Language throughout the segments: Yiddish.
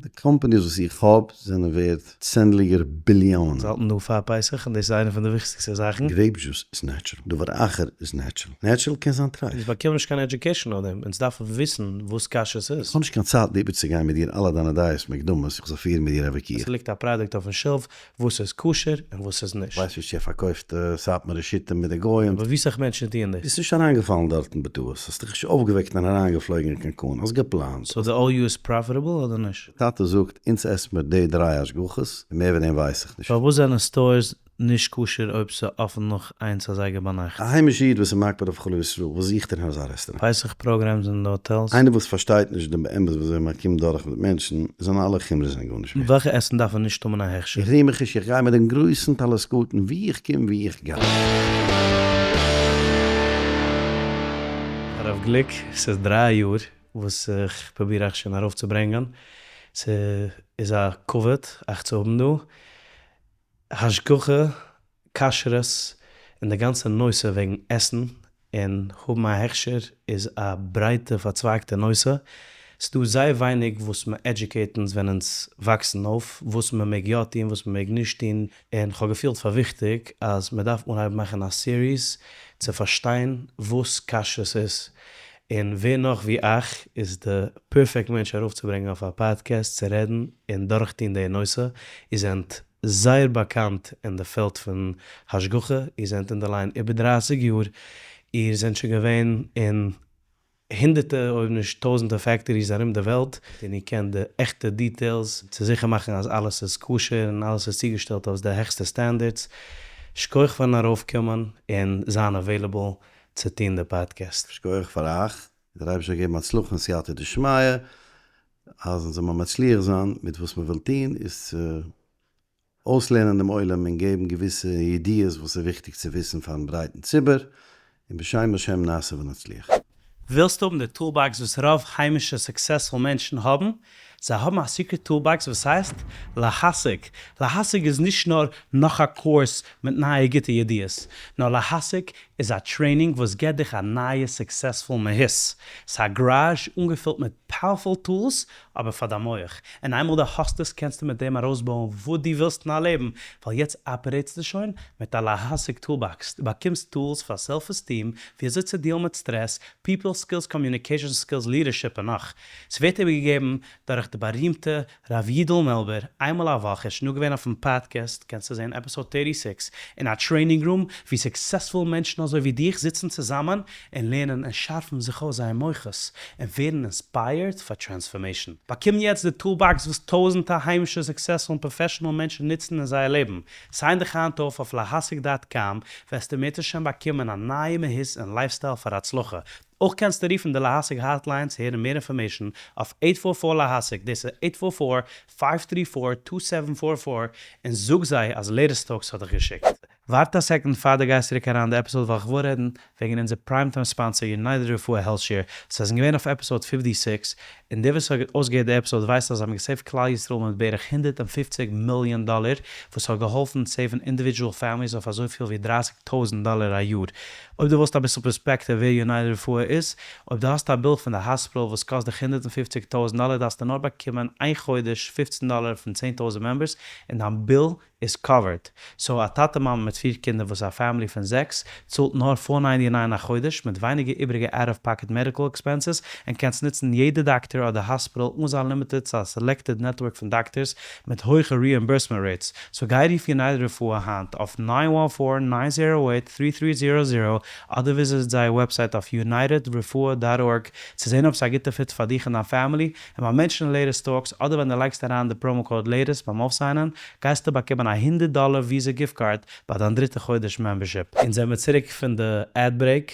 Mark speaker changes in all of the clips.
Speaker 1: די companies וואס איך האב זענען ווערד צענדליגער ביליאנען.
Speaker 2: אונז האלטן דא פאר פסח און דאס איז איינע פון די וויכטיגסטע זאכן.
Speaker 1: Grape juice איז natural, דבר אחר איז natural, natural קען זיין טרייף.
Speaker 2: אונז באקומען נישט קיין education אויף דעם, אונז דארפן וויסן וואס כשרות איז.
Speaker 1: איך האב נישט קיין צייט איבערצוגיין מיט דיר אלע דיינע דעות מקדמות, איך זאל פירן מיט דיר א וויכוח.
Speaker 2: עס ליגט א פראדוקט אויפן shelf וואס איז כשר און וואס איז נישט.
Speaker 1: ווייסט נישט צו ער פארקויפט סאטמארע שיטה מיט די גוים.
Speaker 2: אבער ווי סאך מענטשן טוען דאס?
Speaker 1: ביסט נישט אריינגעפאלן דארטן בטעות, האסט דיך נישט אויפגעוועקט און אריינגעפלויגן אין קאנקון, האסט געפלאנט.
Speaker 2: So די OU איז profitable אדער נישט?
Speaker 1: די טאטע זאגט אונז עסן מיר די דריי השגחות און מער ווי דעם ווייס איך נישט.
Speaker 2: פארוואס זענען stores נישט כשר אויב ס'אפן נאך איינס אזייגער ביינאכט?
Speaker 1: א היימישע איד וואס איז מקפיד אויף חלב ישראל, וואס זוכט ער אין אזא רעסטוראנט?
Speaker 2: פסח programs אין די האטעלס?
Speaker 1: איינער וואס פארשטייט נישט דעם באמת וויאזוי מען קומט דורך מיט מענטשן, זיינע אלע חומרות זענען גארנישט ווערט.
Speaker 2: וועלכע עסן דארף מען נישט האבן א הכשר?
Speaker 1: איך ריר מיך נישט, איך גיי מיט דעם גרויסן טלית קטן ווי איך קום ווי איך גיי.
Speaker 2: הרב גליק, ס'איז דריי יאר וואס איך פרוביר אייך שוין ארויפצוברענגען, ס'איז א כבוד אייך צו האבן דא. השגחה, כשרות, און די גאנצע נושא וועגן עסן און האבן א הכשר איז א ברייטע פארצווייגטע נושא, ס'דא זייער ווייניג וואס מען educate אונז ווען אונז וואקסן אויף, וואס מען מעג יא טון וואס מען מעג נישט טון, און כ'האב געפילט פאר וויכטיג אז מען דארף אנהייבן מאכן א series צו פארשטיין וואס כשרות איז, און ווער נאך ווי אייך איז די perfect מענטש ארויפצוברענגען אויף א פאדקעסט צו רעדן און דורכטון די נושא, איר זענט זייער באקאנט אין די פעלד פון השגחה, איר זענט אין די line איבער דרייסיג יאר, איר זענט שוין געווען אין הונדערטע אויב נישט טויזענטע factories ארום די וועלט, און איר קענט די עכטע details צו זיכער מאכן אז אלעס איז כשר און אלעס איז צוגעשטעלט אויף די העכסטע standards. שכוח פארן ארויפקומען און זיין available צו טון די פאדקעסט.
Speaker 1: שכוח פאר אייך, דער אייבערשטער זאל געבן הצלחה און סייעתא דשמיא, אז אונז זאל מען מצליח זיין מיט וואס מען וויל טון, איז צו אויסלערנען דעם עולם און געבן געוויסע ידיעות וואס איז וויכטיג צו וויסן פארן ברייטן ציבור, און בשם השם נעשה ונצליח.
Speaker 2: ווילסט האבן די toolbox וואס רוב היימישע successful מענטשן האבן? זיי האבן א secret toolbox וואס הייסט להשיג. להשיג איז נישט נאר נאך א קורס מיט נייע גוטע ידיעות, נאר להשיג איז א training וואס געבט דיך א נייע successful מהות. ס'איז א גאראזש אנגעפילט מיט powerful tools אבער פאר דיין מח, און איינמאל דו האסט עס קענסטו מיט דעם ארויסבויען וואס דו ווילסט אין דיין לעבן, ווייל יעצט אפערעיטסטו שוין מיט א להשיג toolbox, דו באקומסט tools פאר self esteem, ווי אזוי צו דיעלן מיט סטרעס, people skills, communication skills, leadership און נאך. ס'ווערט איבערגעגעבן דורך די בארימטע ר' יודל מעלבער איינמאל א וואך, ער איז שוין דא געווען אויפן פאדקעסט, קענסטו זען episode thirty six, אין א training room ווי successful מענטשן אזוי ווי דיך זיצן צוזאמען און לערנען און שארפן זיך אויס זייער מוחות און ווערן inspired פאר transformation. באקום יעצט די toolbox וואס טויזענטע היימישע successful און professional מענטשן נוצן אין זייער לעבן. Sign דיך היינט אויף אויף להשיג dot com וועסטו מירצעשעם באקומען א נייע מהות און לייפסטייל פאר הצלחה. אויך קענסטו רופן די להשיג hotline צו הערן מער information אויף eight four four להשיג, דאס איז eight four four, five three four, two seven four four, און זאג זיי אז Latest Talks האט דיך געשיקט. ווארט א second פאר דו גייסט צוריק אריין די episode ווייל כ'וויל רעדן וועגן אונזער prime time sponsor United רפואה Health Share, זיי זענען געווען אויף episode fifty six, און דער וואס האט אויסגעהערט די episode ווייסט אז זיי האבן געסעיווט כלל ישראל מיט בערך 150 מיליאן דאלער, וואס האט געהאלפן סעיוון individual families אויף אזויפיל ווי 30 טויזנט דאלער א יאר. אויב דו ווילסט אביסל פערספעקטיוו ווער United רפואה איז, אויב דו האסט א ביל פון די האספיטאל וואס קאסט דיך 150 טויזנט דאלער דארפסטו נאר באקומען איין חודש 15 דאלער פון 10,000 members און דיין ביל איז covered. So א טאטע מאמע מיט פיר קינדער וואס איז א family פון זעקס צאלט נאר four ninety nine א חודש מיט ווייניגער איבריגע out of pocket medical expenses און קענסט נוצן יעדע דאקטער אדער האספיטאל אן זיין limited צו א selected network פון דאקטערס מיט הויכע reimbursement rates. So גיי רוף United רפואה היינט אויף nine one four nine zero eight three three zero zero אדער visit זייער website אויף United רפואה dot org צו זען אויב ס'איז א גוטע fit פאר דיך און דיין family, און ביים מענטשן Latest Talks אדער ווען דו לייגסט אריין די promo code latest ביים אויפסיינען גייסטו באקומען א הונדערט דאלער Visa gift card ביי דיין דריטע חודש membership. אונז זעמיר צוריק פון די ad break,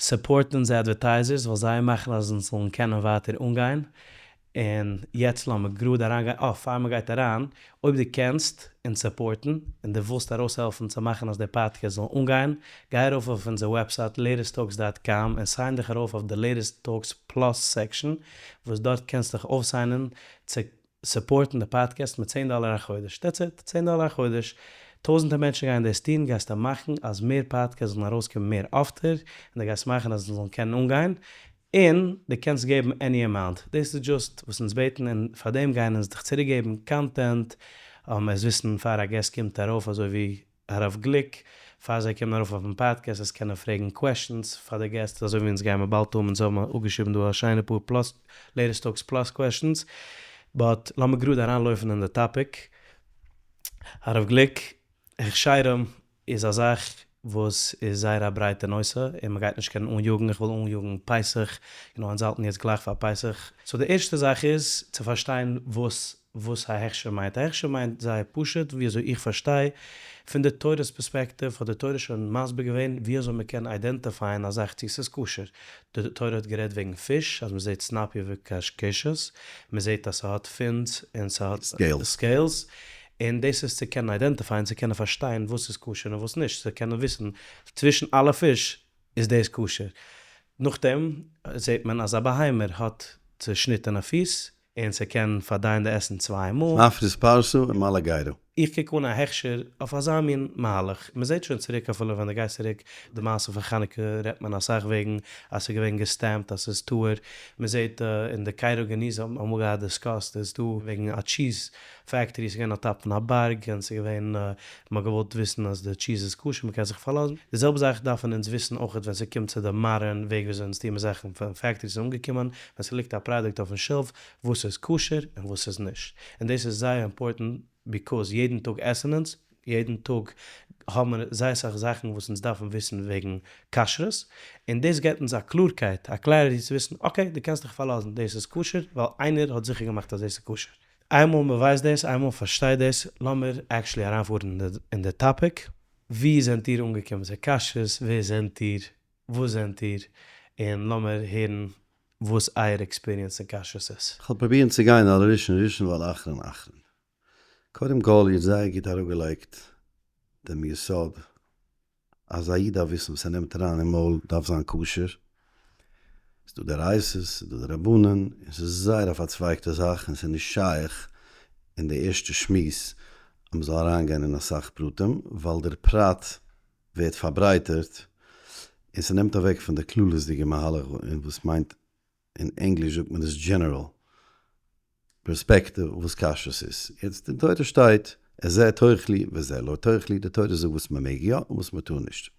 Speaker 2: support אונזער advertisers ווייל זיי מאכן אז אונז זאלן קענען ווייטער אנגיין, און יעצט לאמיר גראד אריינגיין, אה פאר מ'גייט אריין, אויב דו קענסט אונז סופארטן און דו ווילסט ארויסהעלפן צו מאכן אז די פאדקעסט זאל אנגיין, גיי ארויף אויף אונזער website Latest Talks dot com און sign דיך ארויף אויף די Latest Talks Plus section וואס דארט קענסט דיך אויפסיינען צו סופארטן די פאדקעסט מיט צען דאלער א חודש, that's it, צען דאלער א חודש, טויזענטער מענטשן גייען דאס טון, גייסטו מאכן אז מער פאדקעסט זאלן ארויסקומען מער אפטער, און דו גייסט מאכן אז זיי זאלן קענען אנגיין. און דו קענסט געבן any amount, דאס איז just וואס אונז בעטן און פאר דעם גייען אונז דיך צוריק געבן content, עס וויסן פאר א guest קומט ארויף אזוי ווי הרב גליק, פאר זיי קומען ארויף אויפן פאדקעסט עס קענען פרעגן questions פאר די guests אזוי ווי אונז גיימער באלד האבן, אונז האבן אפגעשריבן דא א שיינע פאר plus Latest Talks plus questions, but לאמיר גראד אריינלויפן אין די topic. הרב גליק, הכשרים איז א זאך וואס איז זייער א ברייטע נושא און מען גייט נישט קענען אניאגן, איך וויל אניאגן פסח, און אונז האלטן יעצט גלייך פאר פסח. so די ערשטע זאך איז צו פארשטיין וואס וואס א הכשר מיינט. א הכשר מיינט זייער פשוט, ווי אזוי איך פארשטיי, פון די תורה'ס פערספעקטיוו האט די תורה שוין מסביר געווען ווי אזוי מען קען identify ען א זאך צו ס'איז כשר. די תורה האט גערעדט וועגן פיש, אז מען זעט סנפיר וקשקשת, מען זעט אז ס'האט fins און ס'האט scales, און דאס איז צו קענען identify ען, צו קענען פארשטיין וואס איז כשר און וואס נישט, צו קענען וויסן צווישן אלע פיש איז דאס כשר. נאכדעם זעט מען אז א בהמה האט צעשניטענע פיס, און ס'קען פארדייען די עסן צוויי מאל.
Speaker 1: מפריס פרסה און מעלה גרה.
Speaker 2: איך קוק אן א הכשר אויף אזא מין מהלך. מ'זעט שוין צוריק אפילו ווען דו גייסט צוריק די מעשה פון חנוכה רעדט מען אסאך וועגן אז ס'איז געווען געסטעמפט אז ס'איז טהור. מ'זעט אין די קיירא גניזה האט מען אמאל געהאט discussed איז דא וועגן א cheese factory ס'איז געווען א top פון א בארג און ס'איז געווען מ'האט געוואלט וויסן אז די cheese איז כשר מ'קען זיך פארלאזן. די זעלבע זאך דארפן אונז וויסן אויכעט ווען ס'קומט צו די modern וועג וויאזוי אונז טוען מיר זאכן פון factories איז אנגעקומען ווען ס'ליגט א פראדוקט אויפן shelf וואס איז כשר און וואס איז נישט. און דאס איז זייער important because יעדן טאג עסן אונז, יעדן טאג האבן מיר זייער סאך זאכן וואס אונז דארפן וויסן וועגן כשרות, און דאס געבט אונז א קלארקייט, א clarity צו וויסן okay דו קענסט דיך פארלאזן דאס איז כשר ווייל איינער האט זיכער געמאכט אז דאס איז כשר. איינמאל מען ווייסט דאס, איינמאל מען פארשטייט דאס, לאמיר actually אריינפארן אין די topic. ווי זענט איר אנגעקומען צו כשרות? ווער זענט איר? וואס זענט איר? און לאמיר הערן וואס אייער experience אין כשרות איז.
Speaker 1: כ'וועל פרובירן צו גיין על ראשון ראשון ועל אחרון אחרון. קודם כל, איר האט זייער גוט אראפגעלייגט דעם יסוד אז א איד דארף וויסן וואס ער נעמט אריין אין מויל דארף זיין כשר. ס'איז דא דאורייתא'ס, ס'איז דא דרבנן, און ס'איז זייער א פארצווייגטע זאך און ס'איז נישט שייך אין די ערשטע שמועס אז מ'זאל אריינגיין אין אסאך פרטים, ווייל דער פרט ווערט פארברייטערט און ס'נעמט אוועק פון די כללית'דיגע מהלך און וואס מיינט אין ענגליש זאגט מען עס general פערספעקטיוו וואס כשרות איז. יעצט אין תורה שטייט את זה תאכלו וזה לא תאכלו, די תורה זאגט וואס מען מעג יא און וואס מען טאר נישט.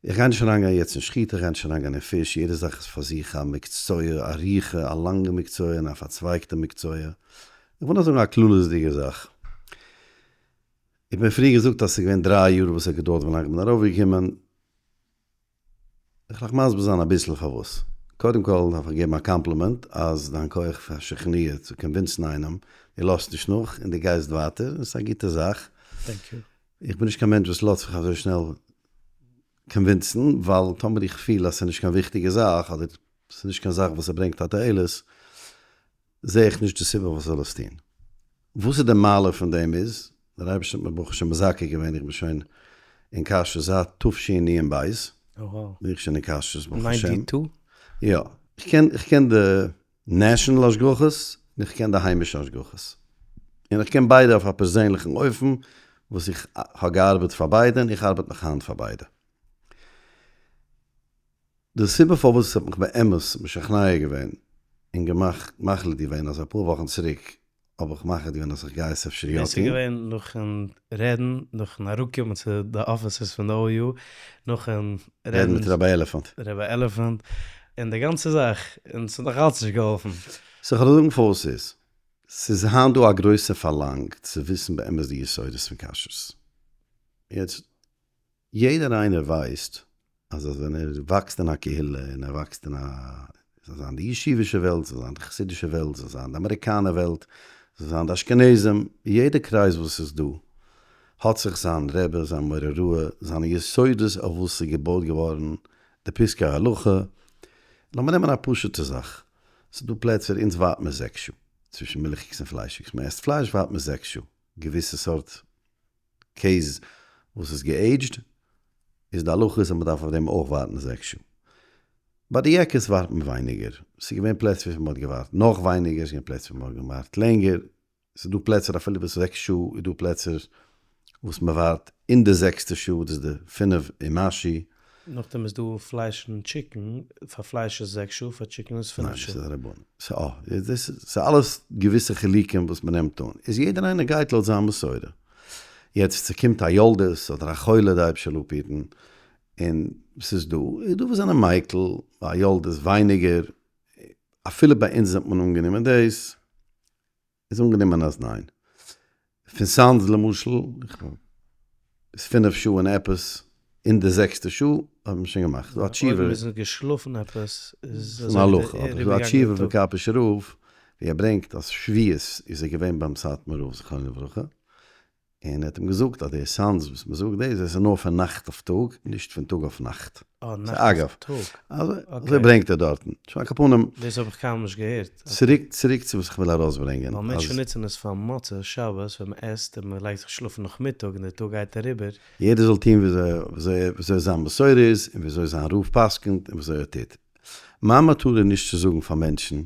Speaker 1: איך גיי נישט אריינגיין יעצט אין שחיטה, איך גיי נישט אריינגיין אין פיש, יעדע זאך איז פאר זיך א מקצוע, ארוכה, א לאנגע מקצוע און א פארצווייגטע מקצוע. איך וויל נאר זאגן א כללית'דיגע זאך. איך בין פריער געזאגט אז ס'איז געווען דריי יאר וואס ס'האט געדויערט ווילאנג איך בין ארויפגעקומען. איך וועל אייך מסביר זיין אביסל פארוואס. קודם כל דארף איך געבן א קאמפלימענט אז דיין כח פאר שכנוע צו convince ן איינעם, דו לאזט נישט נאך און דו גייסט ווייטער, און ס'איז א גוטע זאך.
Speaker 2: Thank you.
Speaker 1: איך בין נישט קיין מענטש וואס לאזט זיך אזוי שנעל convince ן, ווייל טאמער איך פיל אז ס'איז נישט קיין וויכטיגע זאך, אדער ס'איז נישט קיין זאך וואס ס'ברענגט א תועלת, זע איך נישט די סיבה פארוואס זאל עס טון. וואס איז די מעלה פון דעם איז, דער אייבערשטער האט מיר ברוך השם מזכה געווען, איך בין שוין אין כשרות זייט תשנ"ב, בין איך שוין אין כשרות ברוך השם. יא, איך קען איך קען די national השגחות און איך קען די היימישע השגחות, און איך קען ביידע אויף א פערזענליכן אופן, וואס איך האב געארבעט פאר ביידע און איך ארבעט נאך היינט פאר ביידע. די סיבה פארוואס עס האט מיך באמת משכנע געווען און געמאכט מחליט געווען אז אפאר וואכן צוריק האב איך מחליט געווען אז איך גיי עס אפשר יא
Speaker 2: דאס איז
Speaker 1: טון.
Speaker 2: געווען נאכן רעדן, נאכן אראפקומען צו די offices פון די OU, נאכן
Speaker 1: רעדן
Speaker 2: רעדן
Speaker 1: מיט Rabbi עלעפאנט.
Speaker 2: Rabbi עלעפאנט, און די גאנצע זאך, און ס'האט נאך אלץ נישט געהאלפן.
Speaker 1: So כ'וועל זאגן פארוואס ס'איז. ס'איז היינט דא א גרויסע פארלאנג צו וויסן באמת די יסודות פון כשרות. יעצט יעדער איינער ווייסט אז אז ווען ער וואקסט אין א קהילה און ער וואקסט אין א, זאל זיין די ישיבישע וועלט, זאל זיין די חסידישע וועלט, זאל זיין די אמעריקאנער וועלט, זאל זיין די אשכנזים, יעדע קרייז וואס איז דא האט זיך זיין רבי, זיין מורה הוראה, זיינע יסודות אויף וואס ס'איז געבויט געווארן די פסקי הלכה. לאמיר נעמען א פשוט'ע זאך, ס'איז דא פלעצער אונז ווארט מען זעקס שעה צווישן מילכיגס און פליישיגס, מען עסט פלייש ווארט מען זעקס שעה, געוויסע סארט קעז וואס איז גע aged איז די הלכה איז אז מ'דארף אויף דעם אויך ווארטן זעקס שעה. ביי די יעקעס ווארט מען ווייניגער. ס'איז געווען פלעצער ווי מ'האט געווארט נאך ווייניגער, ס'איז געווען פלעצער ווי מ'האט געווארט לענגער. ס'איז דא פלעצער אפילו וואס זעקס שעה איז דא פלעצער וואס מ'ווארט אין די זעקסטע שעה, דאס איז די פינף און משהו.
Speaker 2: נאכדעם איז דא פלייש און chicken, פאר פלייש איז זעקס שעה, פאר chicken איז פינף שעה.
Speaker 1: ניין, דאס איז א רבנן. ס'איז אה, ס'איז אלעס געוויסע חילוקים וואס מ'נעמט אן. איז יעדער איינער גייט לויט זיין מסורה. יעצט ס'קומט א יולדת אדער א חולה די אייבערשטער זאל אפהיטן, און ס'איז דא, איז דא וואס זענען מיקל, ביי א יולדת ווייניגער, אפילו ביי אונז האט מען אנגענומען דאס, איז אנגענומען אז ניין. פון סאנז למשל, איז פינף שעה און עפעס, אין די זעקסטע שעה האט מען שוין געמאכט. ס'דא א תשובה.
Speaker 2: אויב מ'איז געשלאפן עפעס איז
Speaker 1: אזוי הלכה, אבער ס'דא א תשובה פון קאפישער רב ווי ער ברענגט אז שביעות איז ער געווען ביים סאטמאר רב זכרונו לברכה, און ער האט אים געזאגט אז די סאנז וואס מען זאגט דאס, דאס איז נאר פון נאכט אויף טאג, נישט פון טאג אויף נאכט.
Speaker 2: אה, נאכט אויף טאג.
Speaker 1: אזוי ברענגט ער דארטן. שוין על כל פנים.
Speaker 2: דאס האב איך קיינמאל נישט געהערט.
Speaker 1: צוריק צוריק צו וואס איך וויל ארויסברענגען.
Speaker 2: ווייל מענטשן נוצן עס פאר מוצאי שבת ווען מען עסט און מען לייגט זיך שלאפן נאכמיטאג און די טאג גייט אריבער.
Speaker 1: יעדער זאל טון וויאזוי וויאזוי זיין מסורה איז און וויאזוי זיין רב פסק'נט און וויאזוי ער טוט. מיין מטרה איז נישט צו זאגן פאר מענטשן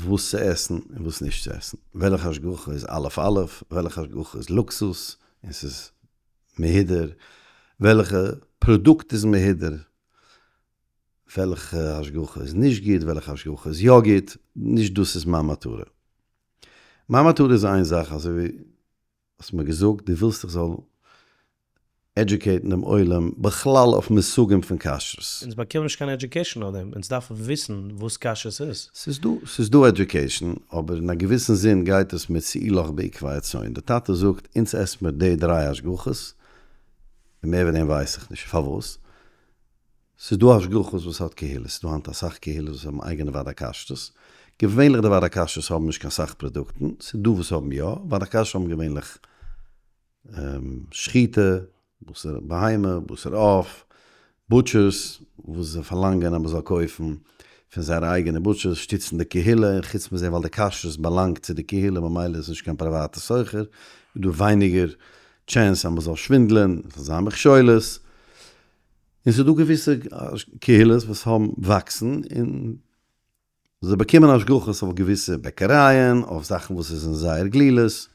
Speaker 1: וואס צו עסן און וואס נישט צו עסן, וועלכע השגחה איז אלף אלף, וועלכע השגחה איז לוקסוס און ס'איז מהודר, וועלכע פראדוקט איז מהודר, וועלכע השגחה איז נישט גוט, וועלכע השגחה איז יא גוט, נישט דאס איז מיין מטרה. מיין מטרה איז איין זאך, אזוי ווי האסט מיר געזאגט דו ווילסט איך זאל educate ן דעם עולם בכלל אויף מושגים פון כשרות.
Speaker 2: אונז באקומען נישט קיין education אויף דעם, אונז דארפן וויסן וואס כשרות איז.
Speaker 1: ס'איז דא, ס'איז דא education, אבער אין א געוויסן זין גייט עס מיט שאי לך בעקבי הצאן. די טאטע זאגט אונז עסט מיר די דריי השגחות, און מער ווי דעם ווייס איך נישט. פארוואס? ס'איז דא השגחות וואס האט קהילות, ס'איז דא היינט אסאך קהילות וואס האבן אייגענע ועד הכשרות, געווענליך די ועד הכשרות האבן נישט קיין סאך פראדוקטן, ס'איז דא וואס האבן יא, ועד הכשרות האבן געווענליך שחיטה, בשר בהמה, בשר עוף, butchers וואס זיי פארלאנגען אז מ'זאל קויפן פון זייערע אייגענע butchers, שטיצן די קהילה, און חוץ מזה ווייל די כשרות באלאנגט צו די קהילה ממילא איז עס נישט קיין פריוואטע סוחר, איז דא ווייניגער chance אז מ'זאל שווינדלען, ס'זאל זיין מכשולות. און ס'איז דא געוויסע קהילות וואס האבן וואקסן און זיי באקומען השגחות אויף געוויסע בעקערייען, אויף זאכן וואס איז אין זייער גלילות.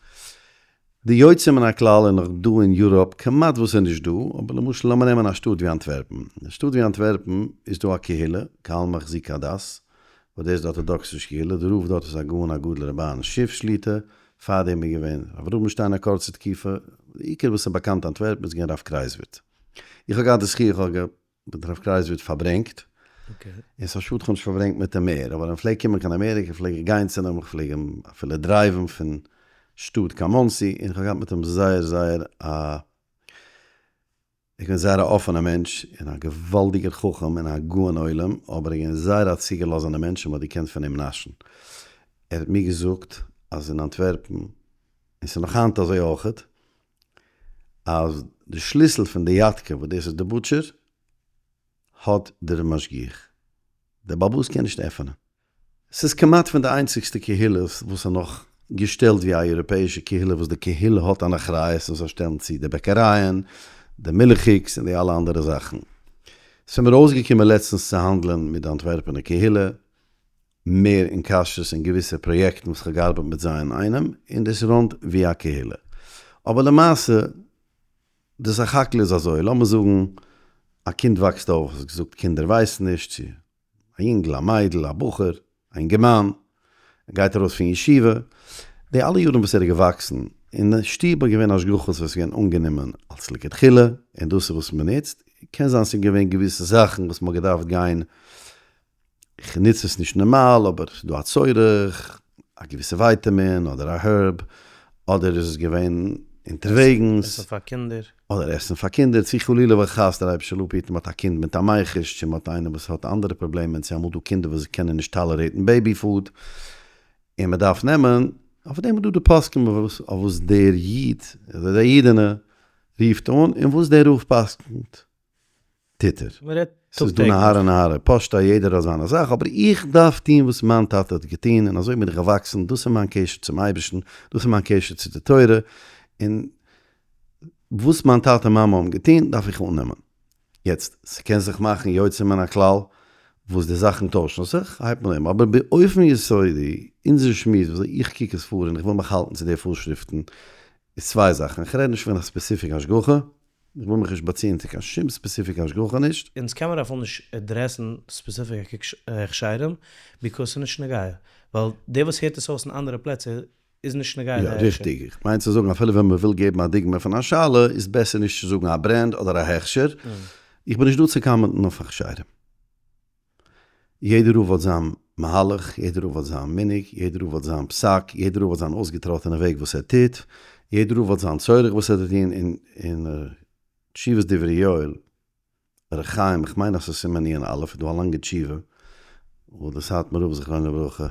Speaker 1: די יוצא מן הכלל איז נאך דא אין יוראפ כמעט וואס איז נישט דא, אבער למשל לאמיר נעמען א שטאט ווי אנטווערפן. אין א שטאט ווי אנטווערפן איז דא א קהילה, קהל מחזיקי הדת, וואס דאס איז די ארטאדאקסישע קהילה, די רב דארט איז הגאון הגדול רבי אהרן שיף שליט"א, פארדעם איז געווען רב רובינשטיין א קורצע תקופה, די עיקר וואס איז באקאנט אנטווערפן איז געווען רב קרייזווירט. איך האב געהאט די זכי' איך האב מיט הרב קרייזווירט פארברענגט, און ס'איז א שאד כ'האב נישט פארברענגט מיט אים מער, אבער ווען מ'פלעגט קומען קיין אמעריקע פלעג איך גיין צו אים, איך פלעג אים אפילו drive ן פון שטאט קיין מאנסי, און איך האב געהאט מיט אים זייער זייער א, ער איז געווען זייער א אפענער מענטש, און א געוואלדיגער חכם און א גאון עולם, אבער ער איז געווען זייער א צוגעלאזענער מענטש און מ'האט געקענט פון אים נאשן. ער האט מיר געזאגט אז אין אנטווערפן, און ס'איז נאך היינט אזוי אויכעט, אז די שליסל פון די יאטקע וואס דאס איז די butcher האט דער משגיח. דער באלבאס קען נישט עפענען. ס'איז כמעט פון די איינציגסטע קהילות וואס איז נאך געשטעלט ווי א יוראפעישע קהילה וואס די קהילה האט אן אחריות און זיי שטעלן צו די בעקערייען, די מילכיגס און די אלע אנדערע זאכן. ס'איז מיר אויסגעקומען לעצטנס צו האנדלען מיט די אנטווערפענע קהילה מער אין כשרות און געוויסע פראיעקטן וואס כ'האב געארבעט מיט זיי אינאיינעם, און דאס run ט ווי א קהילה. אבער למעשה, די סך הכל איז אזוי, לאמיר זאגן א קינד וואקסט אויף, האסט געזאגט קינדער ווייסן נישט, צו א יונגל, א מיידל, א בחור, א אינגערמאן, ער גייט ארויס פון ישיבה, די אלע יארן וואס ער איז געוואקסן, אין די שטוב איז געווען השגחות וואס איז געווען אנגענומען אלס לכתחילה, און דאס איז וואס מען נוצט, קען זיין ס'איז געווען געוויסע זאכן וואס מ'האט געדארפט גיין איך נוץ עס נישט נארמאל אבער ס'איז דא א צורך, א געוויסע ווייטעמין אדער א herb, אדער איז עס געווען אונטערוועגנס.
Speaker 2: עסן פאר קינדער.
Speaker 1: אדער עסן פאר קינדער, צו חלילה וחס דער אייבערשטער זאל אפהיטן מ'האט א קינד מיט א מיחוש, צו מ'האט איינער וואס האט אנדערע פראבלעמען, צו אמאל דא קינדער וואס קענען נישט tolerate ן baby food, און מ'דארף נעמען, אויף דעם איז דא די פוסקים אויף וואס דער איד אדער די אידענע רופט אן, און וואס דער רב פסק'נט. טוט ער.
Speaker 2: מ'רעדט
Speaker 1: ס'איז דא נהרא נהרא פשטא יעדער האט זיינע זאך, אבער איך דארף טון וואס מיין טאטע האט געטון און אזוי בין איך געוואקסן, דאס איז מיין קשר צום אייבערשטן, דאס איז מיין קשר צו די תורה, און וואס מיין טאטע מאמע האבן געטון דארף איך אננעמען. יעצט, ס'קען זיך מאכן יוצא מן הכלל וואס די זאכן טוישן זיך, הייבט מען אן, אבער באופן יסודי, אונזער שמועס וויאזוי איך קוק עס פאר און איך וויל מיך האלטן צו די פארשריפטן, איז צוויי זאכן, איך רעד נישט פון א specific השגחה. איך וויל מיך נישט באציען צו קיין שום specific השגחה נישט.
Speaker 2: אונז קען מיר אפילו נישט address ן specific הכשרים, because ס'איז נישט נוגע. ווייל דער וואס הערט עס אויס אין אנדערע פלעצער איז נישט נוגע
Speaker 1: יא
Speaker 2: די הכשר.
Speaker 1: ריכטיג. איך מיין צו זאגן אפילו ווען מ'וויל געבן א דוגמא פון א שאלה איז בעסער נישט צו זאגן א brand אדער א הכשר. איך בין נישט דא צו comment ן אויף הכשרים. יעדער רב האט זיין מהלך, יעדער רב האט זיין מנהג, יעדער רב האט זיין פסק, יעדער רב האט זיין אויסגעטראטענע וועג וואס ער טוט, יעדער רב האט זיין צורך וואס ער טוט און אין תשובת דברי יואל, ר' חיים, איך מיין אז ס'איז סימן נ א, איז דא א לאנגע תשובה וואו די סאטמאר רב זכרונו לברכה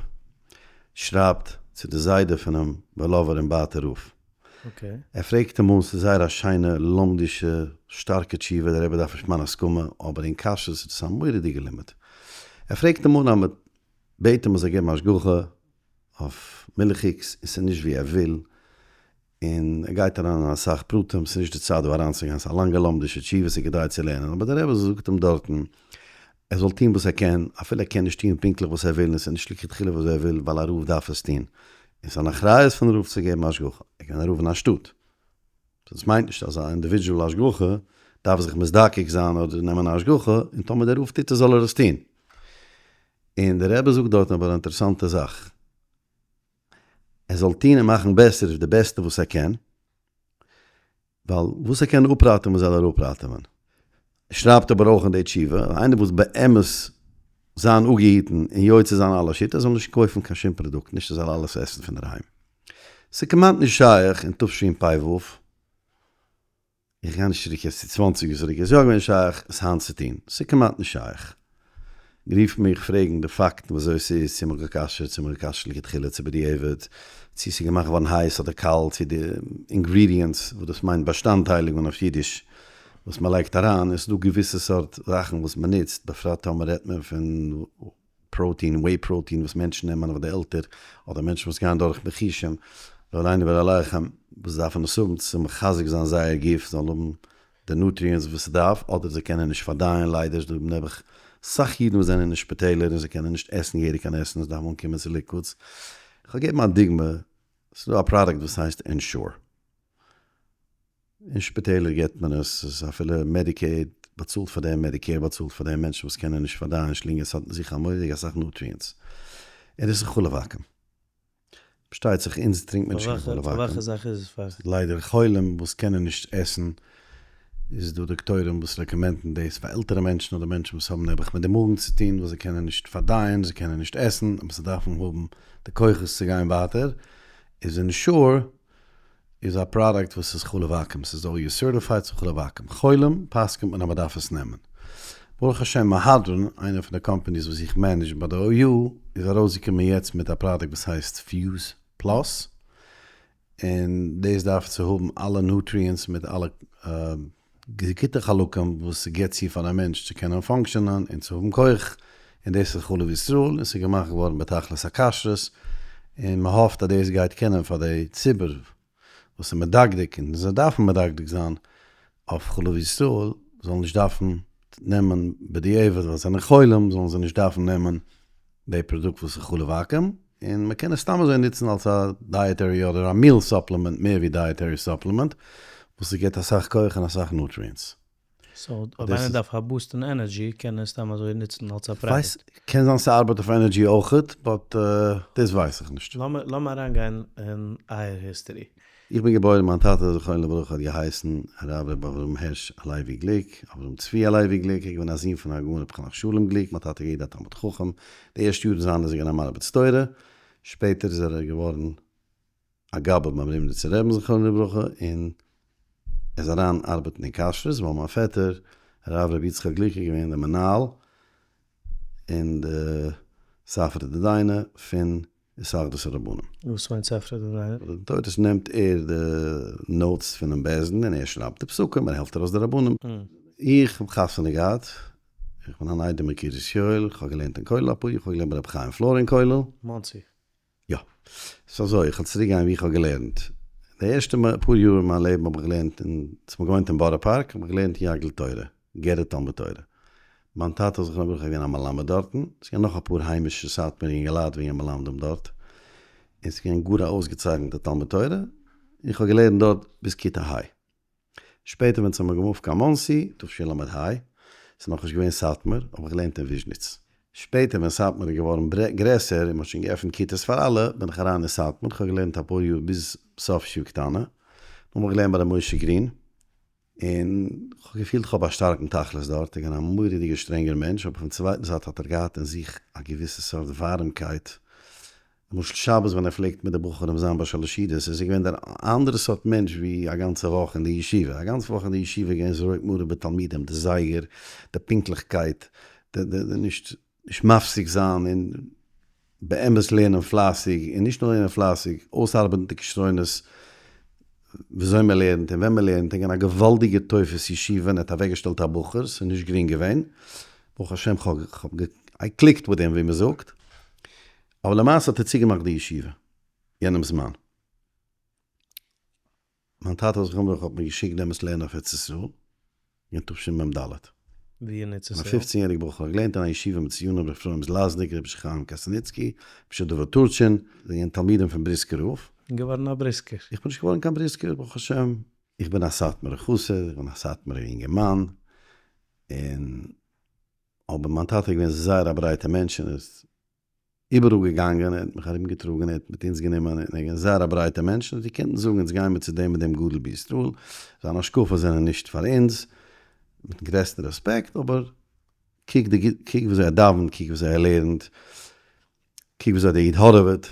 Speaker 1: שרייבט צו די זיידע פונעם וואלאווער און באטער רב. ער פרעגט אים אן, ס'איז זייער א שיינע לומדישע שטארקע תשובה, דער רבי דארף נישט מיין הסכמה, אבער אין כשרות איז דאס א מורא'דיגע לימוד. ער פרעגט אים אן אז מ'בעט אים ער זאל געבן השגחה אויף מילכיגס און ס'איז נישט ווי ער וויל, און ער גייט אריין אין אסאך פרטים, ס'איז נישט די צייט דא אריינצוגיין, ס'איז א לאנגע לומדישע תשובה, ס'איז כדאי צו לערנען, אבער דער רבי זאגט אים דארטן ער זאל טון וואס ער קען, אפילו ער קען נישט טון פונקטליך וואס ער וויל און ס'איז נישט לכתחילה וואס ער וויל, ווייל א רב דארף עס טון, און ס'איז אן אחריות פון רב צו געבן השגחה, ער קען א רב אין א שטאט, דאס מיינט נישט אז א individual השגחה דארף זיך מזדקק זיין אדער נעמען א השגחה, און טאמער דער רב טוט עס זאל ער עס טון. און דער רבי זאגט דארטן אבער א אינטערעסאנטע זאך. ער זאל טון און מאכן בעסער די בעסטע וואס ער קען, ווייל וואס ער קען אפראטעווען זאל ער אפראטעווען. ער שרייבט אבער אויך אין די תשובה, אז איינער וואס באמת זיין אפגעהיטן און יוצא זיין אלע שיטות זאל נישט קויפן קיין שום פראדוקט, נישט ער זאל אלעס עסן פון דערהיים. ס'איז כמעט נישט שייך אין תשפ ו. איך גיי נישט צוריק יעצט צו צוואנציג יאר צוריק איז יא געווען שייך עס היינט צו טון? ס'איז כמעט נישט שייך. רופט מיך פרעגן די פאקטן ווי אזוי ס'איז, צו מ'האט גע'כשר'ט, צו מ'האט גע'כשר'ט לכתחילה צו בדיעבד, צו ס'איז געמאכט געווארן הייס אדער קאלט, צו די ingredients, וואס דאס מיינט באשטאנדטיילונגען אויף אידיש, וואס מ'לייגט אריין, און ס'איז דא געוויסע סארט זאכן וואס מ'נוצט, בפרט טאמער רעדט מען פון פראטין, whey protein וואס מענטשן נעמען אויף די עלטער, אדער מענטשן וואס גייען דורך מיחושים, לא עלינו ולא עליכם, וואס דארפן עס האבן צו מחזק זיין זייער גוף, זאלן האבן די nutrients וואס ס'דארף, אדער זיי קענען נישט פארדייען ליידער, ס'דא נעבעך סאך אידן וואס זענען אין שפיטעלער און זיי קענען נישט עסן געהעריג קיין עסן, זיי דארפן אנקומען צו liquids. כ'וועל געבן א דוגמא, ס'דא א פראדוקט וואס הייסט Ensure. אין שפיטעלער געבט מען עס, ס'איז אפילו Medicaid באצאלט פאר דעם, Medicare באצאלט פאר דעם, מענטשן וואס קענען נישט פארדייען שלינגען, ס'האט אין זיך א מורא'דיג אסאך nutrients, און דאס איז חלב עכו"ם. פארשטייט זיך אונז טרינקט מען נישט קיין חלב עכו"ם.
Speaker 2: פאר וועלכע זאך איז עס פאר?
Speaker 1: ליידער חולים וואס קענען נישט עסן, איז דא דאקטוירים וואס recommend ן דאס פאר עלטערע מענטשן אדער מענטשן וואס האבן נעבעך מיט די מאגן צו טון, וואס זיי קענען נישט פארדייען, זיי קענען נישט עסן, אבער זיי דארפן האבן די כוחות צו גיין ווייטער, איז Ensure איז א פראדוקט וואס איז חלב עכו"ם, ס'איז OU certified צו חלב עכו"ם, חולים פסק'נט מען אז מ'דארף עס נעמען. ברוך השם מהדרין, איינע פון די companies וואס איך manage ביי די OU, איז ארויסגעקומען יעצט מיט א פראדוקט וואס הייסט Fuse Plus, און דאס דארף צו האבן אלע nutrients מיט אלע גוטע חלקים וואס ס'גיבט צו פאר א מענטש צו קענען function ען און צו האבן כח, און דאס איז חלב ישראל און ס'איז געמאכט געווארן בתכלית הכשרות, און מ'האפט אז דאס גייט קענען פאר די ציבור וואס איז מדקדק און זיי דארפן מדקדק זיין אויף חלב ישראל זאלן נישט דארפן נעמען בדיעבד ווייל זיי זענען חולים זאלן זיי נישט דארפן נעמען די פראדוקט וואס איז חלב עכו"ם, און מען קען עס סתם אזוי נוצן אלס א dietary אדער א meal supplement מער ווי dietary supplement, וואס עס געבט אסאך כח און אסאך nutrients.
Speaker 2: so אויב איינער דארף א boost אין energy קען ער עס סתם אזוי נוצן אלס א פראדוקט?
Speaker 1: קען זיין ס'ארבעט אויף energy אויכעט, but דאס ווייס איך נישט.
Speaker 2: לאמיר אריינגיין אין אייער history.
Speaker 1: איך בין געבוירן, מיין טאטע זכרונו לברכה האט געהייסן הרב ר' אברהם הערש הלוי גליק, אברהם צבי הלוי גליק, ער איז געווען א זון פון הגאון רבי חנוך שלום גליק, מיין טאטע איז געווען א תלמיד חכם, די ערשטע יארן זיינע איז ער געווען א מרביץ תורה, שפעטער איז ער געווארן א גבאי ביים רימניצער רבי'ן זכרונו לברכה, און ער איז אריין ארבעטן אין כשרות, ווייל מיין פעטער הרב רבי יצחק גליק איז געווען דער מנהל אין די ספרא דדיינא פון התאחדות הרבנים.
Speaker 2: וואס מיינט ספרא דדיינא?
Speaker 1: ביי די תורות נעמט ער די notes פונעם בית דין און ער שרייבט די פסקים און העלפט ארויס די רבנים. איך האב חתונה געהאט, איך בין אן איידעם אין קרית יואל, איך האב געלערנט אין כולל אפאר יאר, איך האב געלערנט ביי רבי חיים פלאר אין כולל.
Speaker 2: מאנסי.
Speaker 1: יא. ס'איז אזוי, איך וועל צוריק גיין ווי איך האב געלערנט. די ערשטע פאר יאר אין מיין לעבן האב איך געלערנט אין, ס'מאל געוואוינט אין בארא פארק, האב איך געלערנט אין יגדיל תורה, גערער תלמוד תורה. מיין טאטע זכרונו לברכה איז געווען א מלמד דארטן, ס'איז געווען נאך אפאר היימישע סאטמארע יונגעלייט ווען מלמדים דארט, און ס'איז געווען גאר א אויסגעצייכנטע תלמוד תורה, און איך האב געלערנט דארט ביז כיתה ה'. שפעטער ווען ס'האמיר געמופט קיין מאנסי, תשל"ה, ס'איז נאכנישט געווען סאטמאר, האב איך געלערנט אין וויזשניץ. שפעטער ווען סאטמאר איז געווארן גרעסער און מ'האט שוין געעפנט כיתות פאר אלע, בין איך אריין אין סאטמאר, כ'האב געלערנט אפאר יאר ביז סוף ישיבה קטנה, נאכדעם האב איך געלערנט ביי ר' משה גרין, און כ'האב געפילט כ'האב א שטארקן תכלית דארט, ער איז געווען א מורא'דיגער שטרענגער מענטש, אבער פון צווייטן זייט האט ער געהאט אין זיך א געוויסע סארט ווארעמקייט, למשל שבת ווען ער פלעגט מיט די בחורים זיין ביי שלש סעודות, איז ער געווען דער אנדערע סארט מענטש ווי א גאנצע וואך אין די ישיבה, א גאנצע וואך אין די ישיבה איז געווען זורק מרה בתלמידים, די זייגער, די פונקטליכקייט, די די נישט נישט מפסיק זיין און באמת לערנען פלייסיג, און נישט נאר לערנען פלייסיג, אויסארבעטן די כשרונות וויאזוי מען לערנט און ווען מען לערנט, און געווען א געוואלדיגע תופס ישיבה און ער האט אוועקגעשטעלט א בחור, ס'איז נישט גרינג געווען, ברוך השם כ'האב I clicked with him ווי מען זאגט, אבער למעשה האט ער צוגעמאכט די ישיבה יענעם זמן. מיין טאטע זכרונו לברכה האט מיר געשיקט דעמאלטס לערנען אויף ארץ ישראל אין תשמ"ד.
Speaker 2: ווי אין ארץ ישראל?
Speaker 1: א פופצן יעריג בחור, האב געלערנט אין א ישיבה מצוינים ר' אפרים זלאזניק, ר' חיים קאסניצקי, ר' דוד טורטשין, זענען געווען תלמידים פון בריסקער רב.
Speaker 2: און געווארן א בריסקער.
Speaker 1: איך בין נישט געווארן קיין בריסקער ברוך השם, איך בין א סאטמארער חסיד, איך בין א סאטמארער אינגערמאן, און אבער מיין טאטע איז געווען זייער א ברייטער מענטש און איז איבעראל געגאנגען, ער האט מיך ארום געטראגען, ער האט מיט אונז גענומען, און ער איז געווען זייער א ברייטער מענטש, און האט געקענט זאגן אונז גייען מיר צו דעם און דעם גדול בישראל, זיינע השקפות זענען נישט פאר אונז, מיטן גרעסטן רעספעקט, אבער קוק די קוק וויאזוי ער דאווענט, קוק וויאזוי ער לערנט, קוק וויאזוי דער איד הארעוועט,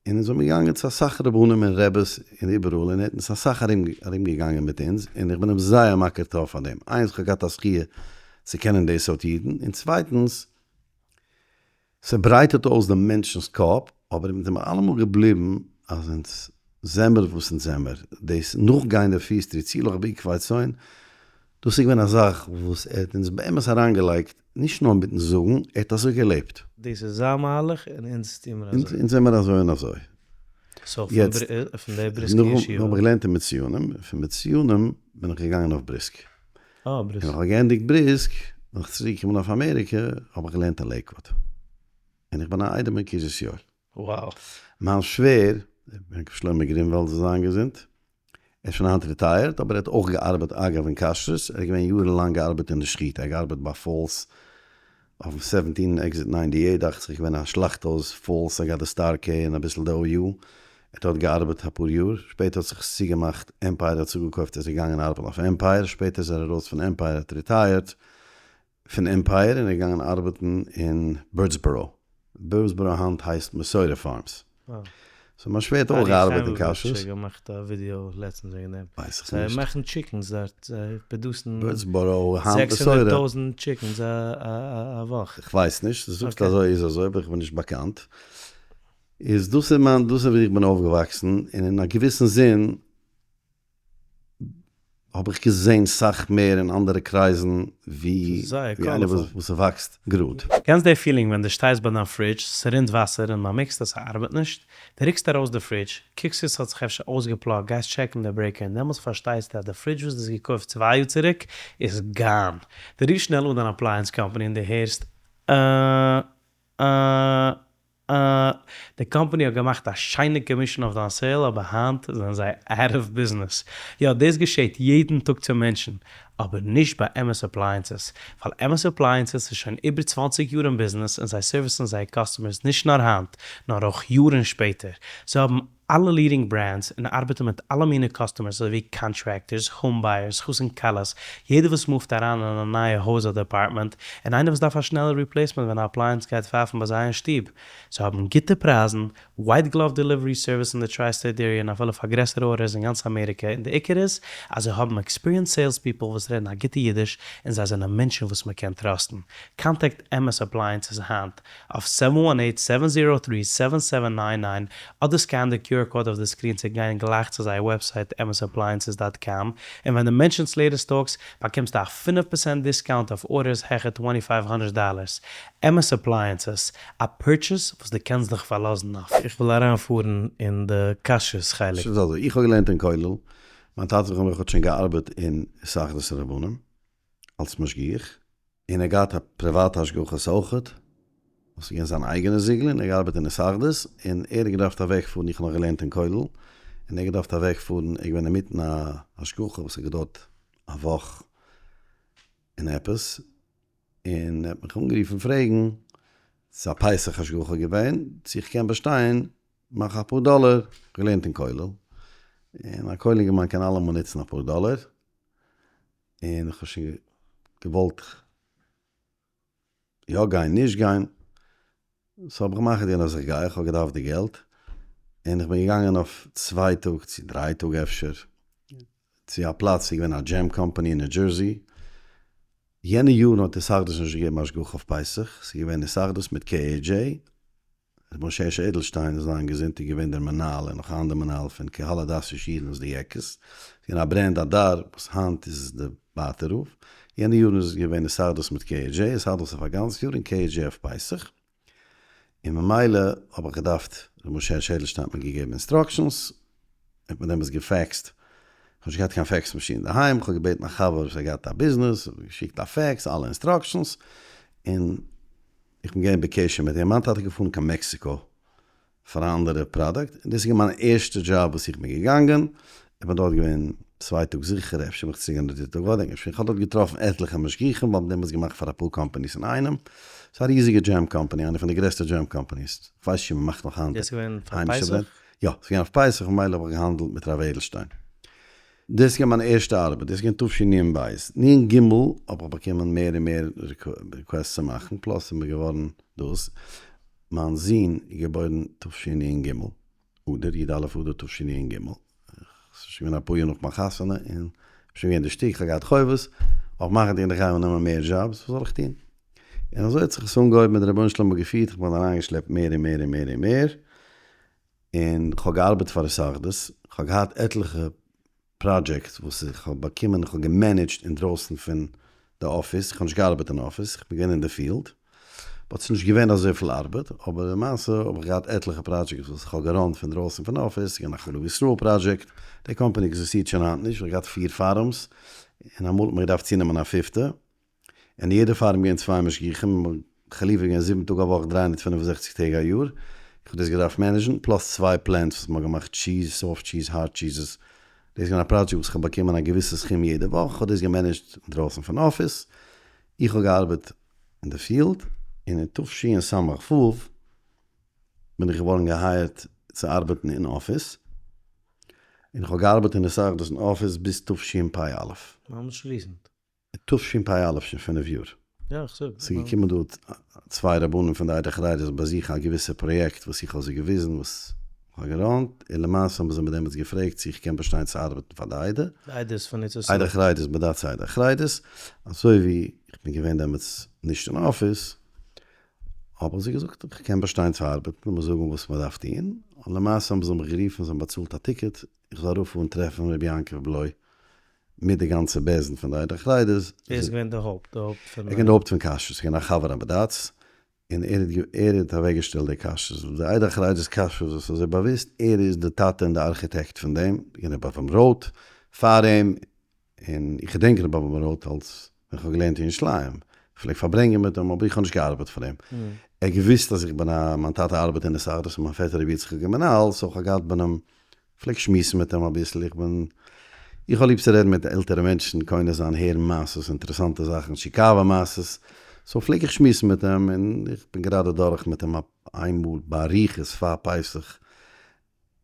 Speaker 1: און אונז זעמיר געגאנגען צו אסאך רבנים און רעבעס און איבעראל און ער האט אונז אסאך ארום ארום געגאנגען מיט אונז און איך בין אים זייער מכיר טוב פאר דעם, איינס כ'האב געהאט א זכי' צו קענען די סארט אידן, און צווייטנס ס'ברייטערט אויס דעם מענטשנ'ס קאפ, אבער אונז זעמיר אלעמאל געבליבן אז אונז זעמיר וואס אונז זעמיר, דאס נאכגיין די פיס טריט צו לך בעקבי צאן, דאס איז געווען א זאך וואס ער האט אונז באמת אריינגעלייגט, נישט נאר מיטן זאגן, ער האט אזוי געלעבט.
Speaker 2: דאס איז זיין מהלך און אונז טוהן מיר אזוי.
Speaker 1: אונז זעמיר אזוי און אזוי.
Speaker 2: so פון די בריסקע ישיבה.
Speaker 1: נאכדעם האב איך געלערנט אין מצוינים, פון מצוינים בין איך געגאנגען אויף בריסק.
Speaker 2: אה, בריסק.
Speaker 1: און איך האב געענדיגט בריסק, בין איך צוריק געקומען אויף אמעריקע, האב איך געלערנט אין לעיקוואד. און איך בין א איידעם אין קרית יואל.
Speaker 2: Wow.
Speaker 1: מיין שווער, ר' שלמה גרינוואלד זאל זיין געזונט, ער איז שוין היינט retired, אבער ער האט אויך געארבעט אגב אין כשרות, ער איז געווען יארן לאנג געארבעט אין די שחיטה, ער האט געארבעט ביי פאלס אויפן seventeen exit 98 דאכט זיך, געווען א שלאכט הויז פאלס, ער האט געהאט די סטאר קעי און אביסל די OU, ער האט דארט געארבעט אפאר יאר, שפעטער האט זיך עס צוגעמאכט, עמפייער האט צוגעקויפט, ער איז געגאנגען ארבעטן אויף עמפייער, שפעטער איז ער ארויס פון עמפייער, ער האט retired פון עמפייער און איז געגאנגען ארבעטן אין בירדסבארא, בירדסבארא היינט הייסט מסורה פארמס. so מיין שווער האט אויך געארבעט אין
Speaker 2: כשרות.
Speaker 1: ארי
Speaker 2: האט געמאכט א ווידיאו לעצטנס וועגן דעם.
Speaker 1: ווייס איך נישט.
Speaker 2: זיי מאכן chickens דארט, זיי produce ן
Speaker 1: בירדסבארא היינט מסורה.
Speaker 2: 600 טויזנט chickens א וואך.
Speaker 1: איך ווייס נישט, דו זאגסט אזוי איז אזוי אבער איך בין נישט באקאנט. איז דאס איז מיין, דאס איז ווי איך בין אויפגעוואקסן, און אין א געוויסן זין האב איך געזען סאך מער אין אנדערע קרייזן ווי איינער וואס וואקסט גראד.
Speaker 2: קענסט די feeling ווען די שטייסט ביי דיין פרידזש, ס'רינט וואסער און באמערקסט אז ס'ארבעט נישט, די ריקסט ארויס די פרידזש, קוקסט צו ס'האט זיך אפשר אויסגע plug ט, גייסט check ן די breaker און דעמאלטס פארשטייסטו אז די פרידזש וואס די האסט געקויפט צוויי יאר צוריק איז gone. די רופסט שנעל אן דיין appliance company און די הערסט אה אה אה, די קאמפאני האט געמאכט א שיינע commission אויף דיין sale אבער היינט זענען זיי out of business. יא דאס געשעט יעדן טאג צו מענטשן, אבער נישט ביי אמת אפלייענסעס, ווייל אמת אפלייענסעס איז שוין איבער 20 יאר אין ביזנעס און זיי service ן זייער customers נישט נאר היינט, נאר אויך יארן שפעטער. זיי האבן אלע leading brands און ארבעטן מיט אלע מיני customers אזוי ווי contractors, home buyers, חתן כלות, יעדער וואס move ט אריין אין א נייע הויז אדער אפארטמענט, און איינער וואס דארף א שנעלע replacement ווען א appliance גייט פייפן ביי זיי אין שטוב. זיי האבן גוטע פרייזן, white glove delivery service אין די tri-state area און אפילו פאר גרעסערע orders אין גאנץ אמעריקע און די עיקר איז אז זיי האבן experienced sales people וואס רעדן א גוטע אידיש און זיי זענען מענטשן וואס מען קען trust ן. contact אמת אפלייענסעס היינט אויף 718 703 7799 אדער scan די QR code אויף די screen צו גיין גלייך צו זייער website אמתappliances dot com און ווען דו mention סט Latest Talks באקומסטו א 5% discount אויף orders העכער 2500 dollars. אמת אפלייענסעס, א purchase וואס דו קענסט דיך פארלאזן אויף. איך וויל אריינפארן אין די כשרות חלק.
Speaker 1: ס'איז אזוי, איך האב געלערנט אין כולל, מיין טאטע זכרונו לברכה האט שוין געארבעט אין התאחדות הרבנים אלס משגיח, און ער האט געהאט א פריוואטע השגחות אויכעט, וואס איז געווען זיין אייגענע זיגל, און ער האט געארבעט אין התאחדות, און ער האט געדארפט אוועק פארן, איך האב נאך געלערנט אין כולל, און און ער האט געדארפט אוועק פארן, ער איז געווען אינמיטן א השגחה וואס האט געדויערט א וואך און עפעס, און ער האט מיך אנגערופן פרעגן, ס'איז א פסח השגחה געווען, צו איך קען באשטיין מאכן אפאר דאלער, כ'האב געלערנט אין כולל, און א כולל אינגערמאן קען אלעמאל נוצן אפאר דאלער, און כ'האב שוין געוואלט יא גיין נישט גיין, so האב איך מחליט געווען אז איך גיי, איך האב געדארפט די געלט, און איך בין געגאנגען אויף צוויי טאג צו דריי טאג אפשר, צו א פלאץ, ס'איז געווען א jam company אין ניו דזשערסי, יענע יארן האט התאחדות נישט געגעבן השגחה אויף פסח, ס'איז געווען התאחדות מיט KAJ, ר' משה הערש עדלשטיין זאל זיין געזונט איז געווען דער מנהל און נאך א אנדער מנהל פון קהל עדת ישורון איז די יעקעס, ס'איז געווען א brand אדר וואס היינט איז עס די באטער רב, יענע יארן איז עס געווען התאחדות מיט KAJ, התאחדות אויף א גאנץ יאר און KAJ אויף פסח, און ממילא האב איך געדארפט, ר' משה הערש עדלשטיין האט מיר געגעבן instructions, האט מיר דעמאלטס געפעקסט, כ'האב נישט געהאט קיין fax machine אינדערהיים, כ'האב געבעטן א חבר וואס האט געהאט א ביזנעס, האט מיר געשיקט א fax אלע instructions, און איך בין געווען בקשר מיט אים, מיין טאטע איז געפארן קיין מעקסיקא פאר א אנדערע פראדוקט, און דאס איז געווען מיין ערשטע דזשאב וואס איך בין געגאנגען, איך בין דארט געווען צוויי טאג זיכער, אפשר בין איך צוריק געגאנגען די דריטע טאג, כ'געדענק נישט, איך האב דארט געטראפן עטליכע משגיחים, ווייל מ'האט דעמאלטס געמאכט פאר אפאר companies אינאיינעם, ס'איז א ריזיגע jam company, איינע פון די גרעסטע jam companies, כ'ווייס נישט צו מ'מאכט נאך היינט
Speaker 2: דאס איז געווען פאר פסח?
Speaker 1: יא, ס'איז געווען אויף פסח, ממילא האב איך געהאנדלט מיט רב עדלשטיין. דאס איז געווען מיין ערשטע ארבעט, דאס איז געווען תשנ"ב. נ"ג האב איך באקומען מער און מער requests צו מאכן, plus איז מיר געווארן דאס, מיין זון איז געבוירן תשנ"ג, אדר, י"א אדר תשנ"ג, ס'איז שוין געווען אפאר יאר נאך מיין חתונה, און כ'בין שוין געווען דערשטיקט, כ'האב געהאט חובות, אויך מאכן די איך גיי אננעמען מער דזשאבס, וואס זאל איך טון? און אזוי האט זיך עס אנגעהויבן, מיט די רבונו של עולם האט געפירט, איך בין אריינגעשלעפט מער און מער און מער און מער, און כ'האב געארבעט פאר התאחדות, כ'האב געהאט עטליכע projects וואס איך האב באקומען, איך האב געמענעדזשט אינדרויסן פון די אפיס, איך האב נישט געארבעט אין אפיס, איך בין געווען אין די field, but ס'איז נישט געווען אזויפיל ארבעט, אבער למעשה האב איך געהאט עטליכע projects וואס איך האב געראנט פון דרויסן פון אפיס, ס'איז געווען א חלב ישראל פראדזשעקט, די קאמפאני עקזיסטירט שוין היינט נישט, איך האב געהאט פיר farms, און אמאל האט מען געדארפט צונעמען א פיפטע, אין יעדע farm געווען צוויי משגיחים, חליבה געווען זיבן טאג א וואך 365 טעג א יאר, איך האב דאס געדארפט מענעזשן, plus צוויי plants וואס מ'האט געמאכט cheese, soft cheese, hard cheeses, דאס איז געווען א פראדזשעקט וואס איך האב באקומען א געוויסע סכום יעדע וואך, איך האב דאס געמענעזשט אינדרויסן פון אפיס, איך האב געארבעט אין די field, און אין תשס"ו בין איך געווארן געהייערט צו ארבעטן אין אפיס, און איך האב געארבעט אין התאחדות אין אפיס ביז תשפ"א.
Speaker 2: ממש recent.
Speaker 1: תשפ"א שוין פינף יאר.
Speaker 2: יא איך זאג.
Speaker 1: ס'איז געקומען דא צוויי רבנים פון די עדה החרדית באזוכן א געוויסע פראיעקט וואס איך האב זיי געוויזן וואס איך האב געראנט, און למעשה האבן זיי מיר דעמאלטס געפרעגט צו איך קען באשטיין צו ארבעטן פאר די עדה.
Speaker 2: די עדה איז פון ארץ ישראל.
Speaker 1: עדה החרדית בד"ץ עדה החרדית, אזוי ווי איך בין געווען דעמאלטס נישט אין אפיס, האב איך זיי געזאגט איך קען באשטיין צו ארבעטן, לאמיר זאגן וואס מען דארף טון, און למעשה האבן זיי מיך גערופן, זיי האבן באצאלט א ticket איך זאל ארויפפארן טרעפן רבי יעקב בלוי מיט די גאנצע בית דין פון די עדה החרדית.
Speaker 2: ער איז געווען די הויפט, די הויפט פון.
Speaker 1: ער איז געווען די הויפט פון כשרות, איז געווען א חבר הבד"ץ, און ער האט ער האט אוועקגעשטעלט די כשרות, די עדה החרדית כשרות וואס איז אזוי באוואוסט, ער איז די טאטע און די ארכיטעקט פון דעם, געווען רבי אברהם רוט פאר אים, און איך געדענק רבי אברהם רוט אלס ווען כ'האב געלערנט אין ירושלים, איך פלעג פארברענגען מיט אים, אבער איך האב נישט געארבעט פאר אים. ער האט געוואוסט אז איך בין א, מיין טאטע ארבעט אין התאחדות און מיין פעטער רבי יצחק איז מנהל, so כ'האב געהאט בין אים, כ'פלעג שמועסן מיט אים אביסל, איך בין, איך האב ליב צו רעדן מיט עלטערע מענטשן, קונה זיין, הערן מעשות, אינטערעסאנטע זאכן, טשיקאווע מעשות, so פלעג איך שמועסן מיט אים, און איך בין גראדע דורך מיט אים איינמאל באריכות פאר פסח,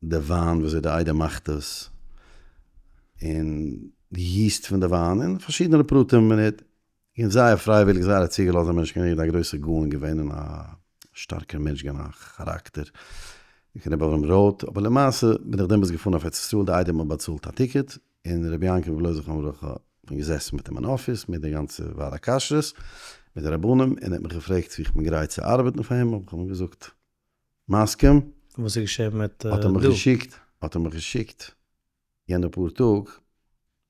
Speaker 1: די וויין וויאזוי די עדה מאכט עס, און די yeast פון די וויין, און פארשידענע פרטים, און ער האט געווען זייער פרייוויליג, זייער א צוגעלאזענער מענטש, געווען א גרויסער גאון געווען, און א שטארקער מענטש געווען, א כאראקטער, געווען רבי אברהם רוט, אבער למעשה בין איך דעמאלטס געפארן אויף ארץ ישראל, די עדה האט מיר באצאלט א ticket, און רבי יעקב בלוי זכרונו לברכה, כ'בין געזעסן מיט אים אין אפיס, מיט די גאנצע ועד הכשרות, מיט די רבנים, און ער האט מיך געפרעגט צו איך בין גרייט צו ארבעטן פאר אים, האב איך אים געזאגט, מסכים.
Speaker 2: וואס איז געשען מיט
Speaker 1: האט ער מיך
Speaker 2: דא?
Speaker 1: געשיקט, האט ער מיך געשיקט יענע פאר טאג,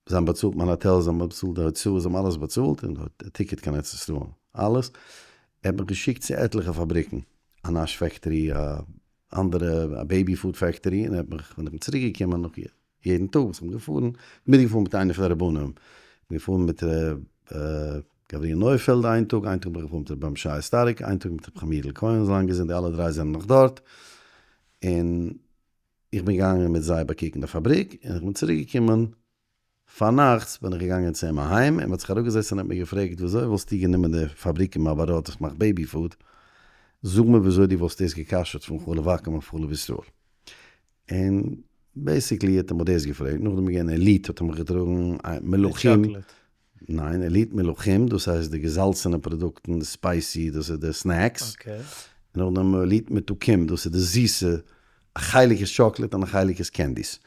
Speaker 1: זיי האבן באצאלט מיין האטעל, זיי האבן באצאלט די הוצאות, זיי האבן אלעס באצאלט, און די ticket קיין ארץ ישראל, אלעס, ער האט מיך געשיקט צו עטליכע פאבריקן, א נאש factory, א אנדערע, א baby food factory, און ער האט מיך, ווען איך בין צוריק געקומען נאך יעדן טאג וואס איך בין געפארן, מיטגעפארן מיט איינער פון די רבנים, איך בין געפארן מיט ר' גבריאל נויפעלד איין טאג, איין טאג בין איך געפארן מיט ר' אברהם שייע סטאריק, איין טאג מיט ר' חיים יודל כהן, זאל זיין געזונט, די אלע דריי זענען נאך דארט, און. איך בין געגאנגען מיט זיי באקוקן די פאבריק, און איך בין צוריק געקומען פארנאכטס בין איך געגאנגען צו אים אהיים, און מ'האט זיך אראפגעזעצט און ער האט מיר געפרעגט וויאזוי וואלסטו גענומען די פאבריק אין מעברות וואס מאכט baby food, זאג מיר וויאזוי דו וואלסט דאס גע'כשר'ט פון חלב עכו"ם אויף חלב ישראל. און basically האט ער מיך דאס געפרעגט, נאכדעם איז געווען עלית האט ער מיך געטראגן מלוחים, ניין עלית מלוחים דאס הייסט די געזאלצענע פראדוקטן די spicy דאס איז די snacks, און נאכדעם עלית מתוקים דאס איז די זיסע, א חלק איז טשאקלעט און א חלק איז candies.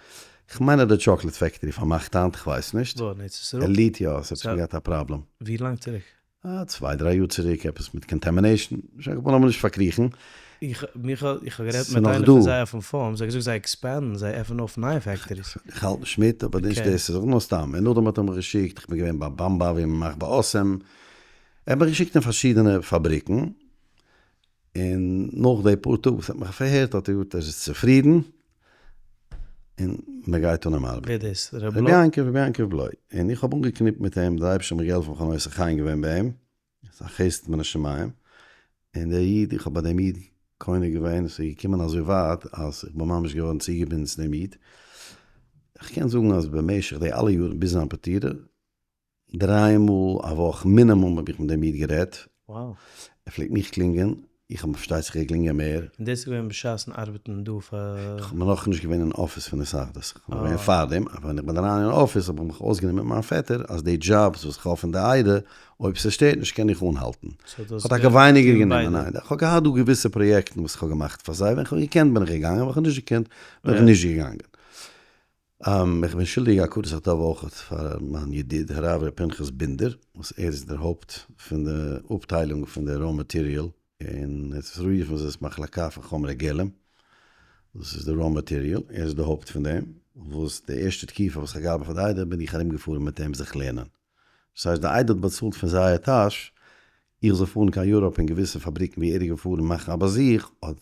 Speaker 1: כ'מיין אז די chocolate factory פארמאכט היינט, כ'ווייס נישט.
Speaker 2: וואו? אין ארץ ישראל?
Speaker 1: עלית יא, עס האט שוין געהאט א פראבלעם.
Speaker 2: ווי לאנג צוריק?
Speaker 1: צוויי דריי יאר צוריק, עפעס מיט contamination, שוין כ'בין אבער נישט פארקריכן.
Speaker 2: איך מיך איך האב גערעדט מיט איינער פון זיי אויפן phone, זיי האבן געזאגט זיי expand ן, זיי עפענען אויף נייע factories.
Speaker 1: איך האלט נישט מיט, אבער נישט דאס איז נאר סתם, און נאכדעם האט ער מיך געשיקט, איך בין געווען ביי באמבא ווי מען מאכט ביי אסם, ער האט מיך געשיקט אין פארשידענע פאבריקן, און נאך די פאר טאג וואס ער האט מיך פארהערט האט ער געזאגט ער איז צופרידן, און מען גייט אן ארבעטן.
Speaker 2: ווער דאס? ר'
Speaker 1: בלוי? רבי יעקב, רבי יעקב בלוי. און איך האב אנגעקניפט מיט אים, דער אייבערשטער האט מיר געהעלפן איך האב נושא חן געווען ביי אים, עס איז א חסד מן השמים, און דער איד, איך האב ביי דעם איד קונה געווען, עס איז געקומען אזוי ווייט אז איך בין ממש געווארן צוגעבינדן צו דעם איד, איך קען זאגן אז במשך די אלע יארן ביז זיין פטירה, דריי מאל א וואך מינימום האב איך מיט דעם איד גערעדט, ער פלעגט מיך קלינגען, איך האב פארשטייט זיך געקלינגען מער.
Speaker 2: און דאס איז געווען בשעת'ן ארבעטן דא פאר.
Speaker 1: איך בין נאכנישט געווען אין אפיס פון התאחדות, איך בין געווען פארדעם, אבער ווען איך בין אריין אין אפיס האב איך מיך אויסגענומען מיט מיין פעטער אז די דזשאבס וואס איך האב פון די עדה, אויב ס'שטערט נישט קען איך אנהאלטן. איך האב טאקע ווייניגער גענומען, ניין, איך האב געהאט דא געוויסע פראיעקטן וואס איך האב געמאכט פאר זיי, ווען איך האב געקענט בין איך געגאנגען, ווען איך האב נישט געקענט בין איך נישט געגאנגען. איך בין שולדיג הכרת הטוב אויך פאר מיין ידיד הרב ר' פנחס בינדער וואס ער איז דער הויפט פון די אפטיילונג פון די raw material אין ארץ ישראל רופן זיי עס מחלקה פון חומרי גלם דאס איז די raw material ער איז די הויפט פון דעם וואס די ערשטע תקופה וואס איך האב געארבעט פאר די עדה בין איך ארום געפארן מיט אים זיך לערנען דאס הייסט די עדה האט באצאלט פון זייער טאש איך זאל פארן קיין יוראפ אין געוויסע פאבריקן ווי ער איז געפארן מאכן א באזוך האט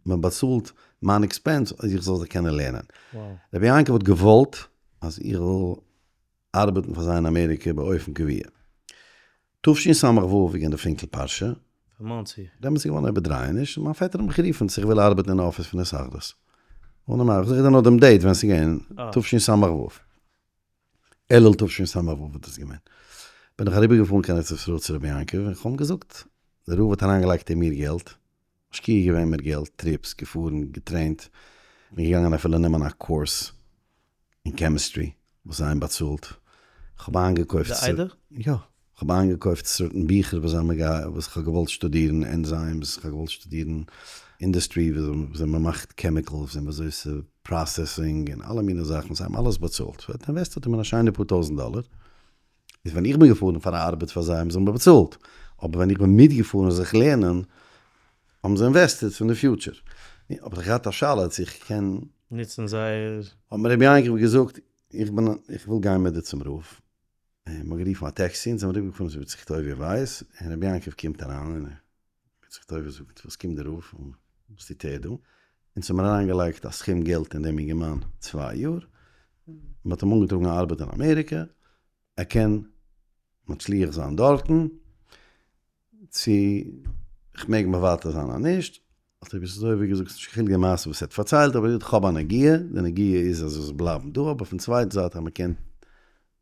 Speaker 1: מען באצאלט מיין expense אז איך זאל זיך קענען לערנען. רבי יעקב האט געוואלט אז איך זאל ארבעטן פאר זיי אין אמעריקע באופן קבוע. תשס"ו איז געווען די פינקל פרשה.
Speaker 2: פון מאנסי.
Speaker 1: דעמאלטס איז געווארן א איבערדרייעניש און מיין פעטער האט מיך גערופן צו איך וויל ארבעטן אין אפיס פון התאחדות. און אמר, איך זאג דיר נאר דעם date ווען ס'איז געווען, תשס"ו. אלול תשס"ו איז דאס געווען. בין איך אריבערגעפארן קיין ארץ ישראל צו רבי יעקב און כ'האב אים געזאגט, דער רב האט אריינגעלייגט אין מיר געלט, משקיע געווען מיט געלט, trips, געפארן, געטרעינט, כ'בין געגאנגען אפילו נעמען א קורס אין chemistry וואס זיי האבן באצאלט, כ'האב איינגעקויפט
Speaker 2: די עדה?
Speaker 1: יא, כ'האב איינגעקויפט certain ביכער וואס זיי האבן מיר וואס כ'האב געוואלט שטודירן, enzymes, כ'האב געוואלט שטודירן industry וויאזוי מ'מאכט chemicals און וויאזוי ס'processing און אלע מיני זאכן, זיי האבן אלעס באצאלט, ס'האט invested אין מיר א שיינע פאר טויזנט דאלער. איז ווען איך בין געפארן פאר א ארבעט פאר זיי האבן זיי מיר באצאלט, אבער ווען איך בין מיטגעפארן זיך לערנען האבן זיי invested פון די future. האב איך געהאט א שאלה צו איך קען.
Speaker 2: נוצן זייער.
Speaker 1: האט מיר רבי יעקב געזאגט איך בין איך וויל גיין מיט דיר צום רב, און מ'האט גערופן א טעקסי און זעמיר אריבערגעפארן צו יצחק טוביה ווייס, און רבי יעקב קומט אריין און יצחק טוביה זאגט וואס קומט דער רב און וואס טוט ער דא, אונז האבן אריינגעלייגט א סכום געלט אין דעם אינגערמאן צוויי יאר, מען האט אים אנגעטראגן א ארבעט אין אמעריקע, ער קען מצליח זיין דארטן, צו איך מעג מוותר זיין אז נישט, האט רבי יצחק טוביה געזאגט, ס'נישט קיין חילוק די מעשה וואס ער האט פארציילט, אבער איך האב א נגיעה, די נגיעה איז אז ער זאל בלייבן דא, אבער פון צווייטן זייט אז מען קען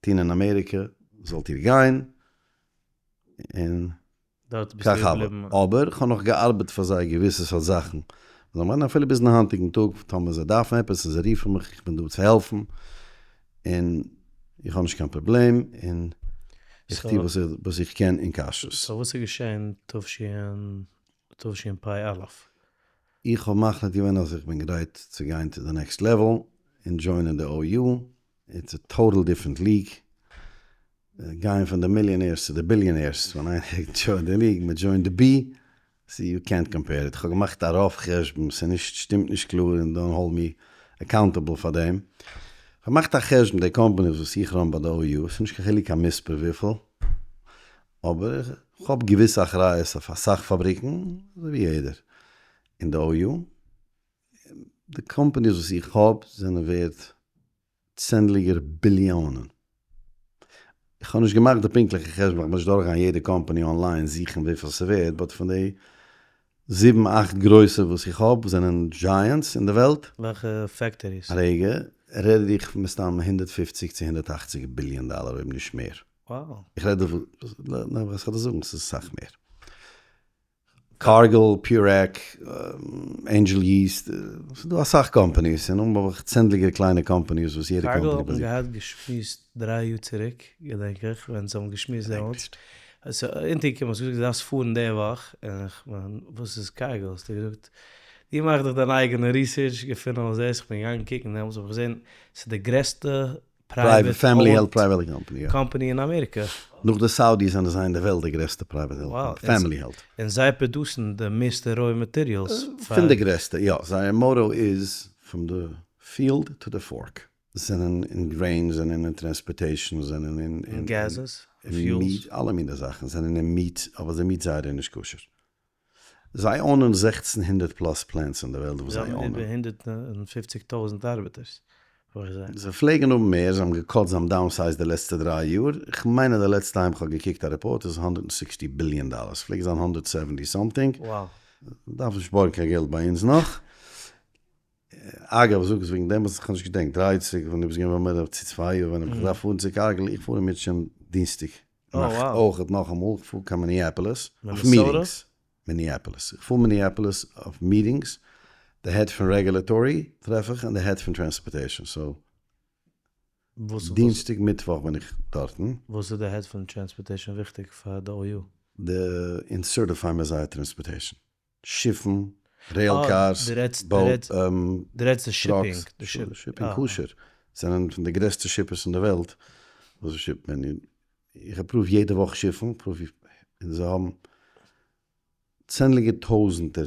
Speaker 1: טון אין אמעריקע זאלט איר גיין, און
Speaker 2: דארט ביסטו
Speaker 1: כך הוה.
Speaker 2: געבליבן.
Speaker 1: אבער כ'האב נאך געארבעט פאר זיי געוויסע סארט זאכן. זיי מיינען אפילו ביזן היינטיגן טאג, טאמער זיי דארפן עפעס און זיי רופן מיך, איך בין דא צו העלפן, און איך האב נישט קיין פראבלעם, און איך טו וואס איך וואס איך קען אין כשרות.
Speaker 2: so וואס איז געשען תשפ"א?
Speaker 1: איך האב מחליט געווען אז איך בין גרייט צו גיין to the next level און דזשוינען די OU, it's a total different league, גיין פון די millionaires צו די billionaires, ווען איינער דזשוינט די league, מען דזשוינט די בי, ס'איז יו קענט קאמפעיר איט, כ'האב געמאכט א rough חשבון, ס'איז נישט, שטימט נישט קלאר און don't hold me accountable פאר דעם, כ'האב געמאכט א חשבון די קאמפאניס וואס איך run ביי די OU, ס'איז נישט קיין חילוק קיין מספר וויפיל, אבער כ'האב געוויסע אחריות אויף אסאך פאבריקן, אזוי ווי יעדער אין די OU, די קאמפאניס וואס איך האב זענען ווערד צענדליגער ביליאנען. איך האב נישט געמאכט די פונקטליכע חשבון, איך בין נישט דורכגעגאנגען יעדע קאמפאני online זוכן וויפיל ס'ווערד, but פון די. זיבן אכט גרויסע וואס איך האב זענען giants אין די וועלט.
Speaker 2: וועלכע factories?
Speaker 1: א רגע, רעד איך מסתם 150 צו 180 ביליאן דאלער אויב נישט מער.
Speaker 2: Wow.
Speaker 1: איך רעד דא פון, וואס כ'וועל דיר זאגן, ס'איז אסאך מער. Cargill, Purac, Angel Yeast, ס'איז דא אסאך companies, און נאכדעם האב איך צענדליגער קליינע companies וואס יעדע
Speaker 2: Cargill
Speaker 1: קאמפאני
Speaker 2: האט מען
Speaker 1: באזירט.
Speaker 2: געהאט געשמועסט דריי יאר צוריק, געדענק איך, ווען זיי האבן געשמועסט דעמאלטס. ס'איז אונטערגעקומען, האסט געזאגט דו דארפסט פארן די וואך, און איך מיין וואס איז Cargill? האסטו געזאגט דו מאך דיך דיין אייגענע research, געפין אויס דאס, איך בין געגאנגען קוקן דעמאלטס האב איך געזען ס'איז די גרעסטע
Speaker 1: private family health private company, יא.
Speaker 2: קאמפאני אין אמעריקע.
Speaker 1: נאך די Saudis זענען זיי אין די וועלט די גרעסטע private health company, family health.
Speaker 2: און זיי produce ן די מערסטע raw materials
Speaker 1: פאר. פון די גרעסטע, יא. זייער motto איז from the field to the fork. זענען אין grains, זענען אין transportation, זענען אין.
Speaker 2: אין gases, fuels.
Speaker 1: meat, אלע מיני זאכן, זענען אין meat, אבער די meat זייערע איז נישט כשר. זיי own ען 1600 plus plants אין די וועלט וואס זיי
Speaker 2: זיי האבן
Speaker 1: own ען.
Speaker 2: איבער 150 טויזנט ארבעטערס, האב איך געזען.
Speaker 1: זיי פלעגן האבן מער, זיי האבן גע cut, זיי האבן downsized די לעצטע דריי יאר, איך מיין אז די לעצטע time איך האב געקוקט א report איז 160 ביליאן דאלער, ס'פלעגט זיין 170 something.
Speaker 2: Wow.
Speaker 1: מ'דארף נישט בארגן קיין געלט ביי אונז נאך. אגב, זאג עס וועגן דעם וואס איך האב נישט געדענקט, דריי צוריק ווען דו ביסט געווען ביי מיר צו צוויי יאר ווען איך דארף פארן צו Cargill, איך פאר אם ירצה השם דינסטאג נאכט אויכעט נאכאמאל, איך פאר קיין Minneapolis אויף meetings, Minneapolis, איך פאר Minneapolis אויף meetings, די head פון regulatory טרעף איך און די head פון transportation, so דינסטאג מיטוואך בין איך דארטן.
Speaker 2: וואס איז די head פון transportation וויכטיג פאר די OU?
Speaker 1: די אונז certify מיר זייער transportation. שיפן, rail cars, boat,
Speaker 2: דו רעדסט די shipping.
Speaker 1: Trucks, shipping כשר, זענען פון די גרעסטע shippers אין די וועלט וואס זיי ship מען, איך approve יעדע וואך שיפן, approve איך, און זיי האבן צענדליגער טויזענטער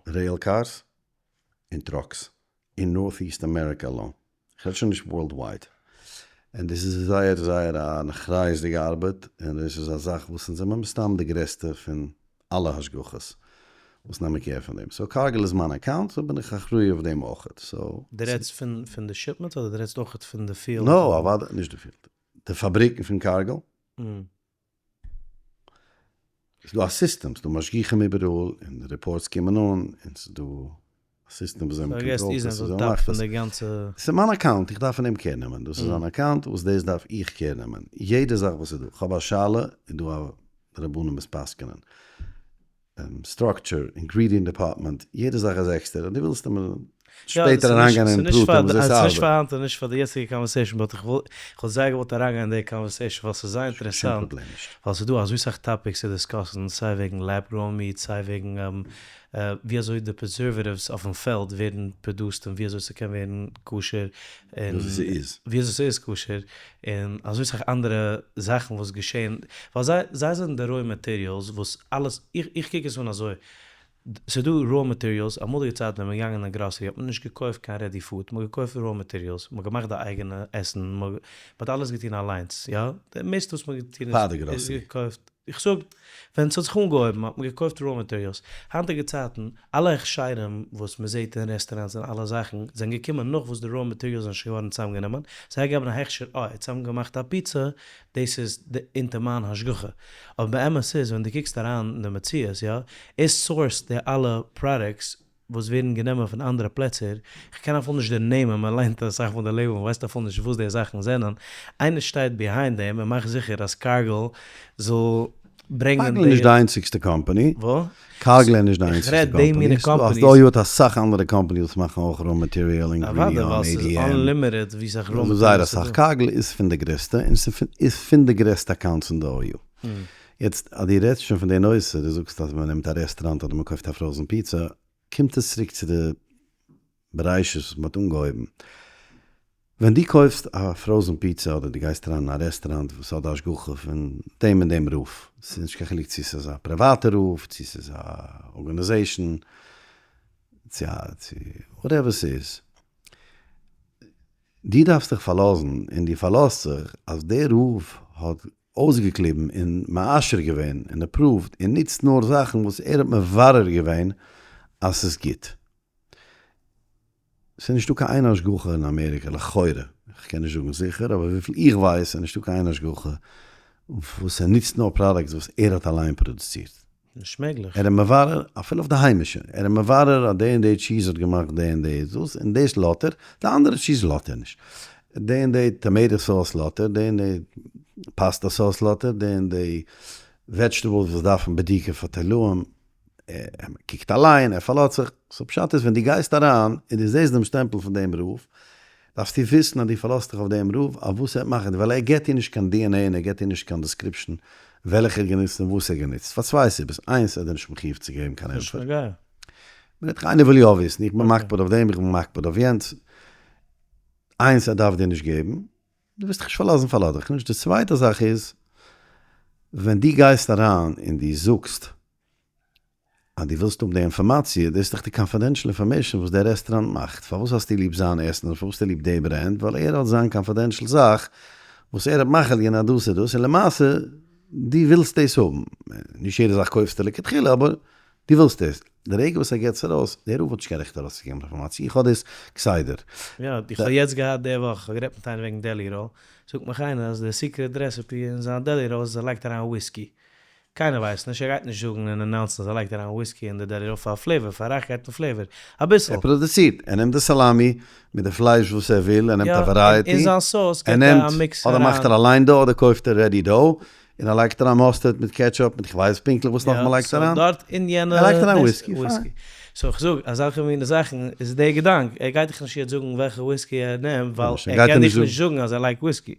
Speaker 1: rail cars און trucks אין Northeast America alone, כ'רעד שוין נישט worldwide, און דאס איז זייער זייער אן אחריות'דיגע ארבעט, און דאס איז א זאך וואס אונז זעמער מסתם די גרעסטע פון אלע השגחות וואס נעמען care פון דעם, so Cargill איז מיין account, so בין איך אחראי אויף דעם אויכעט, so.
Speaker 2: דו רעדסט פון פון די shipment אדער דו רעדסט אויכעט פון די field?
Speaker 1: No, אוודאי נישט די field, די פאבריקן פון Cargill. ס'איז דא א סיסטעם, ס'איז דא משגיחים איבעראל, און די reports קומען אן, און ס'איז דא א סיסטעם וואס זיי האבן קאנטראלט עס, און זיי מאכט עס. ס'איז מיין account, איך דארף פון אים care נעמען, דאס איז אן account וואס דאס דארף איך care נעמען, יעדע זאך וואס איז דא, כ'האב א שאלה, איז דא א רבנים וואס פסק'נען. Structure, ingredient department, יעדע זאך איז עקסטער, און דו ווילסט אמאל שפעטער אריינגיין אין פרטים וויאזוי ס'ארבעט.
Speaker 2: ס'נישט פאר היינט און נישט פאר די יעצטיגע conversation, but איך וואלט זייער געוואלט אריינגיין אין די conversation ווייל ס'איז זייער אינטערעסאנט, ווייל ס'איז דא אזוי סאך topics צו discuss ן, סיי וועגן lab grown meat, סיי וועגן ווי אזוי די preservatives אויפן פעלד ווערן produced און ווי אזוי ס'קען ווערן כשר, און ווי אזוי ס'איז כשר, און אזוי סאך אנדערע זאכן וואס געשען, ווייל זיי זיי זענען די raw materials וואס אלעס, איך איך קוק עס אן אזוי, ס'איז דא raw materials, אמאליגע צייטן ווען מ'איז געגאנגען אין גראסערי האט מען נישט געקויפט קיין ready food, מ'האט געקויפט raw materials, מ'האט געמאכט די אייגענע עסן, מ'האט אלעס געטון אליינס, יא, די מערסטע וואס מ'האט געטון איז געקויפט, איך זאג, ווען ס'האט זיך אנגעהויבן האט מען געקויפט raw materials, היינטיגע צייטן אלע הכשרים וואס מען זעט אין רעסטוראנטס און אלע זאכן זענען געקומען נאך וואס די raw materials זענען שוין געווארן צוזאמגענומען, זיי געבן א הכשר אה ער האט צוזאם געמאכט א פיצא דאס איז אונטער מיין השגחה, אבער באמת איז ווען דו קוקסט אריין אין די מציאות יא, ער source ט די אלע products וואס ווערן גענומען פון אנדערע פלעצער, איך קען אפילו נישט די נעמען, מען ליינט אסאך פון די label מען ווייסט אפילו נישט וואס די זאכן זענען, איינער שטייט behind דעם און מאכט זיכער אז Cargill זאל ברענגען
Speaker 1: Cargill איז נישט די איינציגסטע קאמפאני.
Speaker 2: וואס?
Speaker 1: Cargill איז נישט די איינציגסטע קאמפאני. ס'דא אויך אסאך אנדערע קאמפאניס וואס מאכן אויך raw material
Speaker 2: אוודאי ווייל ס'איז unlimited ווי סאך raw material
Speaker 1: זייער אסאך. Cargill איז פון די גרעסטע און ס'איז פון די גרעסטע accounts אין די OU. יעצט אז דו רעדסט שוין פון די נושא, דו זאגסט אז מ'נעמט א רעסטוראנט אדער מ'קויפט א frozen פיצא, קומט עס צוריק צו די בראשית וואס מ'האט אנגעהויבן. ווען דו קויפסט א frozen פיצא אדער דו גייסט אריין אין א רעסטוראנט וואס האט די השגחה פון דעם און דעם רב, ס'איז נישט קיין חילוק צו ס'איז א פריוואטע רב, צו ס'איז א organization, צו א צו whatever ס'איז, דו דארפסט דיך פארלאזן און דו פארלאזט זיך אז דער רב האט אויסגעקליבן און מאשר געווען און approved און נוצט נאר זאכן וואס ער האט מברר געווען אז ס'איז גוט. ס'איז נישטא קיין איין השגחה אין אמעריקע, לכאורה, איך קען נישט זאגן זיכער, אבער וויפיל איך ווייס איז נישטא קיין איין השגחה וואס ער נוצט נאר products וואס ער האט אליין פראדוצירט.
Speaker 2: נישט מעגליך.
Speaker 1: ער איז מברר אפילו אויף די היימישע, ער איז מברר אז די און די cheese האט געמאכט די און די דאס, און דאס לאט ער, די אנדערע cheese לאט ער נישט. די און די tomato sauce לאט ער, די און די pasta sauce לאט ער, די און די vegetables וואס דארפן בדיקה פאר תולעים, ער קוקט אליין, ער פארלאזט זיך, so פשט איז ווען דו גייסט אריין און דו זעסט דעם שטעמפל פון דעם רב, דארפסטו וויסן אז דו פארלאזט דיך אויף דעם רב אויף וואס ער האט מחליט, ווייל ער געבט דיר נישט קיין DNA און ער געבט דיר נישט קיין description וועלכע ער האט גענוצט און וואס ער האט גענוצט, פאר צוויי סיבות, איינס ער איז דיר נישט מחיוב צו געבן קיין ענטפער. מ'רעדט דאך איינער וויל יא וויסן, איך בין מקפיד אויף דעם, איך בין מקפיד אויף יענץ, איינס ער דארף דיר נישט געבן, דו וועסט דיך נישט פארלאזן פארלאז דיך נישט, די צווייטע זאך איז, ווען דו גייסט אריין און דו זאגסט אז דו ווילסט האבן די אינפארמאציע, דאס איז דאך די confidential information וואס דער רעסטוראנט מאכט, פארוואס האסטו ליב זיין עסן אדער פארוואס האסטו ליב די brand, ווייל ער האט זיין confidential זאך וואס ער האט מחליט געווען אז דאס איז דאס, און למעשה דו ווילסט דאס האבן, נישט יעדע זאך קויפסטו לכתחילה אבער דו ווילסט דאס, די רגע וואס ער געבט עס ארויס, דער רב האט נישט קיין רעכט ארויסצוגעבן אינפארמאציע, איך האב דאס כסדר.
Speaker 2: יא, איך האב יעצט געהאט די וואך, איך האב גערעדט מיט איינעם וועגן deli roll, זאגט מיך איינער אז די secret recipe אין זיין deli roll איז אז ער לייגט אריין וויסקי, קיינער ווייסט נישט, ער גייט נישט זאגן און announce ן אז ער לייגט אריין וויסקי אין די deli roll פאר flavor, פאר רייכקייט און flavor, אביסל.
Speaker 1: ער פראדוצירט, ער נעמט די סאלאמי מיט די פלייש וואס ער וויל, ער נעמט א variety,
Speaker 2: אין זיין סאוס געבט ער א mix
Speaker 1: אדער מאכט ער אליין dough אדער קויפט ער ready dough, און ער לייגט אריין mustard מיט ketchup מיט כ'ווייס פונקטליך וואס נאך מ'לייגט אריין.
Speaker 2: דארט אין יענע
Speaker 1: ער לייגט אריין וויסקי, פיין.
Speaker 2: so איך זאג, אזעלכע מינע זאכן איז די געדאנק, ער גייט דיך נישט יעצט זאגן וועלכע וויסקי ער נעמט, ווייל ער קען דיך נישט זאגן אז ער לייגט וויסקי.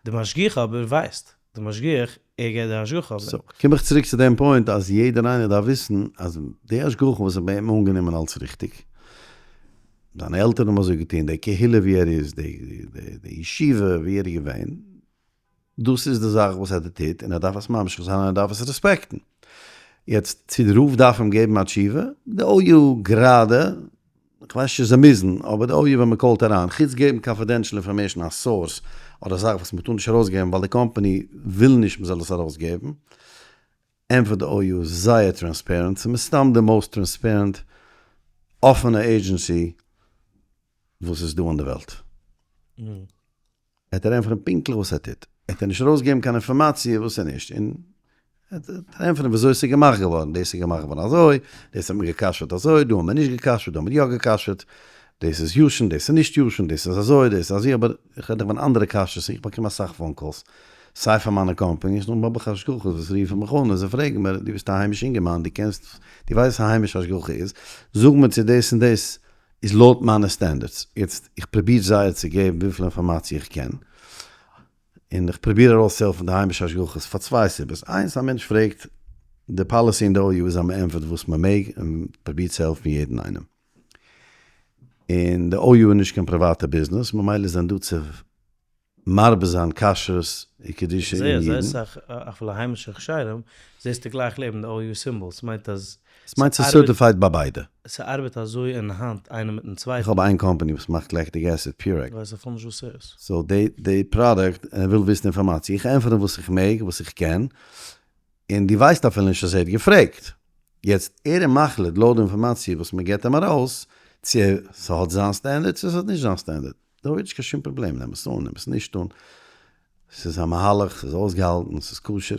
Speaker 2: די משגיח אבער ווייסט, די משגיח, ער געבט די השגחה אויף דעם.
Speaker 1: so, קום איך צוריק צו דעם point אז יעדער איינער דארף וויסן אז די השגחה וואס איז ביי אים אנגענומען אלס ריכטיג, זיינע עלטערן האבן אזוי געטון, די קהילה ווי ער איז, די ישיבה ווי ער איז געווען, דאס איז די זאך וואס ער טוט און ער דארף עס ממשיך זיין און ער דארף עס respect ן. יעצט צו די רב דארף אים געבן א תשובה? די OU גראדע, כ'ווייס נישט צו זיי מוזן, אבער די OU ווען מ'קאלט אריין, חוץ געבן confidential information א source אדער א זאך וואס מ'טאר נישט ארויסגעבן ווייל די קאמפאני וויל נישט מ'זאל עס ארויסגעבן, ענטפערט די OU זייער transparent, ס'איז מסתם די most transparent אפענע agency וואס איז דא אין די וועלט. ער וועט דיר ענטפערן פונקטליך וואס ער טוט, ער וועט דיר נישט ארויסגעבן קיין אינפארמאציע וואס איז נישט, און ער וועט דיר ענטפערן ווי אזוי עס איז געמאכט געווארן, דאס איז געמאכט געווארן אזוי, דאס האט מען גע'כשר'ט אזוי, דא האט מען נישט גע'כשר'ט, דא האט מען יא גע'כשר'ט, דאס איז ישן, דאס איז נישט ישן, דאס איז אזוי, דאס איז אזוי, אבער איך רעד דאך פון אנדערע כשרות, איך באקום אסאך phone calls, סיי פון מיינע companies, נאכדעם האב איך השגחות וואס רופן מיך אן און זיי פרעגן מיר, דו ביסט א היימיש אינגערמאן, דו קענסט, דו ווייסט וואס א היימישע השגחה איז, זאג מיר צו דאס און דאס איז לויט מיינע standards. יעצט, איך פרוביר זייער צו געבן וויפיל אינפארמאציע איך קען, און איך פרוביר ארויסצוהעלפן די היימישע השגחות פאר צוויי סיבות, איינס, א מענטש פרעגט, די policy אין די OU איז אז מען ענטפערט וואס מען מעג און פרובירט צו העלפן יעדן איינעם. און די OU איז נישט קיין פריוואטע ביזנעס, ממילא זענען דא צו מרבה זיין כשרות און קדושה אין
Speaker 2: אידן.
Speaker 1: איך
Speaker 2: זעה זייער אסאך אפילו היימישע הכשרים זעסטו גלייך לעבן די OU symbol, ס'מיינט אז
Speaker 1: ס'מיינט ס'איז certified ביי ביידע.
Speaker 2: ס'ארבעט אזוי אין האנט איינער מיטן צווייטן.
Speaker 1: איך האב איין קאמפאני וואס מאכט lactic acid, Purec.
Speaker 2: כ'ווייס אפילו נישט וואס ס'איז.
Speaker 1: so די פראדוקט, ער וויל וויסן אינפארמאציע, איך ענפער אים וואס איך מעג, וואס איך קען, און דו ווייסט אפילו נישט אז ער האט געפרעגט. יעצט ער איז מחליט לויט די אינפארמאציע וואס מ'געט אים ארויס, צו ס'האט זיין standard צו ס'האט נישט זיין standard. דא איז נישט קיין שום פראבלעם, נעם עס אן, נעם עס נישט אן, ס'איז א מהלך, ס'איז אויסגעהאלטן, ס'איז כשר.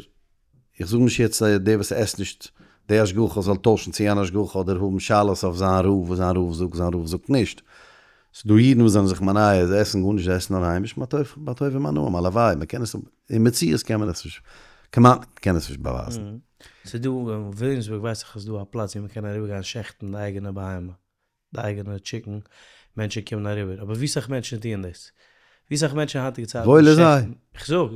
Speaker 1: איך זאג נישט יעצט אז דער וואס עסט נישט די השגחה זאל טוישן צו יענע השגחה אדער האבן שאלות אויף זיין רב וואס זיין רב זאגט, זיין רב זאגט נישט. ס'איז דא אידן וואס זענען זיך מונע, זיי עסן גארנישט, זיי עסן נאר היימיש, מה טוב מה טוב ומה נעים, הלוואי, מ'קען עס, אין מציאות קען מען עס נישט, כמעט קען עס נישט באווייזן.
Speaker 2: ס'איז דא, אין וויליאמסבורג ווייס איך אז ס'איז דא א פלאץ ווי מ'קען אריבערגיין שעכטן די אייגענע בהמה. די אייגענע chicken, מענטשן קומען אריבער, אבער ווי סאך מענטשן טוען דאס? ווי סאך מענטשן היינטיגע צייטן
Speaker 1: וואויל איז זיי.
Speaker 2: איך זאג,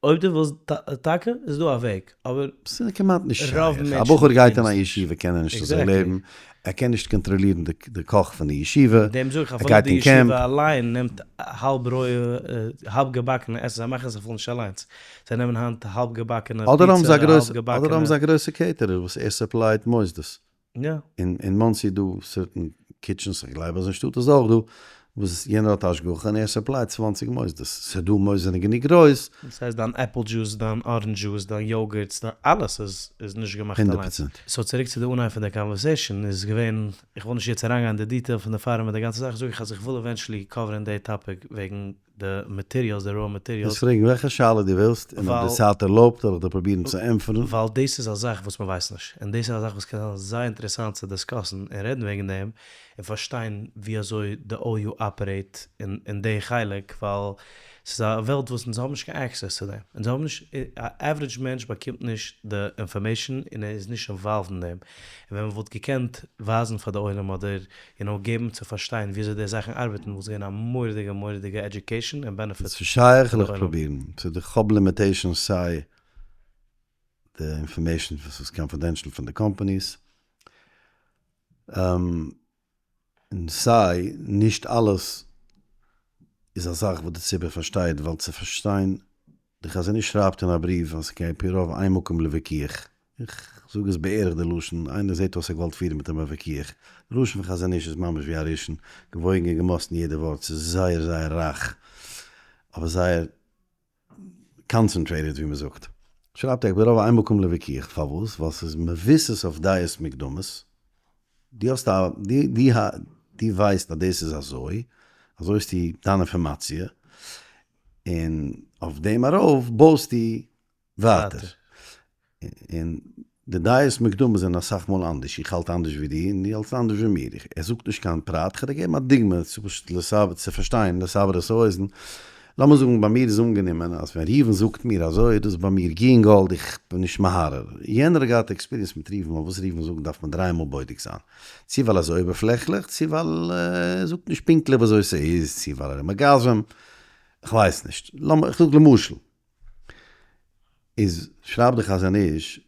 Speaker 2: אויב דו ווילסט טאקע, איז דא א וועג, אבער
Speaker 1: ס'איז כמעט נישט שייך, א בחור גייט אין א ישיבה קען ער נישט אזוי לעבן, ער קען נישט קאנטראלירן די קאך פון די ישיבה,
Speaker 2: דעם זאג איך, אפילו די ישיבה אליין נעמט האלב רויע, האלב געבאקענע עסן, זיי מאכן עס אפילו נישט אליינס, זיי נעמען היינט האלב געבאקענע פיצא, האלב געבאקענע.
Speaker 1: אדער האבן זיי א גרויסע caterer וואס ער supply ט מוסדות.
Speaker 2: יא.
Speaker 1: אין מאנסי איז דא certain kitchens, איך גלייב אז אין שטאט איז אויך דא, וואס יענער האט השגחה און ער supply ט 20 מוסדות, ס'איז דא מוסדות זענען גענוג גרויס.
Speaker 2: דאס הייסט דיין apple juice, דיין orange juice, דיין yogurts, דיין אלעס איז איז נישט געמאכט
Speaker 1: הונדערט
Speaker 2: אליינס.
Speaker 1: פראצענט.
Speaker 2: so צוריק צו די אנהייב פון די conversation איז געווען, איך וויל נישט יעצט אריינגיין אין די detail פון די farm און די גאנצע זאך, זאג איך אז איך וויל eventually cover ן די topic וועגן. די materials, די raw materials.
Speaker 1: קענסט פרעגן וועלכע שאלה דו ווילסט, און אויב די צייט ערלויבט וועל איך דיר פרובירן צו ענטפערן.
Speaker 2: ווייל דאס איז א זאך וואס מען ווייסט נישט, און דאס איז א זאך וואס קען זיין זייער אינטערעסאנט צו discuss ן און רעדן וועגן דעם, און פארשטיין ווי אזוי די OU operate אין די חלק, ווייל ס'איז א וועלט וואס אונז האבן נישט קיין access צו דעם, אונז האבן נישט, א average מענטש באקומט נישט די information און ער איז נישט involved אין דעם, און ווען מען וואלט געקענט ווייזן פאר די עולם אדער יו נאו געבן צו פארשטיין ווי אזוי די זאכן ארבעטן וואלט עס געווען א מורא'דיגע מורא'דיגע education און benefit.
Speaker 1: ס'איז שייך, וועל איך פרובירן. ס'איז די כ'האב limitations סיי די information וואס איז confidential פון די companies, און סיי נישט אלעס איז א זאך וואס די ציבור פארשטייט, ווייל צו פארשטיין, די חזון איש שרייבט אין א בריוו אז ס'קען על פי רוב אין מקום לוויכוח, איך זאג עס בערך די לשון, איינער זעט אויס ער געוואלט פירן מיט אים א וויכוח, די לשון פון חזון איש איז ממש ווי א ראשון, געוואויגן און געמאסטן יעדע ווארט, ס'איז זייער זייער רייך, אבער זייער concentrated ווי מ'זאגט. שרייבט ער על פי רוב אין מקום לוויכוח, פארוואס? ווייל ס'איז מבוסס אויף דעות מוקדמות, דו האסט א, דו ווייסט אז דאס איז אזוי, אזוי האסטו דיין אינפארמאציע, און אויף דעם ארויף בויסטו ווייטער. און די דעות מוקדמות זענען אסאך מאל אנדערש, איך האלט אנדערש ווי דו און דו האלטסט אנדערש ווי מיר, ער זאגט נישט קיין פרט, כ'וועל דיר געבן א דוגמא צו פשוט צו פארשטיין, לסבר את האוזן, לאמיר זאגן ביי מיר איז אנגענומען אז ווען ראובן זאגט מיר אזוי איז דאס ביי מיר גינגאלד, איך בין נישט מהרהר, יענער האט געהאט experience מיט ראובן אויף וואס ראובן זאגט דארף מען דריי מאל בודק זיין, צו ווייל ער איז אויבערפלעכליך, צו ווייל ער זאגט נישט פונקטליך ווי אזוי ס'איז, צו ווייל ער איז מגזם, כ'ווייס נישט, לאמיר, כ'זאג למשל. איז שרייב די חזון איש,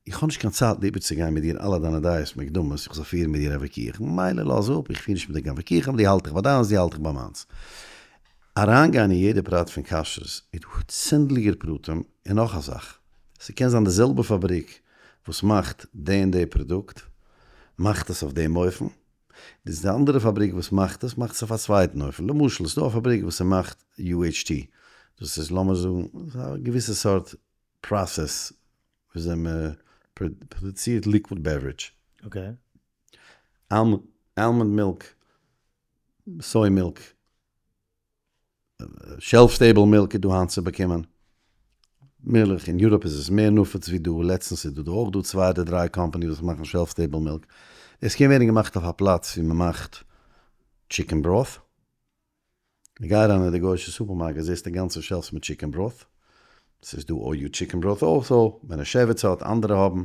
Speaker 1: איך האב נישט קיין צייט איבערצוגיין מיט דיר אלע דיינע דעות מוקדמות, איך זאל פירן מיט דיר א וויכוח, ממילא לאז אפ, איך פיר נישט מיט דיר קיין וויכוחים, דו האלט דיך ביי דיינס, דו האלט דיך ביי מיינס. אריינגיין אין יעדע פרט פון כשרות איז דא צענדליגער פרטים, און נאך א זאך, ס'קען זיין די זעלבע פאבריק וואס מאכט די און די פראדוקט, מאכט עס אויף דעם אופן, איז די אנדערע פאבריק וואס מאכט עס, מאכט עס אויף א צווייטן אופן. למשל, ס'איז דא א פאבריק וואס ס'מאכט UHT, דאס איז לאמיר זאגן א געוויסע סארט process וויאזוי מ'פראדוצירט liquid beverage. Almond milk, soy milk. Shelf stable milk איז דא היינט צו באקומען מילך, אין Europe איז עס מער נפוץ ווי דא, לעצטנס איז דא אויך דא צוויי אדער דריי companies וואס מאכן shelf stable milk, עס קען ווערן געמאכט אויף א פלאץ ווי מען מאכט chicken broth, גיי אריין אין די גוישע סופערמארקעט זעסטו גאנצע shelves מיט chicken broth, ס'איז דא OU chicken broth אויך, מענעשעוויץ האט, אנדערע האבן.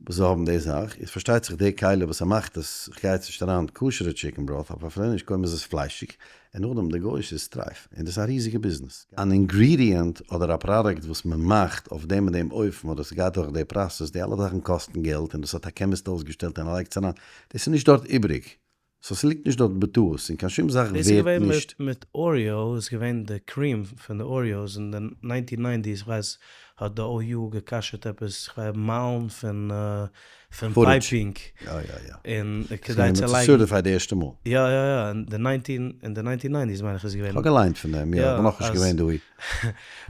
Speaker 1: וואס זיי האבן די זאך, איז פארשטייט זיך די כלי וואס ער מאכט עס, איך גיי יעצט נישט אריין כשר'ע chicken broth, אבער אפילו נישט, קודם איז עס פליישיג, און נאכדעם די גוי'אישע איז טרייף, און דאס איז א ריזיגע ביזנעס. אן ingredient אדער א פראדוקט וואס מען מאכט אויף דעם און דעם אופן אדער ס'גייט דורך די process, די אלע זאכן קאסטן געלט און דאס האט א chemist אויסגעשטעלט און ער לייגט עס אריין, דאס איז נישט דארט איבריג, so ס'ליגט נישט דארט בטעות, און קיין שום זאך
Speaker 2: דאס איז
Speaker 1: ווערט
Speaker 2: געווען
Speaker 1: נישט.
Speaker 2: מיט Oreo, איז געווען די cream פון די Oreos אין די nineteen nineties, איך ווייס האט די OU גע'כשר'ט עפעס, איך ווייס מיילן פון פון piping,
Speaker 1: יא יא יא.
Speaker 2: און כדי צו לייגן.
Speaker 1: Certified די ערשטע מאל.
Speaker 2: יא יא יא, אין די nineteen אין די nineteen nineties מיין איך איז געווען.
Speaker 1: כ'האב געליינט פון דעם, יא, כ'בין נאכנישט געווען דאהי.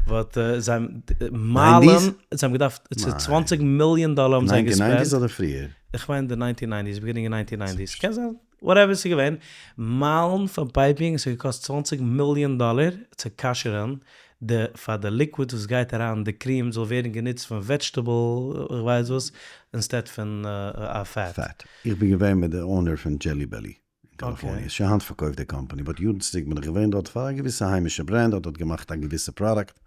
Speaker 2: But זיי האבן מיילן, זיי האבן געדארפט, 20 מיליאן דאלער האבן זיי גע spend ט.
Speaker 1: Nineteen nineties אדער פריער?
Speaker 2: איך מיין די nineteen nineties, beginning nineteen nineties, קען זיין, whatever ס'איז געווען, מיילן פון piping, עס האט געקאסט 20 מיליאן דאלער צו כשר'ן די פאר די liquid וואס גייט אריין די cream זאל ווערן גענוצט פון vegetable איך ווייס וואס, instead פון א fat.
Speaker 1: Fat. איך בין געווען מיט די owner פון Jelly Belly אין קאליפארניע, שוין היינט פארקויפט די company, but יארן צוריק בין איך געווען דארט פאר א געוויסע היימישע brand האט דארט געמאכט א געוויסע פראדוקט,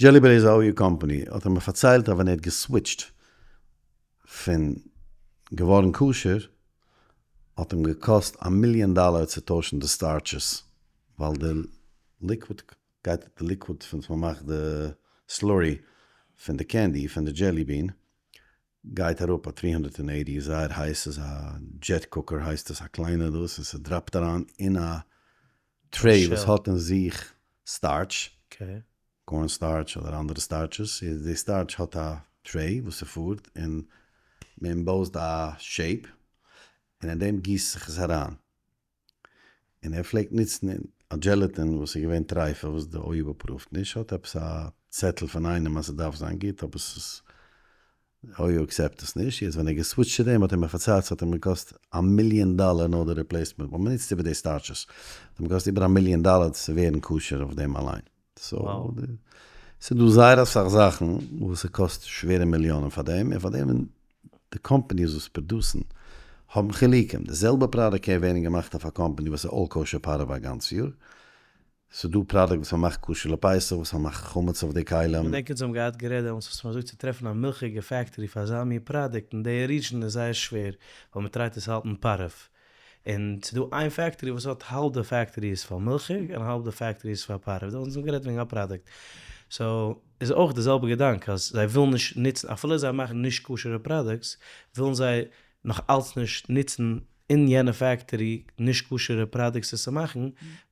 Speaker 1: Jelly Belly איז א OU company, האט ער מיר פארציילט אז ווען ער האט גע switch ט פון געווארן כשר האט אים געקאסט א מיליאן דאלער צו טוישן די starches ווייל די liquid גייט די liquid פון וואס מ'מאכט די slurry פון די candy פון די jelly bean גייט אראפ א 380 זייער הייס ס'איז א jet cooker הייסט עס א קליינע דאס און ס'דראפט אריין אין א tray וואס האט אין זיך starch, corn starch אדער אנדערע starches, איז די starch האט א tray וואס ס'פארט און מ'אימבאוזד א shape און אין דעם גיסט זיך עס אריין. און ער פלעגט נוצן א gelatin וואס איז געווען טרייפה וואס די OU approved נישט, האט עפעס א צעטל פון איינעם אז ס'דארף זיין גוט אבער ס'איז. OU accept עס נישט, יעצט ווען ער געסוויטשט צו דעם האט ער מיר פארציילט ס'האט אים געקאסט א מיליאן דאלער נאר די replacement, ווייל מ'נוצט איבער די starches, האט אים געקאסט איבער א מיליאן דאלער צו ווערן כשר אויף דעם אליין. so ס'דא זייער אסאך זאכן וואס ס'קאסט שווערע מיליאנען פאר דעם, און פאר דעם די companies וואס produce ן האבן חילוקים, די זעלבע פראדוקט קען ווערן געמאכט אויף א קאמפאני וואס איז all kosher פארעווע א גאנץ יאר, ס'דא פראדוקט וואס מ'מאכט כשר לפסח וואס מ'מאכט חמץ אויף די כלים.
Speaker 2: כ'געדענק אונז האבן געהאט גערעדט דעמאלטס וואס מ'זאגט צו טרעפן א מילכיגע factory פאר אזא מין פראדוקט אין די region איז זייער שווער ווייל מ'טרייט עס האלטן פארעוו און ס'איז דא איין factory וואס האט האלב די factory איז פאר מילכיג און האלב די factory איז פאר פארעוו, דא האבן זיי גערעדט וועגן א פראדוקט, so איז אויך די זעלבע געדאנק אז זיי ווילן נישט נוצן אפילו זיי מאכן נישט כשר'ע products ווילן זיי נאך אלץ נישט נוצן אין יענע factory נישט כשר'ע products עס צו מאכן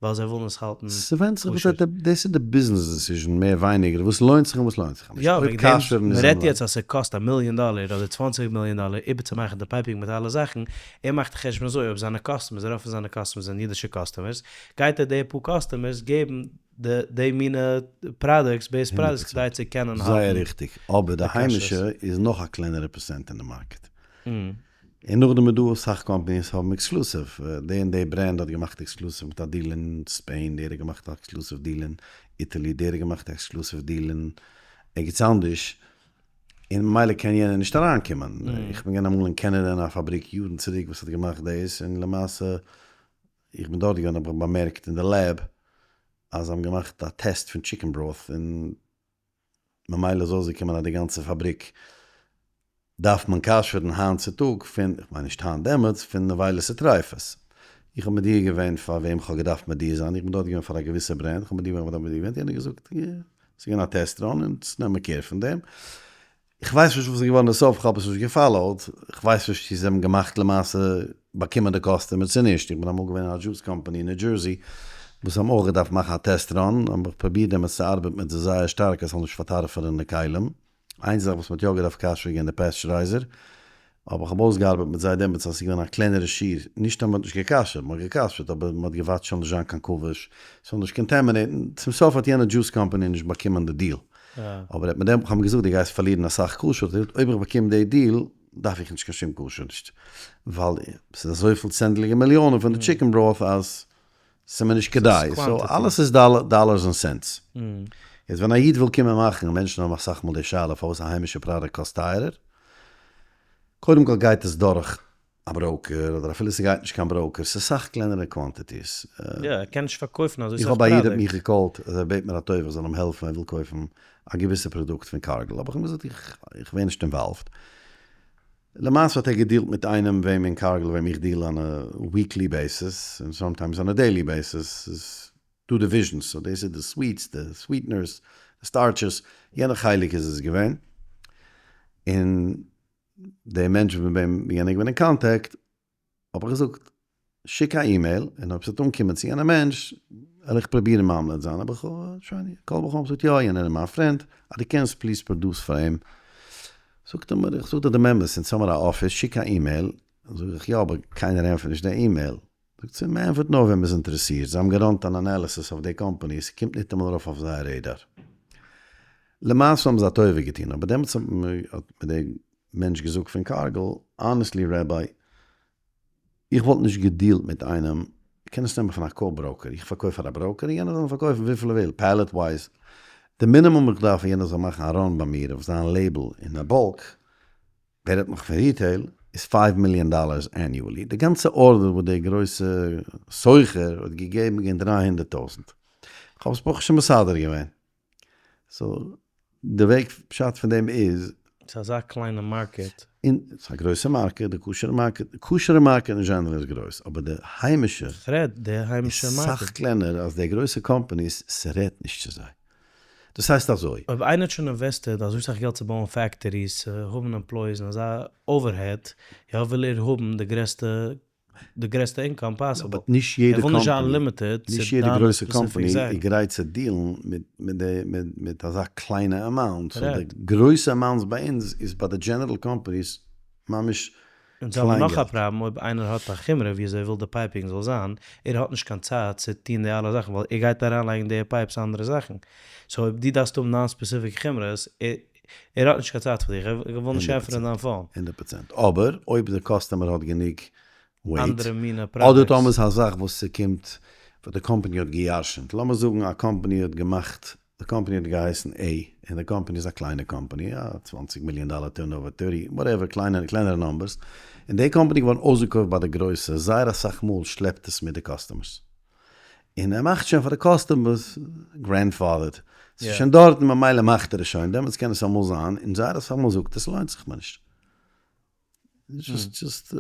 Speaker 2: ווייל זיי ווילן עס האלטן
Speaker 1: ס'ווענדט זיך וואס דאס איז די ביזנעס decision מער ווייניגער וואס לוינט זיך און וואס לוינט זיך נישט,
Speaker 2: יא וועגן דעם מ'רעדט יעצט אז ס'קאסט א מיליאן דאלער אדער 20 מיליאן דאלער איבערצומאכן די piping מיט אלע זאכן, ער מאכט א חשבון אזוי אויב זיינע customers רוב פון זיינע customers זענען אידישע customers גייט ער די פאר customers געבן די די מינע products best products כדי צו קענען האלטן
Speaker 1: זייער ריכטיג, אבער די היימישע איז נאך א קלענערע פערסענט אין די מארקעט. און נאכדעם איז דא אסאך companies האבן exclusive, די און די brand האט געמאכט exclusive מיט א deal אין Spain, דער האט געמאכט א exclusive deal אין Italy, דער האט געמאכט א exclusive deal אין ערגעץ אנדערש, און ממילא קען יענער נישט אריינקומען. איך בין געווען אמאל אין קענעדע אין א פאבריק יארן צוריק וואס האט געמאכט דאס, און למעשה איך בין דארט געווען האב איך באמערקט אין די lab אז זיי האבן געמאכט א טעסט פון chicken broth און ממילא איז אויסגעקומען אז די גאנצע פאבריק דארף מען כשר'ן היינט צו טאג פון, איך מיין נישט היינט דעמאלטס, פון נבילות וטריפות. איך האב מודיע געווען פאר וועם כ'האב געדארפט מודיע זיין, איך בין דארט געווען פאר א געוויסע brand, כ'האב מודיע געווען כ'האב מודיע געווען, יענער האט געזאגט יא, ס'איז געווען א test run אונז נעמען care פון דעם. כ'ווייס נישט וואס איז געווארן די סוף, כ'האב עס נישט געפאלאוט, כ'ווייס נישט צו זיי האבן געמאכט למעשה באקומען די customer צו נישט, איך בין אמאל געווען אין א juice company אין ניו דזשערסי וואס האבן אויך געדארפט מאכן א test run, האב איך פרובירט דעמאלטס צו ארבעטן מיט זיי זייער שטארק אז ס'זאל נישט פארטארפערן די כלים, איין זאך וואס מ'האט יא געדארפט כשר'ן געווען די pasteurizer, אבער כ'האב אויסגעארבעט מיט זיי דעמאלטס אז ס'איז געווען א קלענערע שיעור, נישט אז מ'האט נישט גע'כשר'ט, מ'האט גע'כשר'ט אבער מ'האט געוואטשט ס'זאל נישט זיין קיין כבוש, ס'זאל נישט contaminate ן, צום סוף האט יענע juice company נישט באקומען די deal, אבער ער האט מיט דעם, כ'האב אים געזאגט דו גייסט פארלירן אסאך כשר, האט ער געזאגט אויב איך באקום די deal דארף איך נישט קיין שום כשר נישט, ווייל ס'איז אזויפיל צענדליגע מיליאנען פון די chicken broth אז ס'איז מיר נישט כדאי, so אלעס איז dollars און cents. יעצט ווען א איד וויל קומען מאכן, מענטשן האבן אסאך מאל די שאלה פארוואס א היימישע פראדוקט קאסט טייערער, קודם כל גייט עס דורך א broker, אדער אפילו ס'גייט נישט קיין broker, ס'איז סאך קלענערע quantities.
Speaker 2: יא, ער קען נישט פארקויפן אזוי סאך
Speaker 1: איך האב א איד האט
Speaker 2: פראדוקט.
Speaker 1: מיך געקאלט אז ער בעט מיר א טובה איך זאל אים העלפן ער וויל קויפן א געוויסע פראדוקט פון קארגל, האב איך אים געזאגט איך איך ווער נישט involved. למעשה האט ער געדילט מיט איינעם וועם אין קארגל וועם איך deal on a weekly basis און sometimes on a daily basis, ס'איז דא divisions, so דאס איז די sweets, די sweeteners, די starches, יענע חלק איז עס געווען, און די מענטש מיט וועם יענער איז געווען אין קאנטעקט, האב איך געזאגט, שיק א אימעיל, און אויב ס'וועט אנקומען צו יענע מענטש, וועל איך פרובירן ממליץ זיין, אבער כ'האב שוין call באקומען, זאגט יא יענער איז מיין friend, אז דו קענסט please produce פאר אים, זאגט ער מיר, איך זאג דיר דעם אמת, אונז האמיר א אפיס, שיק א אימעיל, זאג איך יא אבער קיינער ענטפערט נישט די אימעיל, זאגט זי, מען ענטפערט נאר ווען מען איז אינטערעסירט, זיי האבן געראנט אן analysis אויף די קאמפאני, ס'קומט ניטאמאל ארויף אויף זייער radar. למעשה האבן זיי א טובה געטון, אבער דעמאלטס האט מיר דער מענטש געזאגט פון קארגל, honestly ראביי, איך וואלט נישט געדילט מיט איינעם, איך קען עס נעמען פון א co-broker, איך פארקויף פאר א broker און יענער זאל מיר פארקויפן וויפיל ער וויל, pallet wise, די מינימום איך דארף יענער זאל מאכן א run ביי מיר אויף זיין label אין א bulk, ווער רעדט נאך פון retail, איז five million dollars annually, די גאנצע order וואס דער גרויסע סוחר האט געגעבן איז געווען 300,000, כ'האב עס ברוך השם מסדר געווען, so די וועג פשט פון דעם איז.
Speaker 2: ס'איז אזא קליינע מארקעט.
Speaker 1: און ס'איז א גרויסע מארקעט, די כשר'ע מארקעט, די כשר'ע מארקעט אין זשענערל איז גרויס, אבער די היימישע
Speaker 2: כ'רעד די היימישע
Speaker 1: איז
Speaker 2: מארקעט.
Speaker 1: סאך קלענער אז די גרויסע companies ס'רעדט נישט צו זיי. דאס הייסט אזוי.
Speaker 2: אויב איינער האט שוין invested אזוי סאך געלט צו בויען factories, צו האבן employees און אזא overhead, יא וויל ער האבן די גרעסטע די גרעסטע income possible.
Speaker 1: באט נישט יעדע
Speaker 2: ער וויל נישט זיין
Speaker 1: קאמפאני,
Speaker 2: limited צו
Speaker 1: נישט יעדע
Speaker 2: דיינע
Speaker 1: גרויסע
Speaker 2: specific
Speaker 1: קאמפאני איז
Speaker 2: זאכן.
Speaker 1: גרייט צו דילן מיט מיט די מיט מיט אזא קליינע amount, so די
Speaker 2: קארעקט.
Speaker 1: גרויסע amounts ביי אונז איז ביי די general companies ממש
Speaker 2: און זיי האבן
Speaker 1: קליין
Speaker 2: נאך א
Speaker 1: געלט.
Speaker 2: פראבלעם אויב איינער האט א חומרא ווי אזוי ער וויל די piping זאל זיין, ער האט נישט קיין צייט צו טון די אלע זאכן ווייל ער גייט אריינלייגן די pipes אנדערע זאכן, so אויב דו דארפסט האבן דיין specific חומרות, ער. ער האט נישט קיין צייט פאר דיך, ער וויל נישט ענטפערן דיין phone.
Speaker 1: 100%. אבער אויב די customer האט גענוג weight,
Speaker 2: אנדערע מינע
Speaker 1: אדער
Speaker 2: products.
Speaker 1: טאמער איז א זאך וואס ס'קומט וואס די קאמפאני האט געירשנט, לאמיר זאגן א קאמפאני האט געמאכט, די קאמפאני האט געהייסן A, און די קאמפאני איז א קליינע קאמפאני, א 20 מיליאן דאלער turnover, 30, whatever, קליינע, קלענערע numbers, און די קאמפאני איז געווארן אויסגעקויפט ביי די גרויסע, זייער אסאך מאל שלעפט עס מיט די customers. און ער מאכט שוין פאר די customers grandfathered, ס'איז שוין דארט און ממילא מאכט ער עס שוין, דעמאלטס קען עס אמאל זיין, און זייער אסאך מאל זאגט ער ס'לוינט זיך מיר נישט. just,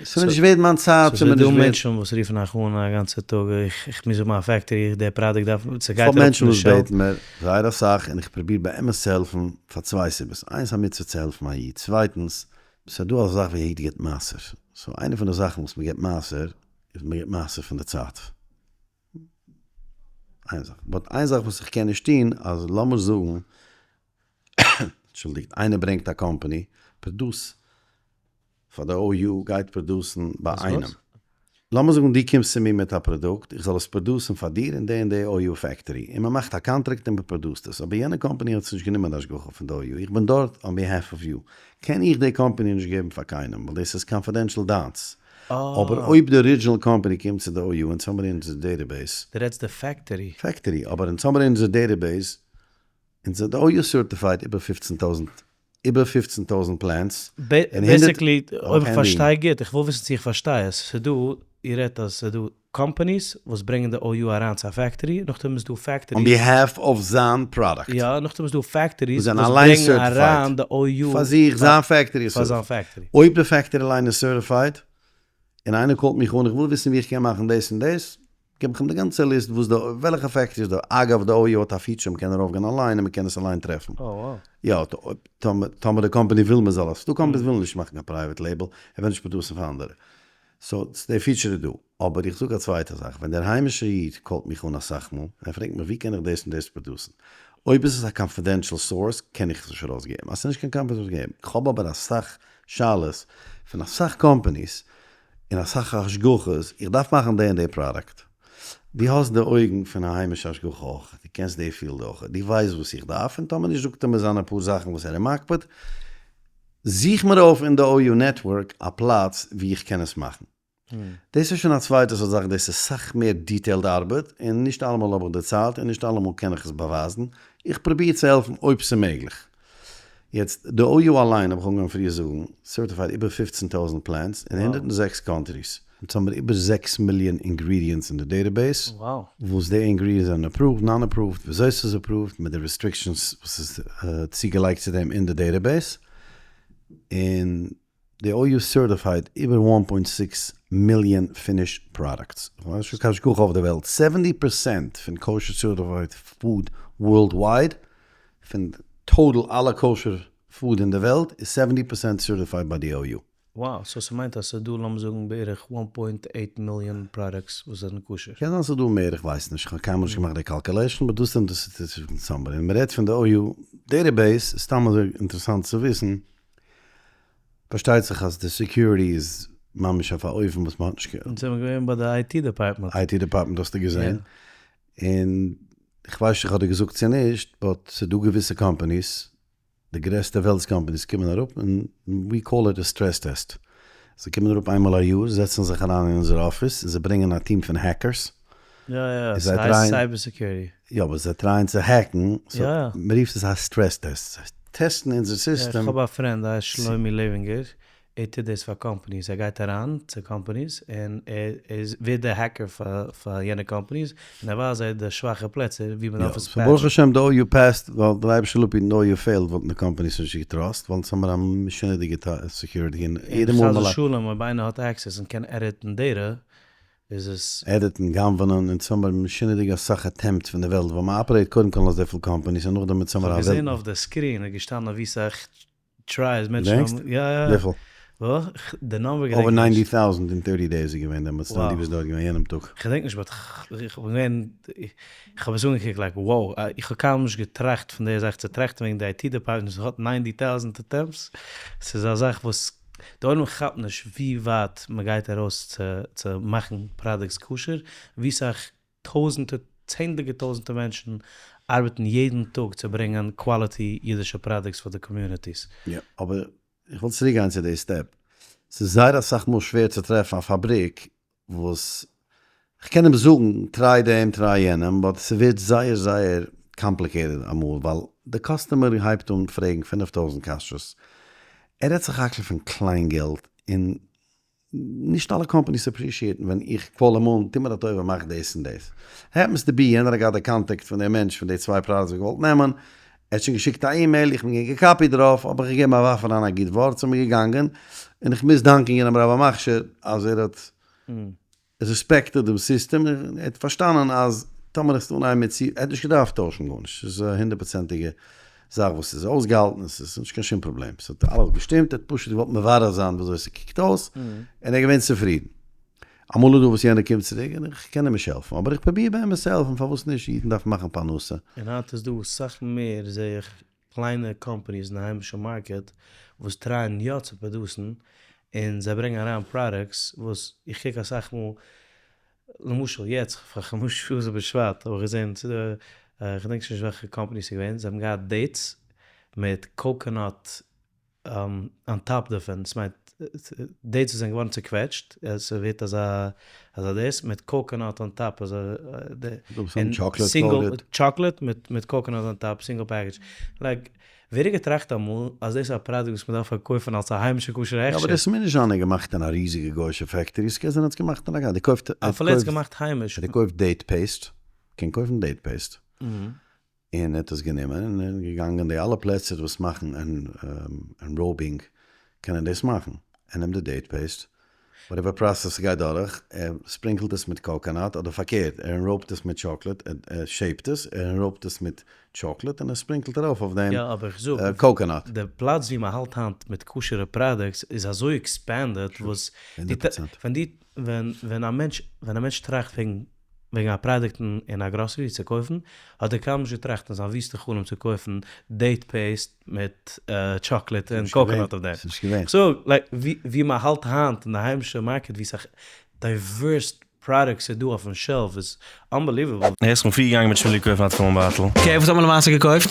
Speaker 1: ס'איז מיר נישט ווערד מיין צייט, ס'איז מיר נישט
Speaker 2: ס'איז דא
Speaker 1: ווערד.
Speaker 2: מענטשן וואס רופן אייך אן א גאנצע טאג, איך מוז האבן א factory, די product דארף, ס'גייט
Speaker 1: כ'האב
Speaker 2: אראפ
Speaker 1: מענטשן
Speaker 2: פון די
Speaker 1: וואס
Speaker 2: shelf.
Speaker 1: בעטן מיר זייער אסאך, און איך פרוביר באמת צו העלפן פאר צוויי סיבות, איינס א מצוה צו העלפן א איד, צווייטנס, ס'איז דא אזא זאך ווי א איד גיבט מעשר, so איינע פון די זאכן וואס מ'גיבט מעשר, איז מ'גיבט מעשר פון די צייט. איין זאך, but איין זאך וואס איך קען נישט טון, אז לאמיר זאגן, אנטשולדיגט, איינער ברענגט א קאמפאני, produce פאר די OU גייט produce ן ביי איינעם. לאמיר זאגן דו קומסט צו מיר מיט א פראדוקט, איך זאל עס produce ן פאר דיר אין די און די OU factory, און מען מאכט א קאנטראקט און מען produce ט עס, אבער יענע קאמפאני האט עס נישט גענומען די השגחה פון די OU, איך בין דארט on behalf of you, קען איך די קאמפאני נישט געבן פאר קיינעם, ווייל דאס איז confidential דיינס. אבער אויב די original קאמפאני קומט צו די OU און האמיר אונזער database.
Speaker 2: דו רעדסט די factory.
Speaker 1: Factory, אבער אונז האמיר אונזער database, אונז די OU certified איבער 15,000, איבער 15,000 plants.
Speaker 2: Basically, אויב איך פארשטיי גוט, איך וויל וויסן צו איך פארשטיי עס, ס'איז דא, איר רעדט אז ס'איז דא companies וואס ברענגען די OU אריין צו א factory, נאכדעם איז דא factories.
Speaker 1: On behalf of זיין פראדוקט.
Speaker 2: יא, נאכדעם איז דא factories וואס ברענגען אריין די OU.
Speaker 1: פאר זיך, זיין factory איז
Speaker 2: פאר זיין factory.
Speaker 1: אויב די factory אליין איז certified, און איינער call ט מיך אן איך וויל וויסן ווי איך קען מאכן דאס און דאס, גיב איך אים די גאנצע list וואס די, וועלכע factory איז דא, אגב די OU האט א feature מ'קען ארויפגיין אליין און מ'קען עס אליין טרעפן. יא, טאמער די קאמפאני וויל מ'זאל עס, ס'דא companies ווילן נישט מאכן קיין private label, ער וויל נישט produce ן פאר אנדערע. So די feature איז דא. אבער איך זאג א צווייטע זאך, ווען דער היימישער איד call ט מיך אן אסאך מאל, און ער פרעגט מיך ווי קען איך דאס און דאס produce ן, אויב איז עס א confidential source קען איך עס נישט ארויסגעבן, אז ס'איז נישט קיין confidential געבן. איך האב אבער אסאך שאלות פון אסאך companies און אסאך השגחות, איך דארף מאכן די און די פראדוקט. דו האסט די אויגן פון א היימישע השגחה אויך, דו קענסט די field אויך, דו ווייסט וואס איך דארף, און טאמער נישט זאגט ער מיר זיינע פאר זאכן וואס ער איז מקפיד, זוך מיר אויף אין די OU network א פלאץ ווי איך קען עס מאכן. דאס איז שוין א צווייטע סארט זאך, דאס איז סאך מער detailed ארבעט, און נישט אלעמאל האב איך די צייט, און נישט אלעמאל קען איך עס באווייזן, איך פרוביר צו העלפן אויב ס'איז מעגליך. יעצט, די OU אליין, האב איך אנגעהויבן פריער זאגן, certified איבער 15,000 plants אין 106 countries. אונז האמיר איבער זעקס מיליאן ingredients אין די database, וואס די ingredients זענען approved, non approved, וויאזוי ס'איז approved, מיט די restrictions וואס איז צוגעלייגט צו דעם אין די database, און די OU certified איבער one point six מיליאן finished products. כ'ווייס נישט קיין השגחה אויף די וועלט, 70% פון kosher certified food worldwide, פון total אלע kosher food אין די וועלט, איז 70% certified ביי די OU.
Speaker 2: Wow, so ס'מיינט אז ס'דא לאמיר זאגן בערך one point eight מיליאן products וואס זענען כשר.
Speaker 1: קען זיין ס'דא מער, איך ווייס נישט, כ'האב קיינמאל נישט געמאכט די calculation, but דאס זענען די statistics און מ'רעדט פון די OU database, איז סתם אזוי אינטערעסאנט צו וויסן, פארשטייט זיך אז די security איז ממש אויף א אופן וואס מ'האט נישט.
Speaker 2: אונז זעמיר געווען ביי די IT department.
Speaker 1: IT department האסטו געזען, און כ'ווייס נישט איך האב דיר געזאגט צו נישט, but ס'דא געוויסע companies, די גרעסטע וועלטס companies קומען אראפ און we call it a stress test. זיי קומען אראפ איינמאל א יאר, זעצן זיך אריין אין אונזער אפיס, און זיי ברענגען א team פון hackers.
Speaker 2: יא יא, ס'הייסט cyber security.
Speaker 1: יא, אבער זיי try ען צו hack ן, so מ'רופט עס א stress test. זיי טעסטן אונזער סיסטעם.
Speaker 2: איך האב א friend ער הייסט שלומי לעווינגער, ער טוט דאס פאר companies, ער גייט אריין צו companies און ער איז ווערט די hacker פאר יענע companies, און ער ווייזט זיי די שוואכע פלעצער ווי מען דארף עס patch ן.
Speaker 1: ברוך השם די OU passed, ווייל דער אייבערשטער זאל אפהיטן די OU failed וואלטן די companies נישט געטראסט, ווייל אונז האמיר א משונה'דיגע security און יעדע מאל
Speaker 2: חס ושלום אויב איינער האט access און קען edit ן data איז עס.
Speaker 1: Edit ן, גנב'נען, אונז האמיר משונה'דיג אסאך attempts פון די וועלט, ווייל מען operate קודם כל אזויפיל companies און נאכדעם אונז האמיר א
Speaker 2: כ'האב
Speaker 1: וועלט.
Speaker 2: געזען אויף די screen איז געשטאנען ווי סאך tries מענטשן האבן, יא יא יא.
Speaker 1: וויפיל?
Speaker 2: וואס? די number געדענק איך נישט.
Speaker 1: Over ninety thousand אין 30 days איז געווען דעמאלטס ווען דו ביסט דארט געווען יענעם טאג.
Speaker 2: כ'געדענק נישט but איך בין געווען, איך האב עס אנגעקוקט like wow, איך האב קיינמאל נישט געטראכט פון די זאך צו טראכטן וועגן די IT department וואס האט ninety thousand attempts, ס'איז א זאך וואס די עולם כאפט נישט ווי ווייט מ'גייט ארויס צו צו מאכן products כשר, ווי סאך טויזענטער צענדליגע טויזענטער מענטשן. ארבעטן יעדן טאג צו ברענגען quality אידישע products פאר די communities.
Speaker 1: יא, אבער איך וויל צוריק גיין צו די step. ס'איז זייער אסאך מאל שווער צו טרעפן א פאבריק וואס כ'קען אים זאגן try דעם try יענעם but ס'ווערט זייער זייער complicated אמאל ווייל די customer הייבט אן פרעגן 5000 קשיות, ער רעדט זיך actually פון קליין געלט און נישט אלע companies appreciate ן ווען איך call אים אן טו מיר א טובה מאך דאס און דאס. Happens to be יענער האט געהאט די contact פון דעם מענטש פון די צוויי products וואס איך געוואלט נעמען, ער האט שוין געשיקט א אימעיל, איך בין געווען גע copy ט דערויף, האב איך געגעבן א ווארף אריין א גוט ווארט, ס'איז מיר געגאנגען, און איך מוז דאנקען יענעם רב המכשיר אז ער האט respected דעם סיסטעם, און ער האט פארשטאנען אז טאמער עסטו אנהייבן מיט צו, ער האט נישט געדארפט טוישן גארנישט, ס'איז א הונדערט פראצענטיגע זאך וואס איז אויסגעהאלטן, עס איז נישט קיין שום פראבלעם, ס'האט אלעס געשטימט, ער האט פשוט געוואלט מברר זיין וויאזוי ס'קוקט אויס, און ער איז געווען צופרידן. אמאל איז דא וואס יענער קומט צוריק און איך קען אים נישט העלפן, אבער איך פרוביר באמת צו העלפן, פארוואס נישט, אידן דארפן מאכן פרנסה.
Speaker 2: און היינט איז דא סאך מער זעה איך קליינע companies אין די היימישע market וואס try ען יא צו produce ן און זיי ברענגען אריין products וואס איך קוק אסאך מאל למשל יעצט פאר חמשה עשר בשבט האב איך געזען ס'איז דא איך געדענק שוין נישט וועלכע קאמפאני ס'איז געווען זיי האבן געהאט dates מיט coconut on top דערפון, ס'מיינט dates וואס זענען געווארן צוקוועטשט, ס'ווערט אזא אזא דאס מיט coconut on top אזוי
Speaker 1: און
Speaker 2: single chocolate מיט coconut on top single package, like ווער האט געטראכט אמאל אז דאס איז א פראדוקט וואס מ'דארף פארקויפן אלס א היימישע כשר'ע הכשר?
Speaker 1: יא אבער דאס מוז נישט זיין געמאכט אין א ריזיגע גוישע factory, ס'קען זיין ער האט עס געמאכט אין א גא, קויפט
Speaker 2: אפילו ער האט עס געמאכט היימיש.
Speaker 1: ער קויפט date paste, קען קויפן date paste. און ער האט עס גענומען און ער איז געגאנגען די אלע פלעצער וואס מאכן enrobing קענען דאס מאכן, ער נעמט די date paste, whatever process ס'גייט דורך, ער sprinkle ט עס מיט coconut, אדער פארקערט, ער enrobe ט עס מיט טשאקלעט, ער shape ט עס, ער enrobe ט עס מיט טשאקלעט און ער sprinkle ט ארויף אויף דעם
Speaker 2: יא אבער איך זאג,
Speaker 1: coconut.
Speaker 2: די פלאץ ווי מען האלט היינט מיט כשר'ע products איז אזוי expanded וואס ווען די ווען א מענטש ווען א מענטש טראכט וועגן וועגן א פראדוקט אין א גראסערי צו קויפן, האט ער קיינמאל נישט געטראכט אין זיין וויסטע חלום צו קויפן date paste מיט טשאקלעט און coconut אויף דעם.
Speaker 1: ס'נישט געווען.
Speaker 2: סאו like ווי מען האלט היינט אין די היימישע market ווי סאך diverse products איז דא אויפן shelf איז unbelievable.
Speaker 3: הערסט כ'בין פריער געגאנגען מיט שמולי קויפן א תפילין בייטל.
Speaker 4: Okay וואס האט מען למעשה געקויפט?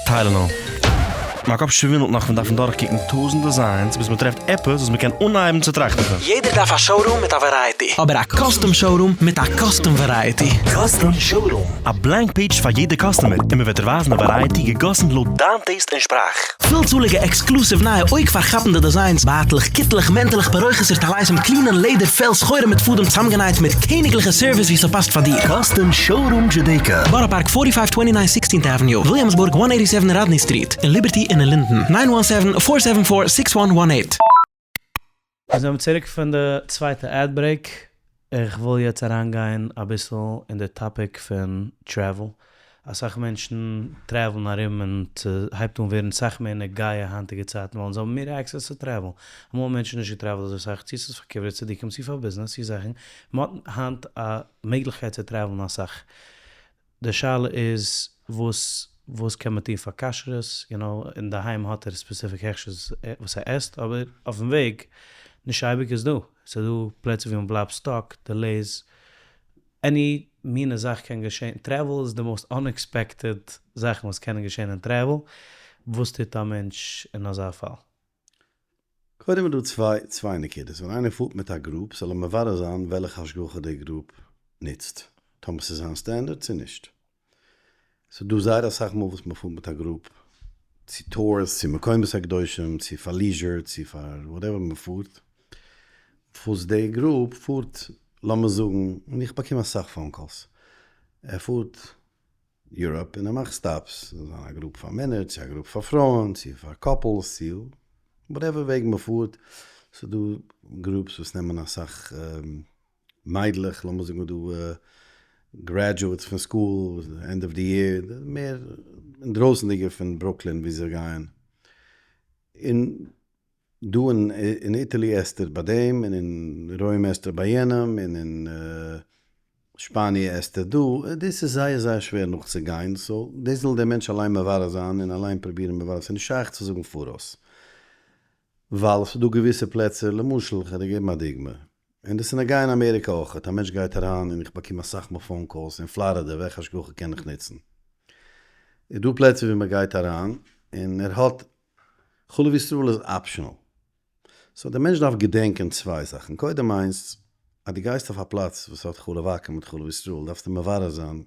Speaker 3: Tylenol. מיין קאפ שווינדלט נאך פון דארפן דורכקוקן טויזנט designs ביז מ'טרעפט עפעס וואס מ'קען אנהייבן צו טראכטן פון.
Speaker 4: יעדער דארף א showroom מיט א variety. אבער א custom showroom מיט א custom variety.
Speaker 3: Custom showroom. א blank page פאר יעדע customer און מ'וועט דיר ווייזן די variety געגאסן לויט דיין taste און שפראך.
Speaker 4: פילצאליגע exclusive נייע אויג פארכאפנדע designs, בייטלעך, קיטלעך, מענטעלעך, פרוכת'ער, טליתים, קלינען, לעדער, פעל, סחורה מיט פאדעם צאמגענייט מיט קעניגליכע סערוויס ווי ס'פאסט פאר דיר.
Speaker 3: Custom showroom Judaica.
Speaker 4: בארא פארק, forty five twenty nine Sixteenth Avenue, וויליאמסבורג, one eighty seven Rodney Street, אין ליבערטי און אין לינדען, nine one seven, four seven four, six one one eight.
Speaker 2: מיר זענען צוריק פון די צווייטע ad break, איך וויל יעצט אריינגיין אביסל אין די topic פון travel, אסאך מענטשן travel ן ארום און ס'הייבט אן ווערן סאך מער נוגע היינטיגע צייטן ווייל אונז האבן מער access צו travel, אמאל האבן מענטשן נישט גע travel ט אזוי סאך, צו ס'איז פאר קברי צדיקים צו פאר ביזנעס צו זאכן, מ'האט היינט א מעגליכקייט צו travel ן אסאך, די שאלה איז וואס וואס קען מען טון פאר כשרות, יו נאו, אינדערהיים האט ער specific הכשרות וואס ער עסט, אבער אויפן וועג נישט אייביג איז דא, ס'איז דא פלעצער ווי מ'בלייבט stuck, delays, any מינע זאך קען געשען, travel איז די most unexpected זאכן וואס קענען געשען אין travel, וואס טוט א מענטש אין אזא פאל?
Speaker 1: קודם איז דא צוויי צוויי נקודות, ווען איינער פארט מיט א group זאל ער מברר זיין וועלכע השגחה די group נוצט, טאמער ס'איז זיין סטענדערט צו נישט. ס'איז דא זייער אסאך מאל וואס מ'פארט מיט א group, צו tours, צו מקומות הקדושים, צו פאר leisure, צו פאר whatever מ'פארט, וואס די group פארט, לאמיר זאגן, און איך באקום אסאך phone calls, ער פארט Europe און ער מאכט stops, זאל זיין א group פאר מענער, צו א group פאר פרויען, צו פאר couples, צו whatever וועג מען פארט, ס'איז דא groups וואס נעמען אסאך מיידלעך, לאמיר זאגן דא graduates פון school, end of the year, מער אינדרויסנדיגע פון ברוקלין ווי זיי גייען, און דא אין Italy עסט ער ביי דעם, און אין רוים עסט ער ביי יענעם, און אין שפאניע עסט ער דא, דאס איז זייער זייער שווער נאכצוגיין, so דאס זאל דער מענטש אליין מברר זיין און אליין פרובירן מברר, ס'איז נישט שייך צו זאגן פאראויס, ווייל ס'איז דא געוויסע פלעצער, למשל, כ'וועל דיר געבן א דוגמא, און דאס איז נוגע אין אמעריקע אויכעט, א מענטש גייט אריין און איך באקום אסאך מאל phone calls אין פלארידע, וועלכע השגחה קען איך נוצן? איז דא פלעצער ווי מען גייט אריין און ער האט חלב ישראל איז optional. so דער מענטש דארף געדענקען צוויי זאכן, קודם איינס, אז דו גייסט אויף א פלאץ וואס האט חלב עכו"ם מיט חלב ישראל דארפסטו מברר זיין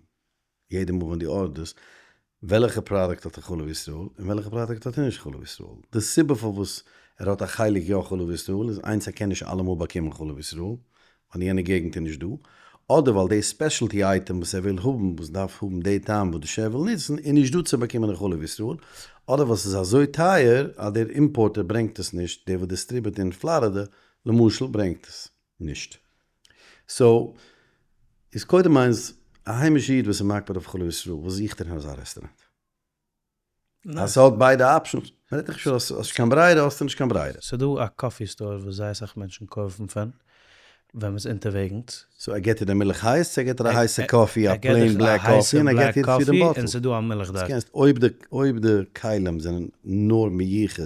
Speaker 1: יעדע מאל ווען דו order סט וועלכע פראדוקט האט ער חלב ישראל און וועלכע פראדוקט האט ער נישט חלב ישראל. די סיבה פארוואס ער האט א חלק יא חלב ישראל איז איינס ער קען נישט אלעמאל באקומען חלב ישראל ווייל יענע געגנט איז נישט דא, אדער ווייל די specialty item וואס ער וויל האבן וואס דארף האבן די טעם וואס די שעף וויל נוצן איז נישט דא צו באקומען אין חלב ישראל, אדער ווייל ס'איז אזוי טייער אז דער importer ברענגט עס נישט, דער וואס distribute אין פלארידע למשל ברענגט עס נישט. so איז קודם איינס, א היימישע איד וואס איז מקפיד אויף חלב ישראל, וואס זוכט ער אין אזא רעסטוראנט? אז ס'האט ביידע options, מ'רעדט דאך נישט פון האסט נישט קיין ברירה האסטו נישט קיין ברירה.
Speaker 2: ס'דא א coffee store וואס זייער סאך מענטשן קויפן פון ווען מ'איז אונטערוועגנס.
Speaker 1: so ער געט דיר די מילך הייס, צו ער געט דיר א הייסע coffee, א plain black coffee, און ער געט דיר צו דעם bottle.
Speaker 2: און ס'דא א מילך דארט.
Speaker 1: קענסט אויב די אויב די כלים זענען נאר מיוחד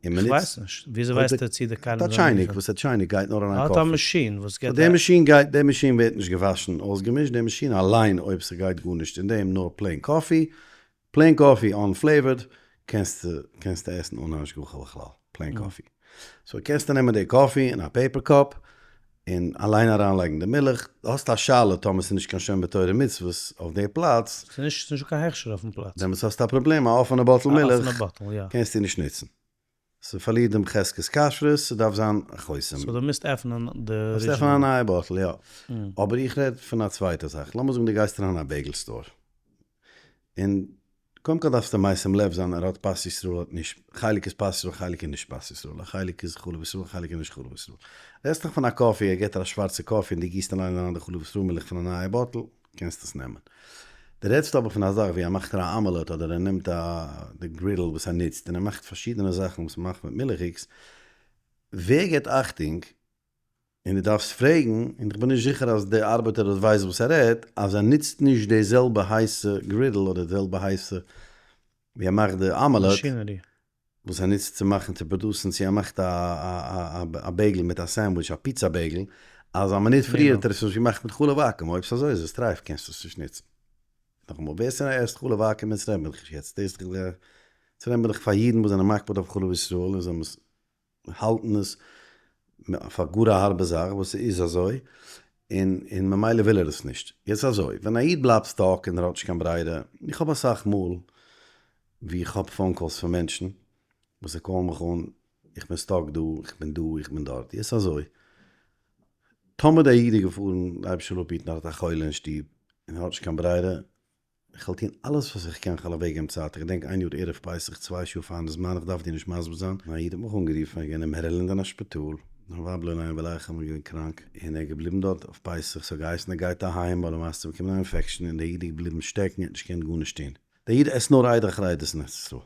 Speaker 1: און מ'נוצט.
Speaker 2: כ'ווייס נישט, וויאזוי ווייסטו צו די כלים
Speaker 1: זענען מיוחד? האט א טשייניק, וואס א טשייניק גייט נאר אריין coffee.
Speaker 2: האט א מאשין וואס געט.
Speaker 1: די מאשין גייט, די מאשין ווערט נישט געוואשן אויסגעמישט, די מאשין אליין אויב ס'גייט גארנישט אין דעם נאר plain coffee, plain coffee unflavored קענסטו קענסטו עסן אן השגחה בכלל, plain coffee. so קענסטו נעמען די coffee אין א paper cup און אליין אריינלייגן די מילך, האסט א שאלה טאמער ס'איז נישט קיין שומר תורה ומצוות אויף די פלאץ.
Speaker 2: ס'איז נישט ס'נישט דא קיין הכשר אויפן פלאץ.
Speaker 1: דעמאלטס האסטו א פראבלעם, א אפענע bottle מילך קענסטו נישט נוצן. ס'פארלירט דעם חזקת כשרות, ס'דארף זיין א חותם.
Speaker 2: so דו מוזט עפענען די original.
Speaker 1: מוזט עפענען א נייע bottle, יא. אבער איך רעד פון א צווייטע זאך. לאמיר זאגן דו גייסט אריין אין א bagel store. און קודם כל דארפסטו משים לב זיין ער האט פת ישראל האט נישט, חלק איז פת ישראל חלק איז נישט פת ישראל, א חלק איז חלב ישראל חלק איז נישט חלב ישראל. רעדסט דאך פון א coffee, ער געט דיר א שווארצע coffee און דו גיסט אליין אריין די חלב ישראל מילך פון א נייע bottle, קענסט עס נעמען. דו רעדסט אבער פון א זאך ווי ער מאכט דיר א omelette אדער ער נעמט א די griddle וואס ער נוצט און ער מאכט פארשידענע זאכן וואס מ'מאכט מיט מילכיגס, ווער געבט אכטונג? און דו דארפסט פרעגן, און איך בין נישט זיכער אז דער ארבעטער דארט ווייסט וואס ער רעדט, אז ער נוצט נישט די זעלבע הייסע griddle אדער די זעלבע הייסע ווי ער מאכט די omelette, וואס ער נוצט צו מאכן צו produce ן, צו ער מאכט א bagel מיט א sandwich, א פיצא bagel, אז א מינוט פריער האט ער עס נישט געמאכט מיט חלב עכו"ם, אויב ס'אזוי איז עס טרייף קענסטו עס נישט נוצן. נאכאמאל, ווער ס'עסט חלב עכו"ם יעצט רעד בין איך נישט יעצט, דאס רעד בין איך פאר אידן וואס זענען מקפיד אויף חלב ישראל און זיי האבן עס האלטן עס פאר גאר א הארבע זאך וואס ס'איז אזוי, און און ממילא וויל ער עס נישט. יעצט אזוי, ווען א איד בלייבט stuck און ער האט נישט קיין ברירה, איך האב אסאך מאל ווי איך האב phone calls פון מענטשן וואס זיי call ן מיך אן, איך בין stuck דא, איך בין דא, איך בין דארט, יעצט אזוי, טאמער דער איד איז געפארן, די אייבערשטער זאל אפהיטן, ער האט א חולה אין שטוב און ער האט נישט קיין ברירה, איך וועל טון אלעס וואס איך קען, כ'וועל אוועקגעבן צייט, איך געדענק איין יאר ערב פסח צוויי שעה פארן זמן, איך דארף דיר נישט מסביר זיין, א איד האט מיך אנגערופן, ער איז געווען אין מערילענד אין א שפיטאל, זיין ווייב לא עלינו ולא עליכם איז געווען קראנק, און ער איז געבליבן דארט אויף פסח, ס'האט געהייסן ער גייט אהיים, ווייל למעשה האט ער באקומען א infection, און דער איד איז געבליבן שטעקן, ער האט נישט געקענט גארנישט טון. דער איד עסט נאר עדה החרדית אין ארץ ישראל.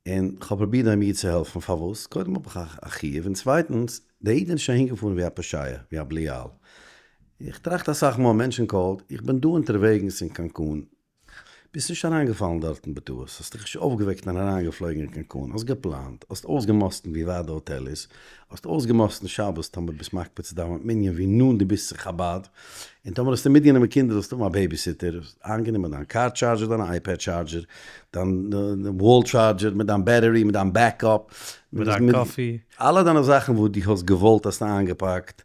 Speaker 1: און כ'האב פרובירט דעם איד צו העלפן, פארוואס? קודם האב איך א חיוב, און צווייטנס, דער איד איז נישט אהינגעפארן ווי א פושע, ווי א בליעהל. איך טראכט אסאך מאל, מענטשן call ט, איך בין דא אונטערוועגנס אין קאנקון, ביסט נישט אריינגעפאלן דארטן בטעות, האסט דיך נישט אויפגעוועקט און אריינגעפלויגן אין קאנקון, האסט געפלאנט, האסט אויסגעמאסטן ווי ווייט די האטעל איז, האסט אויסגעמאסטן שבת טאמער ביסט מקפיד צו דאווענען מנין ווי נאנט דו ביסט צו חבד, און טאמער האסטו מיטגענומען קינדער זאלסטו האבן א babysitter, האסט איינגענומען דיין car charger, דיין iPad charger, דיין wall charger מיט דיין battery, מיט דיין backup,
Speaker 2: מיט דיין coffee.
Speaker 1: אלע דיינע זאכן וואס דו האסט געוואלט האסטו איינגעפאקט,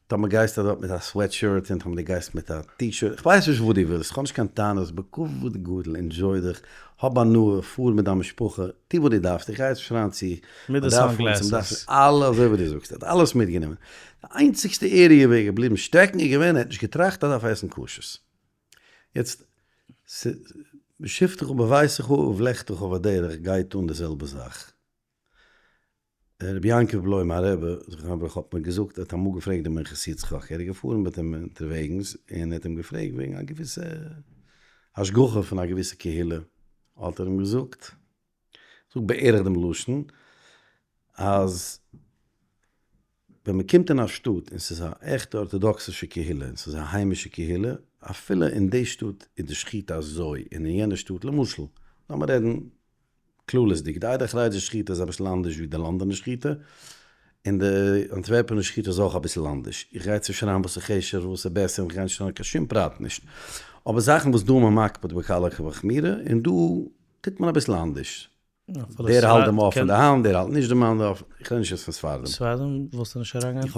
Speaker 1: טאמער גייסטו דארט מיט א sweatshirt און טאמער דו גייסט מיט א T-shirt, איך ווייס נישט וואס דו ווילסט, איך האב נישט קיין טענות, בכבוד גדול, enjoy דיך, האב הנאה, פאר מיט דיין משפחה, טו וואס דו דארפסט, איך גיי יעצט נישט אריין צו
Speaker 2: מיט די sunglasses.
Speaker 1: אלע אזוי ווי דו זאגסט, ער האט אלעס מיטגענומען, די איינציגסטע area ווי ער איז געבליבן שטעקן איז געווען ער האט נישט געטראכט אז ער דארף עסן כשר'ס. יעצט, בשבתך בביתך ובלכתך בדרך גייט אן די זעלבע זאך. רבי יעקב בלוי מיין רבי זכרונו לברכה האט מיר געזאגט, ער האט אמאל געפרעגט דעם מנחת יצחק, ער איז געפארן מיט אים אונטערוועגנס, און ער האט אים געפרעגט וועגן א געוויסע השגחה פון א געוויסע קהילה, האט ער אים געזאגט, זאג בערך דעם לשון, אז ווען מען קומט אין א שטאט און ס'איז א עכטע ארטאדאקסישע קהילה און ס'איז א היימישע קהילה, אפילו אין די שטאט איז די שחיטה אזוי און אין יענע שטאט, למשל, לאמיר רעדן כללית'דיג, די עדה החרדית שחיטה איז אביסל אנדערש ווי די לאנדאנער שחיטה. און די אנטווערפענע שחיטה איז אויך אביסל אנדערש. איך גיי צו שרייען וואס איז כשר און וואס איז בעסער, איך גיי נישט שרייען קיין שום פרט נישט. אבער זאכן וואס דא איז מען מקפיד בקלה כבחמורה, און דא טוט מען אביסל אנדערש. דער האלט דעם אויף אין די האנט, דער האלט נישט דעם האנט אויף, איך רעד נישט יעצט פון ספרדים.
Speaker 2: ספרדים ווילסטו נישט אריינגיין?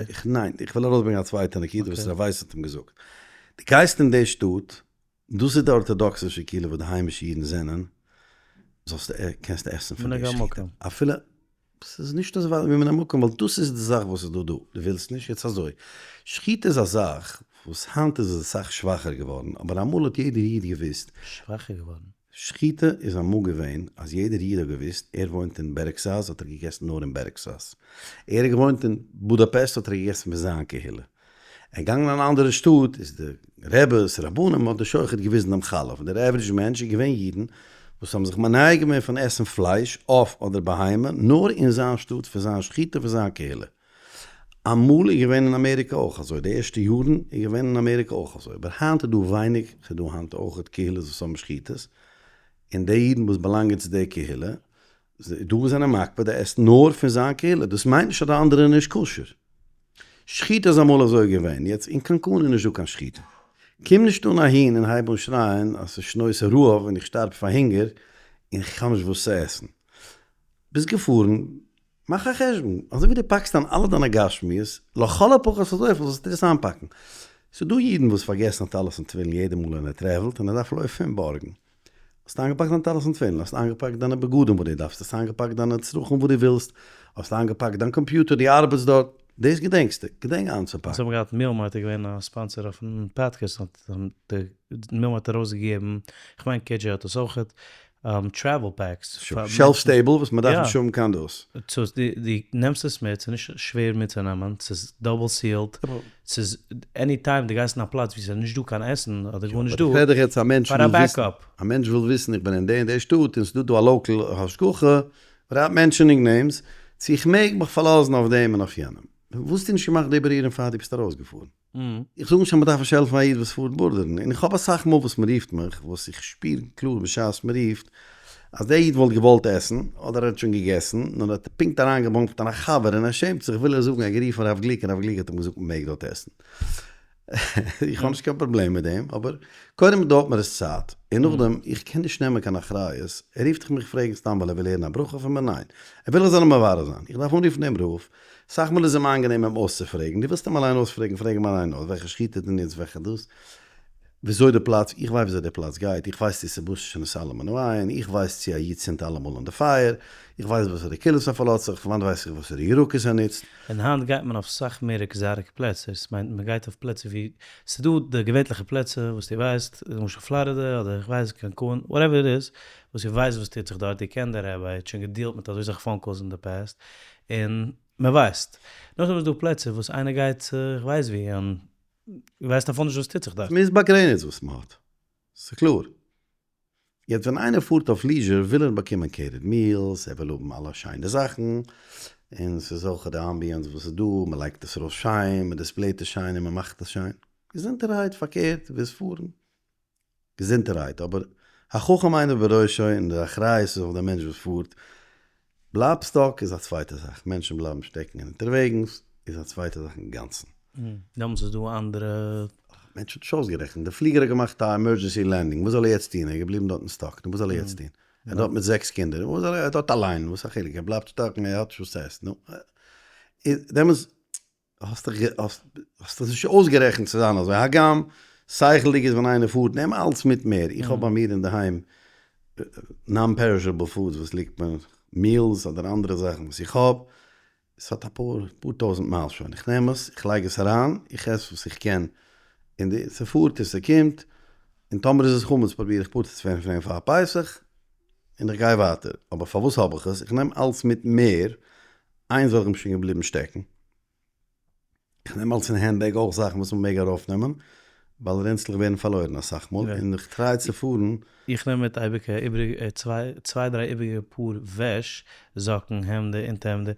Speaker 1: איך, ניין, איך וויל ארויסברענגען א צווייטע נקודה וואס רב ווייס האט אים געזאגט. דו גייסט אין די שטאט, דאס איז די ארטאדאקסישע קהילה וואס די היימישע אידן זענען, זאלסטו, קענסטו עסן פון די שחיטה. אפילו, ס'איז נישט אזוי ווייט ווי מן המקום, ווייל דאס איז די זאך וואס איז דא דא, דו ווילסט נישט, יעצט אזוי, שחיטה איז א זאך וואס היינט איז עס אסאך שוואכער געווארן, אבער אמאל האט יעדער איד געוואוסט.
Speaker 2: שוואכער געווארן?
Speaker 1: שחיטה איז אמאל געווען אז יעדער איד האט געוואוסט, ער וואוינט אין בערעגסאז האט ער געגעסן נאר אין בערעגסאז, ער האט געוואוינט אין בודאפעסט האט ער געגעסן פון זיין קהילה, ער געגאנגען אין אן אנדערע שטאט איז די רעבעס רבנים האט די שוחט געוויזן דעם חלף, דער average מענטש איז געווען אידן וואס האבן זיך מונע געווען פון עסן פלייש, עוף אדער בהמה נאר אין זיין שטאט פון זיין שחיטה פון זיין קהילה. אמאל איז געווען אין אמעריקע אויך אזוי, די ערשטע יארן איז געווען אין אמעריקע אויך אזוי, אבער היינט איז דא ווייניג, ס'איז דא היינט אויכעט קהילות וואס האבן שחיטות, און די אידן וואס באלאנגען צו די קהילה, דא וואס זענען מקפיד, די עסן נאר פון זיין קהילה, דאס מיינט נישט אז די אנדערע איז נישט כשר. שחיטה איז אמאל אזוי געווען, יעצט אין קאנקון איז נישט דא קיין שחיטה. קום נישט אן אהין און הייב אן שרייען אז ס'איז שנות הרעב און איך שטארב פאר הונגער און כ'האב נישט וואס צו עסן. ביסט געפארן, מאך א חשבון, אזוי ווי דו פאקסט איין אלע דיינע גשמיות, לכל הפחות אזויפיל זאלסטו דאס איינפאקן. ס'איז דא אידן וואס פארגעסן א טלית און תפילין יעדע מאל ווען ער travel ט און ער דארף לויפן און בארגן. האסט איינגעפאקט דיין טלית און תפילין, האסט איינגעפאקט דיינע בגדים וואס דו דארפסט, האסט איינגעפאקט דיינע צרכים וואס דו ווילסט, האסט איינגעפאקט דיין קאמפיוטער, דו ארבעטסט דארט, דאס געדענקסטו, געדענק איינצופאקן.
Speaker 2: אונז האבן געהאט Meal Mart איז געווען א sponsor אויפן פאדקעסט האט די Meal Mart ארויסגעגעבן, כ'מיין KJ האט עס אויכעט, travel packs.
Speaker 1: shelf stable וואס מען דארף נישט האבן קיין דאס.
Speaker 2: סאו דו נעמסט עס מיט, ס'איז נישט שווער מיטצונעמען, ס'איז double sealed, ס'איז any time דו גייסט אין א פלאץ ווי ס'איז נישט דא קיין עסן אדער גארנישט דא,
Speaker 1: כ'רעד דיך יעצט א מענטש
Speaker 2: פאר א
Speaker 1: וויל וויסן,
Speaker 2: backup.
Speaker 1: א מענטש וויל וויסן איך בין אין די און די שטאט און ס'דא דא א local השגחה, without mentioning names, צו איך מעג מיך פארלאזן אויף דעם און אויף יענעם. וואס האסטו נישט געמאכט די בירורים פאר דו ביסט ארויסגעפארן? איך זאג נישט אז מ'דארף נישט העלפן א איד וואס פארט בארדערן, און איך האב אסאך מאל וואס מ'רופט מיך, וואס איך שפיר קלאר בשעת מ'רופט, אז דער איד וואלט געוואלט עסן, אדער ער האט שוין געגעסן, נאר ער האט פונקט אריינגעבאמפט אין א חבר און ער שעמט זיך, וויל ער זאגן ער האט גערופן הרב גליק און הרב גליק האט אים געזאגט מ'מעג דארט עסן. איך האב נישט קיין פראבלעם מיט דעם, אבער קודם דויערט מיר עס צייט, און נאכדעם, איך קען נישט נעמען קיין אחריות, ער רופט מיך פרעגן סתם ווייל ער וויל הערן א ברכה פון מיר, ניין, ער וויל איך זאל אים מברר זיין, איך דארף אנרופן דעם רב, סאך מאל איז אים איינגענעם אים אויסצופרעגן, דו ווילסט אים אליין אויספרעגן, פרעג אים אליין אויס, וועלכע שחיטה דו נוצט, וועלכע דאס, וויאזוי די פלאץ, איך ווייס וויאזוי די פלאץ גייט, איך ווייס צו ס'איז בשר שנתעלם מן העין, איך ווייס צו א איד צינדט אלעמאל אן די פייער, איך ווייס וואסערע קולות ער פארלאזט זיך, פון וואנט ווייס איך וואסערע ירקות ער נוצט.
Speaker 2: און היינט גייט מען אויף סאך מער exotic פלעצער, ס'מיינט מען גייט אויף פלעצער ווי, ס'דא די געווענטליכע פלעצער וואס דו ווייסט, למשל פלארידע אדער איך ווייס קאנקון, whatever it is, וואס איר ווייסט וואס טוט זיך דארט, איר קענט די רבי, איר האט שוין געדילט מיט אזוי סאך phone calls אין די past, און מען ווייסט. נאכדעם איז דא פלעצער וואס איינער גייט איך ווייס ווי, און ווייסט אפילו נישט וואס טוט זיך דארט.
Speaker 1: מ'איז באגרעניצט וואס מ'האט, ס'איז קלאר. יעצט ווען איינער פארט אויף leisure וויל ער באקומען catered meals, ער וויל האבן אלע שיינע זאכן, און ס'איז אויך די ambience וואס איז דא, מ'לייגט עס ארויס שיין, מ'דיספלעיט עס שיין און מ'מאכט עס שיין. געזונטערהייט, פארקערט, ווילסט פארן, געזונטערהייט, אבער החכם עיניו בראשו און די אחריות איז אויף די מענטש וואס פארט, בלייב stuck איז א צווייטע זאך, מענטשן בלייבן שטעקן אונטערוועגנס איז א צווייטע זאך אינגאנצן.
Speaker 2: דעמאלטס איז דא אנדערע.
Speaker 1: מענטש האט נישט אויסגערעכנט, די פליגער האט געמאכט א emergency landing, וואס זאל ער יעצט טון, ער איז געבליבן דארטן stuck, נו וואס זאל ער יעצט טון, ער איז דארט מיט זעקס קינדער, וואס זאל ער, ער איז דארט אליין, וואס א חילוק, ער בלייבט stuck און ער האט נישט וואס צו עסן, נו, דעמאלטס האסט דיך האסט דיך נישט אויסגערעכנט צו זיין אזוי, הגם שכל'דיג איז ווען איינער פארט נעם אלץ מיט מער, איך האב ביי מיר אינדערהיים non perishable foods וואס ליגט מיר, meals אדער אנדערע זאכן וואס איך האב, עס האט אפאר פאר טויזענט מייל שוין, איך נעם עס, איך לייג עס אריין, איך עס וואס איך קען, און די ס'פארט און ס'קומט, און טאמער איז עס חמץ פרוביר איך פטור צו ווערן פון אים פאר פסח, און איך גיי ווייטער, אבער פארוואס האב איך עס? איך נעם אלץ מיט מער, איינס וועלכע איז שוין געבליבן שטעקן. איך נעם אלס אין hand bag אויך זאכן וואס מ'מעג ארויפנעמען, ווייל רענצלעך ווערן פארלוירן אסאך מאל, און איך try צו פארן.
Speaker 2: איך נעם מיט אייביג איבעריגע צוויי דריי איבעריגע פאר וועש, זאקן, העמדער, אונטערהעמדער,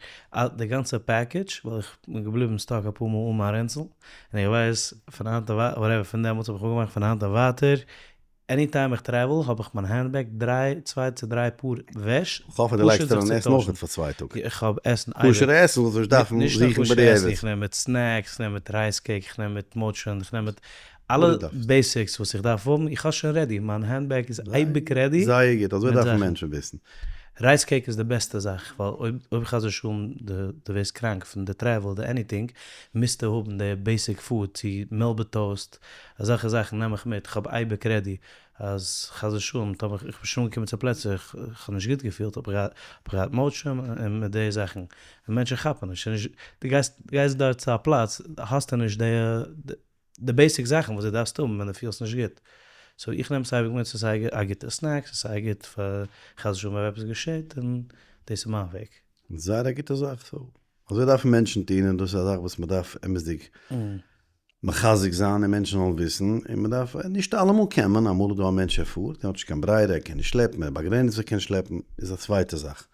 Speaker 2: די גאנצע package, ווייל איך בין געבליבן stuck אפאר מאל אן מיין רענצל, און איך ווייס פון היינט און ווייטער, whatever, פון דעמאלטס האב איך אפגעמאכט פון היינט און ווייטער. Any time איך travel האב איך מיין hand bag דריי צוויי צו דריי פאר וועש,
Speaker 1: כ'האף אז דו לייגסט אריין עסן אויכעט פאר צוויי טאג.
Speaker 2: איך האב עסן אייביג.
Speaker 1: כשר'ע עסן זאלסט נישט דארפן
Speaker 2: נישט נאר
Speaker 1: זוכן
Speaker 2: כשר'ע
Speaker 1: בדיעבד.
Speaker 2: עסן, איך נעם מיט snacks, איך נעם מיט rice cake, איך נעם מיט Motrin, איך נעם מיט אלע basics וואס איך דארף האבן, איך האב שוין ready, מיין hand bag איז אייביג ready.
Speaker 1: זייער גוט, אזוי דארפן מענטשן וויסן.
Speaker 2: Rice cake איז די בעסטע זאך, ווייל אויב אויב חס ושלום דו ווערסט קראנק פון די travel אדער anything, מוזטו האבן די basic food, צו Melba toast, אזעלכע זאכן נעם איך מיט, איך האב אייביג ready, אז חס ושלום טאמער איך בין שוין אנגעקומען צו פלעצער איך האב נישט גוט געפילט האב איך געהאט Motrin און מיט די זאכן, און מענטשן כאפן נישט, ס'נישט דו גייסט גייסט דארט צו א פלאץ האסטו נישט די די basic זאכן וואס דו דארפסט האבן ווען דו פילסט נישט גוט, so איך נעם עס אייביג מיט ס'איז סיי א גוטע snack ס'איז סיי גוט פאר חס ושלום אויב עפעס געשעט און דאס איז מיין וועג.
Speaker 1: זייער א גוטע זאך, so אזוי דארפן מענטשן טון און דאס איז א זאך וואס מ'דארף אמת'דיג מחזק זיין און מענטשן זאלן וויסן, און מען דארף, נישט אלעמאל קען מען, אמאל איז דא א מענטש ער פארט, ער האט נישט קיין ברירה, ער קען נישט שלעפן, ער איז באגרעניצט ער קען שלעפן, איז א צווייטע זאך,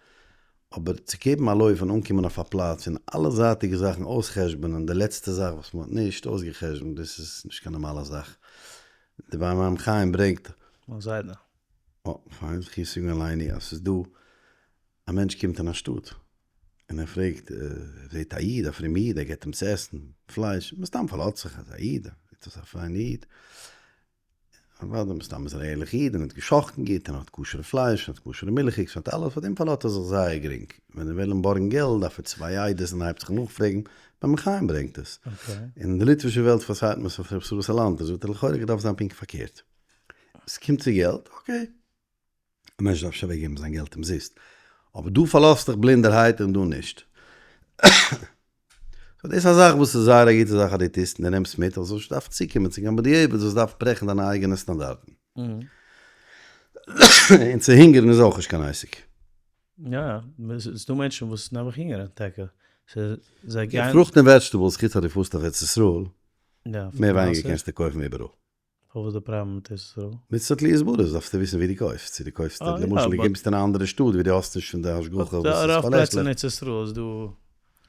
Speaker 1: אבער צו געבן א לויף און אנקומען אויף א פלאץ און אלע זייטיגע זאכן אויס'חשבונ'ען, די לעצטע זאך וואס מען האט נישט אויסגע'חשבונ'ט, דאס איז נישט קיין נארמאלע זאך. די באר מים חיים ברענגט.
Speaker 2: מיין זיידע.
Speaker 1: אה, פיין, זכותו יגן עלינו, אז ס'איז דא א מענטש קומט אין א שטאט, און ער פרעגט, ער זעט א איד, א פרומע איד, ער געבט אים צו עסן פלייש, מסתם פארלאזט זיך אז א איד, זעט אויס א פיינע איד, אוודאי מסתם איז ער א ערליכע איד און האט גע'שחט'ן גוט און האט כשר'ע פלייש און האט כשר'ע מילכיגס און האט אלעס, פאר דעם פארלאזט ער זיך זייער גרינג, ווען ער וויל אים בארגן געלט דארף ער צוויי עדות און הייבט זיך אן נאכפרעגן, באר מים חיים ברענגט עס, אין די ליטווישע וועלט פארציילט מען עס אויף רב ישראל סאלאנטער, זאגט ער לכאורה געדארפט זיין פונקט פארקערט, עס קומט צו געלט, okay. א מענטש דארף נישט אוועקגעבן זיין געלט אומזיסט, אבער דא פארלאזט דיך בלינדערהייט און דא נישט. so דאס איז א זאך וואס איז זייער א גוטע זאך אז דו טוסט און דו נעמסט מיט, אז זאלסט נישט דארפן צוקומען צו קיין בדיעבד וואס דארף ברעכן דיינע אייגענע סטאנדארטן. און צו הונגערן איז אויך נישט קיין עסק.
Speaker 2: יא, ס'איז דא מענטשן וואס נעבעך הונגערן טאקע. זיי גייען.
Speaker 1: פרוכט און vegetables, חוץ אז דו פארסט אויף ארץ ישראל, מער ווייניגער קענסטו קויפן איבעראל.
Speaker 2: פארוואס די פראבלעם מיט ארץ ישראל?
Speaker 1: מצוות להיות בריא דארפסטו וויסן ווי דו קויפסט, צו דו קויפסט למשל דו קומסט אין א אנדערע שטאט ווי דו האסט נישט פון די השגחה וואס איז
Speaker 2: פארלעסליך. רוב פלעצער אין ארץ ישראל איז דא.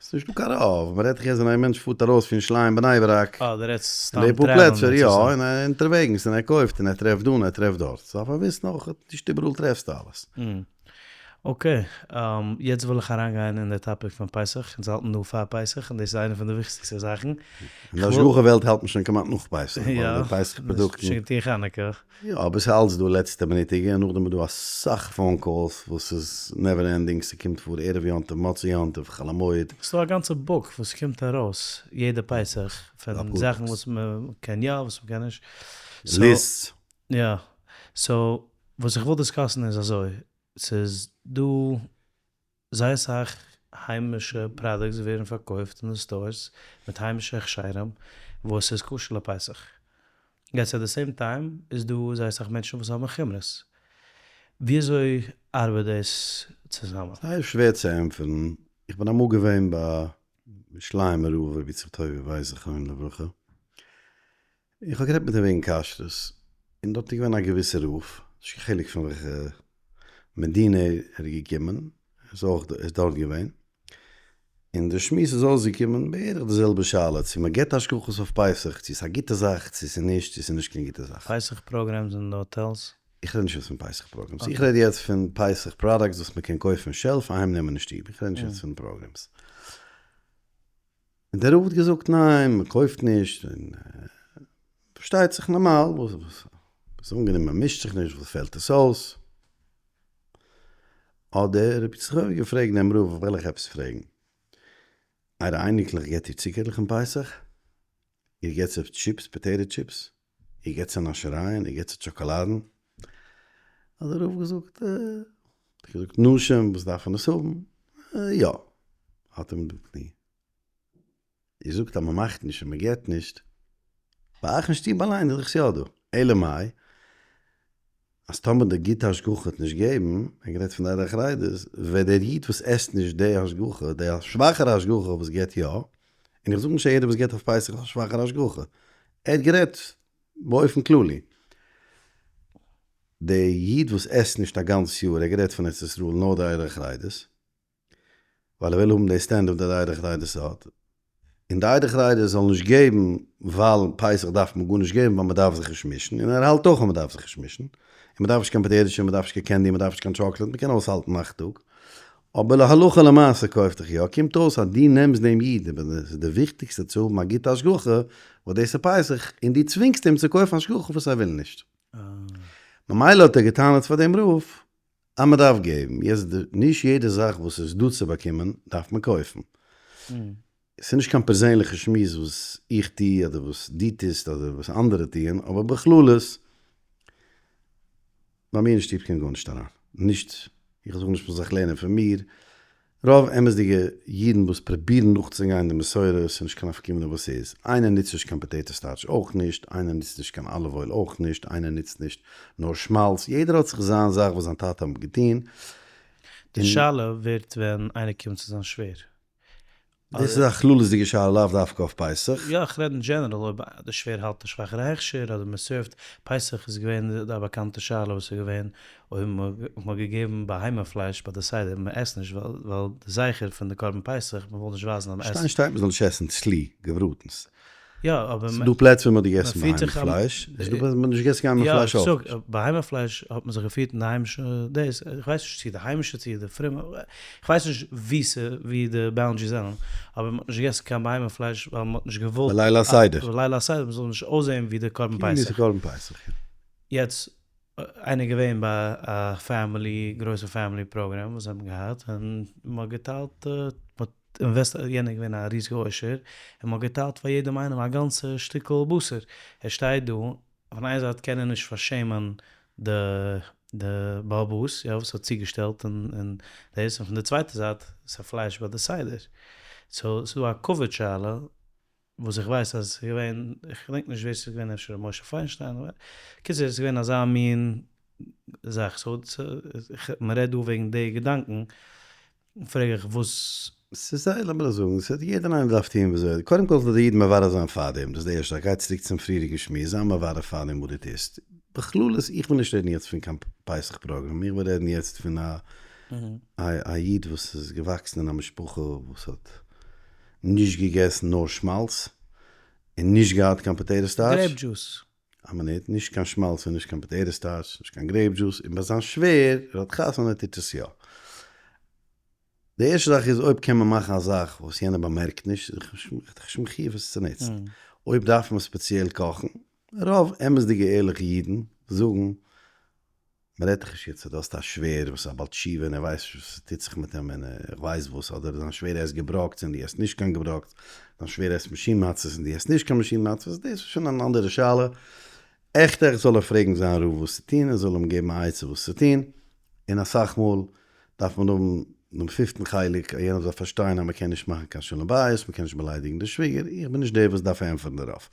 Speaker 1: ס'איז נישט דא קיין רוב, מ'רעדט דאך יעצט ווען א מענטש פארט ארויס פון ירושלים בני ברק.
Speaker 2: אה דו רעדסט סתם
Speaker 1: אין די פאר
Speaker 2: travel אין ארץ
Speaker 1: פלעצער יא,
Speaker 2: ישראל.
Speaker 1: און אונטערוועגנס און ער קויפט און ער טרעפט דא און ער טרעפט דארט, דארף מען וויסן אויך נישט איבעראל טרעפסטו אלעס.
Speaker 2: Okay, יעצט וויל איך אריינגיין אין די topic פון פסח, אונז האלטן דא פאר פסח און דאס איז איינע פון די וויכטיגסטע זאכן.
Speaker 1: אין די השגחה וועלט האלט מען שוין כמעט נאך פסח, ווייל די פסח פראדוקטן.
Speaker 2: יא, שוין געטון חנוכה.
Speaker 1: יא, אבער ס'איז אלץ דא לעצטע מינוטיגע, און נאכדעם איז דא אסאך phone calls וואס איז never ending, ס'קומט פאר ערב יום טוב, מוצאי יום טוב, חול המועד.
Speaker 2: ס'דא א גאנצע book וואס קומט ארויס יעדע פסח, פון זאכן וואס מ'קען יא וואס מ'קען נישט.
Speaker 1: Lists.
Speaker 2: יא, so וואס איך וויל discuss ן איז אזוי, ס'איז דא זייער סאך היימישע products ווערן פארקויפט אין די stores מיט היימישע הכשרים וואס איז כשר לפסח. יעצט at the same time איז דא זייער סאך מענטשן וואס האבן חומרות. וויאזוי ארבעט דאס צוזאמען?
Speaker 1: זייער שווער צו ענטפערן, איך בין אמאל געווען ביי ירושלימ'ער רב רבי יצחק טובי' ווייס זכרונו לברכה, איך האב גערעדט מיט אים וועגן כשרות, און דארט איז געווען א געוויסער רב, נישט קיין חילוק פון וועלכע מדינה ער איז געקומען, ער איז אויך ער איז דארט געווען, און די שמועס איז אויסגעקומען בערך די זעלבע שאלה, צו מען גיבט השגחות אויף פסח, צו ס'איז א גוטע זאך, צו ס'איז נישט, צו ס'איז נישט קיין גוטע זאך.
Speaker 2: פסח programs אין די hotels?
Speaker 1: איך רעד נישט יעצט פון פסח programs, איך רעד יעצט פון פסח products וואס מען קען קויפן shelf אהיים נעמען אין שטוב, איך רעד נישט יעצט פון programs. און דער רב האט געזאגט ניין מען קויפט נישט, און פארשטייט זיך נארמאל וואס איז אנגענומען מען מישט זיך נישט וואס פעלט עס אויס, האט דער רבי יצחק געפרעגט דעם רב איך וויל אייך עפעס פרעגן, אייערע אייניקלעך געבט איר צוקערלעך אין פסח? איר געבט זיי chips potato chips? איר געבט זיי נאשערייען? איר געבט זיי טשאקאלאדן? האט דער רב געזאגט, האט ער געזאגט נשים וואס דארפן עס האבן? יא. האט אים איר זאגט אז מען מאכט נישט און מען געבט נישט, ביי אייך אין שטוב אליין איז דאך יא דא, אלא מאי אז טאמער די גוטע השגחה האט נישט געבן, ער גערעדט פון די עדה החרדית, וועט דער איד וואס עסט נישט די השגחה, די שוואכערע השגחה וואס געבט יא, און איך זאג נישט אז יעדער וואס געבט אויף פסח איז א שוואכערע השגחה, ער האט גערעדט באופן כללי, דער איד וואס עסט נישט א גאנץ יאר, ער האט גערעדט פון ארץ ישראל נאר די עדה החרדית, ווייל ער וויל האבן די סטענדערט וואס די עדה החרדית האט. און די עדה החרדית זאל נישט געבן ווייל פסח דארף מען גארנישט געבן ווייל מען דארף זיך נישט מישן, און ער האלט אויך אז מען דארף זיך נישט מישן, און מען דארף נישט קיין potato chip, מען דארף נישט קיין candy, מען דארף נישט קיין טשאקלעט, מען קען אויסהאלטן אכט טאג, אבער להלכה למעשה קויפט דאך יא, קומט אויס אז דו נעמסט דעם איד, און עס איז די וויכטיגסטע צו האבן א גוטע השגחה, וואס דאס איז פסח, און דו צווינגסט אים צו קויפן השגחה וואס ער וויל נישט. ממילא האט ער געטענה'ט פאר דעם רב אז מען דארף געבן, יעצט נישט יעדע זאך וואס איז דא צו באקומען דארף מען קויפן. ס'איז נישט קיין פערזענליכע שמועס וואס איך טו אדער וואס דו טוסט אדער וואס אנדערע טוען, אבער בכללות, ביי מיר אין שטוב קומט גארנישט אריין. נישט, איך זאג נישט מ'זאל זיך לערנען פון מיר, רוב אמת'דיגע אידן וואס פרובירן נאכצוגיין די מסורה, ס'איז נישט קיין נפקא מינה וואס ס'איז, איינער נוצט נישט קיין potato starch אויך נישט, איינער נוצט נישט קיין olive oil אויך נישט, איינער נוצט נישט נאר שמאלץ, יעדער האט זיך זיין זאך וואס זיין טאטע האט געטון.
Speaker 2: די שאלה ווערט ווען איינער קומט צו זיין שווער.
Speaker 1: דאס איז א כללית'דיגע שאלה לאו דווקא אויף פסח.
Speaker 2: יא איך רעד אין general אויב די שווער האלט א שוואכערע הכשר אדער מען serve ט פסח איז געווען די א באקאנטע שאלה וואס איז געווען אויב מען האט געגעבן בהמה פלייש ביי די סדר מען עסט נישט ווייל די זכר פון די קרבן פסח מען וויל נישט ווייזן אז מען עסט.
Speaker 1: שטיין שטייט מען זאל נישט עסן צלי געבראטנס.
Speaker 2: יא אבער
Speaker 1: ס'דא פלעצער ווי מ'האט געגעסן בהמה פלייש, ס'איז דא פלעצער ווי מ'האט נישט געגעסן קיין בהמה פלייש אויך נישט.
Speaker 2: יא, בהמה פלייש האט מען זיך געפירט אין די היימישע דאס, איך ווייס נישט צו די היימישע צו די פרומע, איך ווייס נישט ווי ס' ווי די boundaries זענען, אבער מ'האט נישט געגעסן קיין בהמה פלייש ווייל מ'האט נישט געוואלט
Speaker 1: בליל הסדר.
Speaker 2: בליל הסדר מ'זאל נישט אויסזען ווי די קרבן פסח.
Speaker 1: כאילו ס'איז קרבן פסח, יא.
Speaker 2: יעצט איינער געווען ביי א family גרויסע family program וואס זיי האבן געהאט און מ'האט געטיילט מ'האט invest יענער איז געווען א ריזיגע עושר און מ'האט געטיילט פאר יעדעם איינעם א גאנצע שטיקל בשר ער שטייט דא פון איין זייט קען ער נישט פארשעמען די די בעל הבית יא וואס האט צוגעשטעלט און און דאס און פון די צווייטע זייט ס'איז פלייש ביי די סדר so ס'איז דא א כבוד שאלה וואס איך ווייס אז ס'איז געווען, איך געדענק נישט ווער ס'איז געווען אפשר ר' משה פיינשטיין, קיצור ס'איז געווען אזא מין זאך, so מ'רעדט דא וועגן די געדאנקען, פרעג איך וואס.
Speaker 1: ס'איז זייער, לאמיר דאס זאגן, ס'האט יעדער איינער דארף טון וויאזוי, קודם כל זאל דער איד מברר זיין פארדעם, דאס איז די ערשטע זאך, גיי צוריק צום פריעריגן שמועס, זיי מברר פארדעם וואס דו טוסט, בכללות, איך וויל נישט רעדן יעצט פון קיין פסח program, איך וויל רעדן יעצט פון א א איד וואס איז געוואקסן אין א משפחה וואס האט נישט געגעסן נאר שמאלץ, און נישט געהאט קיין potato starch.
Speaker 2: Grape juice.
Speaker 1: א מינוט, נישט קיין שמאלץ און נישט קיין potato starch, נישט קיין grape juice, און ביי זיין שווער, ער האט חתונה טוט עס יא. די ערשטע זאך איז אויב קען מען מאכן א זאך וואס יענער באמערקט נישט, איז דאך נישט מחיוב עס צו נוצן. אויב דארף מען ספעציעל קאכן, רוב אמת'דיגע ערליכע אידן זאגן מען רעדט דאך נישט יעצט אז דו האסט א שווער וואס איז א בעל תשובה און ער ווייסט נישט וואס ס'טוט זיך מיט אים און איך ווייס וואס, אדער זיין שווער עסט געבראקטס און דו עסט נישט קיין געבראקטס, זיין שווער עסט מאשין מצות און דו עסט נישט קיין מאשין מצות, דאס איז שוין אן אנדערע שאלה. עכט עכט זאל ער פרעגן זיין רב וואס צו טון, ער זאל אים געבן א עצה וואס צו טון, און אסאך מאל דארף מען האבן דעם פיפטן חלק אז יענער זאל פארשטיין אז מען קען נישט מאכן קיין שלום בית, מען קען נישט באליידיגן די שוויגער, איך בין נישט דער וואס דארף ענטפערן דערויף.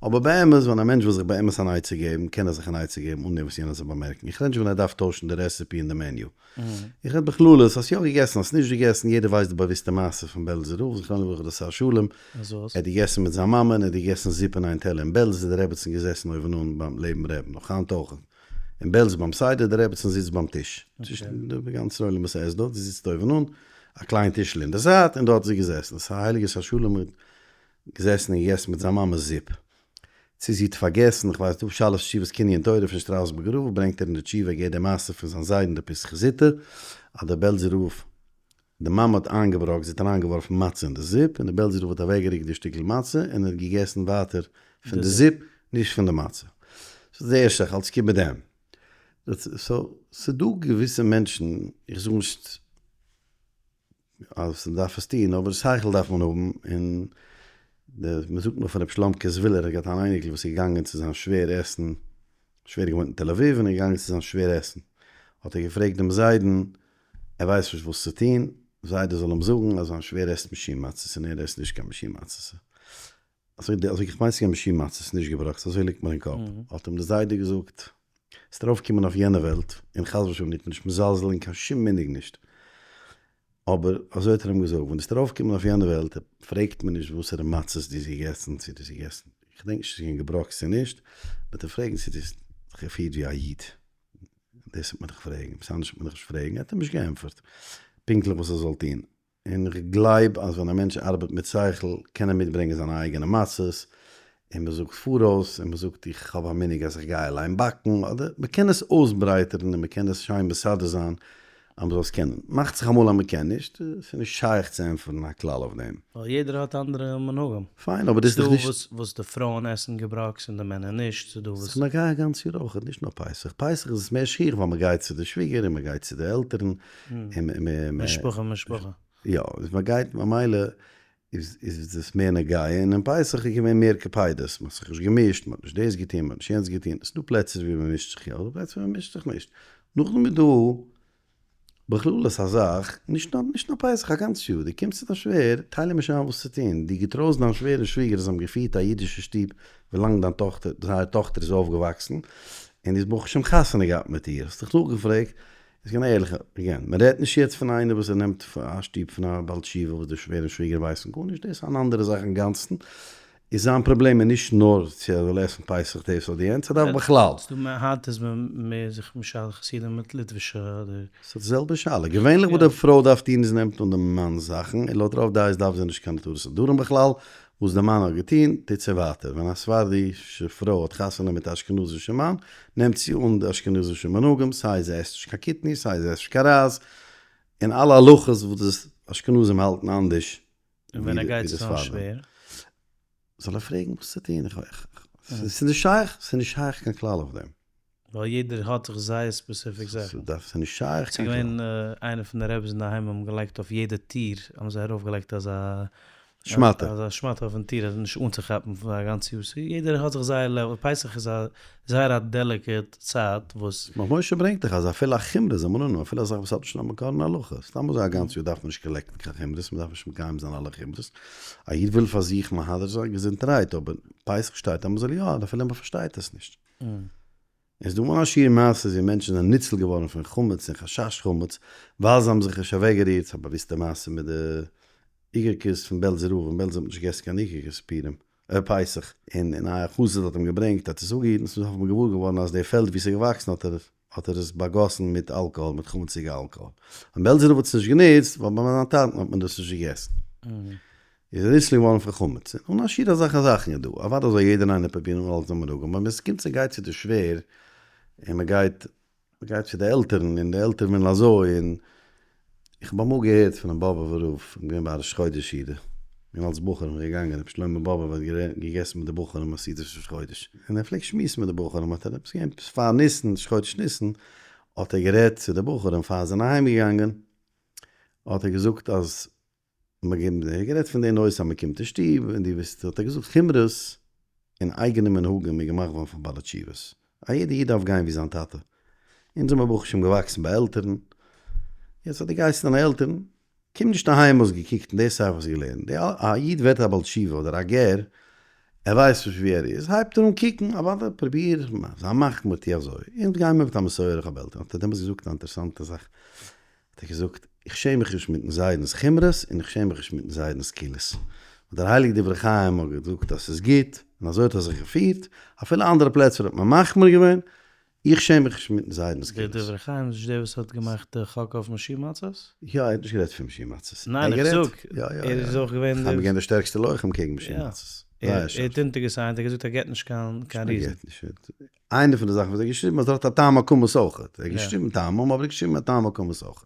Speaker 1: אבער באמת ווען א מענטש וויל זיך באמת אן עצה געבן, קען ער זיך אן עצה געבן אן דעם וואס יענער זאל באמערקן. איך רעד נישט ווען ער דארף טוישן די recipe אין די menu. איך רעד בכללות, האסט יא געגעסן, האסט נישט געגעסן, יעדער ווייסט די באוויסטע מעשה פון בעלזער רב זכרונו לברכה דער שר שלום, ער האט געגעסן מיט זיין מאמע און ער האט געגעסן זופ אין איין טעלער אין בעלז איז די רעבעצן געזעסן אויבן אן ביים לעבן רעבן, נאך היינט אויך. אין בעלז ביים סדר, די רעבעצן זיצט ביים טיש, צווישן די גאנצע עולם וואס עסט דארט, זי זיצט אויבן אן, א קליין טישל אין די זייט, און דארט איז זי געזעסן, דאס הייליגע שר שלום האט געזעסן און געגעסן מיט זיין מאמע זופ, צו זי האט פארגעסן, איך ווייס דא שאלות תשובות קנין תורה פון שטראסבורגער רב, ברענגט ער אין די תשובה געהערט די מעשה פון זיין זיידן דער פתחא זוטא, אז דער בעלזער רב די מאמע האט איינגעבראקט, זי האט אריינגעווארפן מצה אין די זופ, און דער בעלזער רב האט אוועקגערוקט די שטיקל מצה, און ער האט געגעסן ווייטער פון די זופ, נישט פון די מצה. ס'איז די ערשטע זאך, אלס כיבוד אם. so, ס'דא געוויסע מענטשן, איך זאג נישט אז מ'דארף עס טון, אבער שכל דארף מען האבן, און די, מ'זאגט נאך פון רבי שלומ'קע זווילער, ער האט געהאט אן אייניקל וואס איז געגאנגען צו זיין שווער עסן, שווער געוואוינט אין תל אביב, און איז געגאנגען צו זיין שווער עסן, האט ער געפרעגט דעם זיידן, ער ווייסט נישט וואס צו טון, זיידע זאל אים זאגן אז זיין שווער עסט מאשין מצות און ער עסט נישט קיין מאשין מצות. אזוי אזוי איך מיין ס'איז מאשין מצות נישט געבראקטס אזוי ליגט מיר אין קאפ. האט אים די זיידע געזאגט, וועסט ארויף קומען אויף יענע וועלט, און חס ושלום נישט נישט מזלזל אין קיין שום מנהג נישט, אבער אזוי האט ער אים געזאגט, ווען וועסט ארויף קומען אויף יענע וועלט פרעגט מען נישט וואסערע מצות דו האסט געגעסן צו דו האסט געגעסן, איך געדענק נישט צו ס'איז געווען געבראקטס צו נישט, מ'וועט דיר פרעגן צו דו האסט זיך געפירט ווי א איד. דאס וועט מען דיך פרעגן, עפעס אנדערש וועט מען דיך נישט פרעגן, ער האט אים נישט געענטפערט פונקטליך וואס ער זאל טון. און איך גלייב אז ווען א מענטש ארבעט מיט שכל קען ער מיטברענגען זיינע אייגענע מצות, און מען זאגט פאראויס, און מען זאגט איך האב א מנהג אז איך גיי אליין באקן, אדער מען קען עס אויסברייטערן און מען קען עס שיין מסדר זיין אז מען זאל עס קענען. מאכט זיך אמאל אז מען קען נישט, ס'איז נישט שייך צו ענטפערן א כלל אויף דעם.
Speaker 2: ווייל יעדער האט אנדערע מנהגים.
Speaker 1: פיין, אבער דאס איז דאך נישט.
Speaker 2: ס'דא וואס די פרויען עסן געבראקס און די מענער נישט, ס'דא וואס.
Speaker 1: ס'איז נוגע א גאנץ יאר אויך, נישט נאר פסח. פסח איז עס מער שכיח ווייל מען גייט צו די שוויגער און מען גייט צו די עלטערן, און מ.
Speaker 2: משפחה משפחה.
Speaker 1: יא, איז מען גייט ממילא איז איז עס מער נוגע, און אין פסח איז געווען מער קפידות, מען האט זיך נישט געמישט, מען האט נישט דאס געטון, מען האט נישט יענץ געטון, עס איז דא פלעצער ווי מען מישט זיך יא, ס'דא פלעצער ווי מען מישט זיך נישט. נאכדעם איז דא בכללות א זאך, נישט נאר נישט נאר פסח, א גאנץ יאר, דו קומסט צו דיין שווער, טייל אים נישט איין וואס צו טון, דו געטרויסט דיין שווער און שוויגער אז זיי האבן געפירט א אידישע שטוב ווילאנג דיין טאכטער, זייער טאכטער איז אויפגעוואקסן, און דו האסט ברוך השם חתונה געהאט מיט איר, האסט דיך נאכגעפרעגט, איז געווען א ערליכע, again, מען רעדט נישט יעצט פון איינער וואס ער נעמט א שטוב פון א בעל תשובה וואס די שווער און שוויגער ווייסן גארנישט, דאס איז אן אנדערע זאך אינגאנצן, איז זיין פראבלעם איז נישט נאר צו ער זאל עסן פסח דאס אדער יענץ, ער דארף בכלל.
Speaker 2: ס'דא מער היינט איז מען מער זיך משדך חסידים מיט ליטווישע אדער.
Speaker 1: ס'איז די זעלבע שאלה, געווענליך וואס די פרוי דארף טון איז נעמט אן דעם מאנ'ס זאכן, און לויט רוב דעות דארף זי נישט קיין התרת נדרים בכלל, וואס די מאן האט געטון טוט זי ווייטער, ווען א ספרדישע פרוי האט חתונה מיט א אשכנזישע מאן, נעמט זי אן די אשכנזישע מנהגים, סיי זי עסט נישט קיין קטניות, סיי זי עסט נישט קיין רייז, און אלע הלכות וואס די אשכנזים האלטן אנדערש
Speaker 2: און ווען ער
Speaker 1: ווי
Speaker 2: גייט
Speaker 1: די
Speaker 2: צו זיין
Speaker 1: ספרדים.
Speaker 2: שווער?
Speaker 1: זאל ער פרעגן וואס צו טון, איך ס'איז נישט שייך, ס'איז נישט שייך קיין כלל אויף דעם.
Speaker 2: ווייל יעדער האט זיך זייער specific זאכן.
Speaker 1: ס'דארף, ס'איז נישט שייך
Speaker 2: ס'איז
Speaker 1: קיין כלל.
Speaker 2: געווען איינער פון די רעבעס אינדערהיים האבן געלייגט אויף יעדע טיר האבן זיי ארויף געלייגט אזא
Speaker 1: שמאטע.
Speaker 2: אזא שמאטע אויפן טיר אז נישט אנצוכאפן פאר א גאנץ יאר, סאו יעדער האט זיך זייער level, פסח איז א זייער א delicate צייט וואס.
Speaker 1: ישמח משה ברענגט דאך אז אפילו א חומרא זאל מען אננעמען, אפילו א זאך וואס האט נישט קיין מקור אין הלכה, סתם אזוי א גאנץ יאר דארף מען נישט collect ן קיין חומרות, מען דארף נישט מקיים זיין אלע חומרות, א איד וויל פאר זיך מהדר זיין געזונטערהייט, אבער פסח שטייט אז מען זאל יא, אפילו מען פארשטייט עס נישט. עס איז דא אן א שיעור מעשות ווי מענטשן זענען ניצול געווארן פון חמץ און חשש חמץ ווייל זיי האבן זיך נישט אוועקגערירט, ס'איז א באוויסטע מעשה מיט די איגערקעס פון בעלזער רב, אין בעלזא האט מען נישט געגעסן קיין איגערקעס פורים, פסח, און און א חסיד האט אים געברענגט האט עס אפגעהיטן, צום סוף איז מען געוואר געווארן אז די פעלד ווי עס איז געוואקסן האט ער האט ער עס באגאסן מיט אלקאהאל, מיט חמציגע אלקאהאל. און בעלזער רב האט עס נישט גענוצט, ווייל ביי זיין טאטן האט מען דאס נישט געגעסן. איז ער ניצול געווארן פון חמץ. און אן א שיעור אזעלכע זאכן איז דא. אוודאי זאל יעדער איינער פרובירן אנהאלטן זיין מנהגים, אבער ווען עס קומט צו גייט צו די שווער, און מען גייט מען גייט צו די עלטערן, און די עלטערן ווילן אזוי, און איך האב אמאל געהערט פונעם באבובער רב, איך בין געווען ביי א ראש חודש סעודה, און אלס בחור בין איך געגאנגען, רבי שלמה באבובער האט געגעסן מיט די בחורים א סעודת ראש חודש, און ער פלעגט שמועסן מיט די בחורים, האט ער עפעס געווען עפעס פאר ניסן, ראש חודש ניסן, האט ער גערעדט צו די בחורים פאר זיי זענען אהיים געגאנגען, האט ער געזאגט אז מען האט גערעדט פון די נושא אז מען קומט אין שטוב און דו ביסט האט ער געזאגט חומרות און אייגענע מנהגים איז געמאכט געווארן פאר בעלי תשובות א יעדע איד דארף גיין ווי זיין טאטע אונז זעמער ברוך השם געוואקסן ביי עלטערן יעצט אז דו גייסט צו דיינע עלטערן קום נישט אהיים האסט געקוקט אין די ספר האסט געלערנט די א איד ווערט א בעל תשובה אדער א גר ער ווייסט נישט ווי ער איז הייבט ער אן קוקן אוודאי פרוביר זיי מחמיר טו אזוי אונז גיימער מיט א מסורה איך האב עלטערן האט ער דעמאלטס געזאגט א אינטערעסאנטע זאך האט ער געזאגט, איך שעם מיך נישט מיטן זיידנ'ס חומרות און איך שעם מיך נישט מיטן זיידנ'ס קולות. ווייל דער הייליגער דברי חיים האט געזאגט אז ס'איז גוט, און אזוי האט ער זיך געפירט, אפילו אנדערע פלעצער האט מען מחמיר געווען, איך שעם מיך נישט מיטן זיידנ'ס
Speaker 2: דער
Speaker 1: קולות.
Speaker 2: דברי חיים איז נישט דער וואס האט געמאכט די חק אויף מאשין מצות?
Speaker 1: יא, ער האט נישט גערעדט פון מאשין מצות.
Speaker 2: ניין, איך זאג, ער איז אויך געווען
Speaker 1: דער. חיים איז געווען דער שטערקסטער לוחם קעגן מאשין מצות.
Speaker 2: ער האט אונטערגע sign ט, ער האט געזאגט ער געט נישט קיין reason.
Speaker 1: איינע פון די זאכן וואס ער האט געשריבן אז ער האט א טעם הכמוס אויך, ער האט געשריבן טעמים אבער ער האט געשריבן א טעם הכמוס אויך.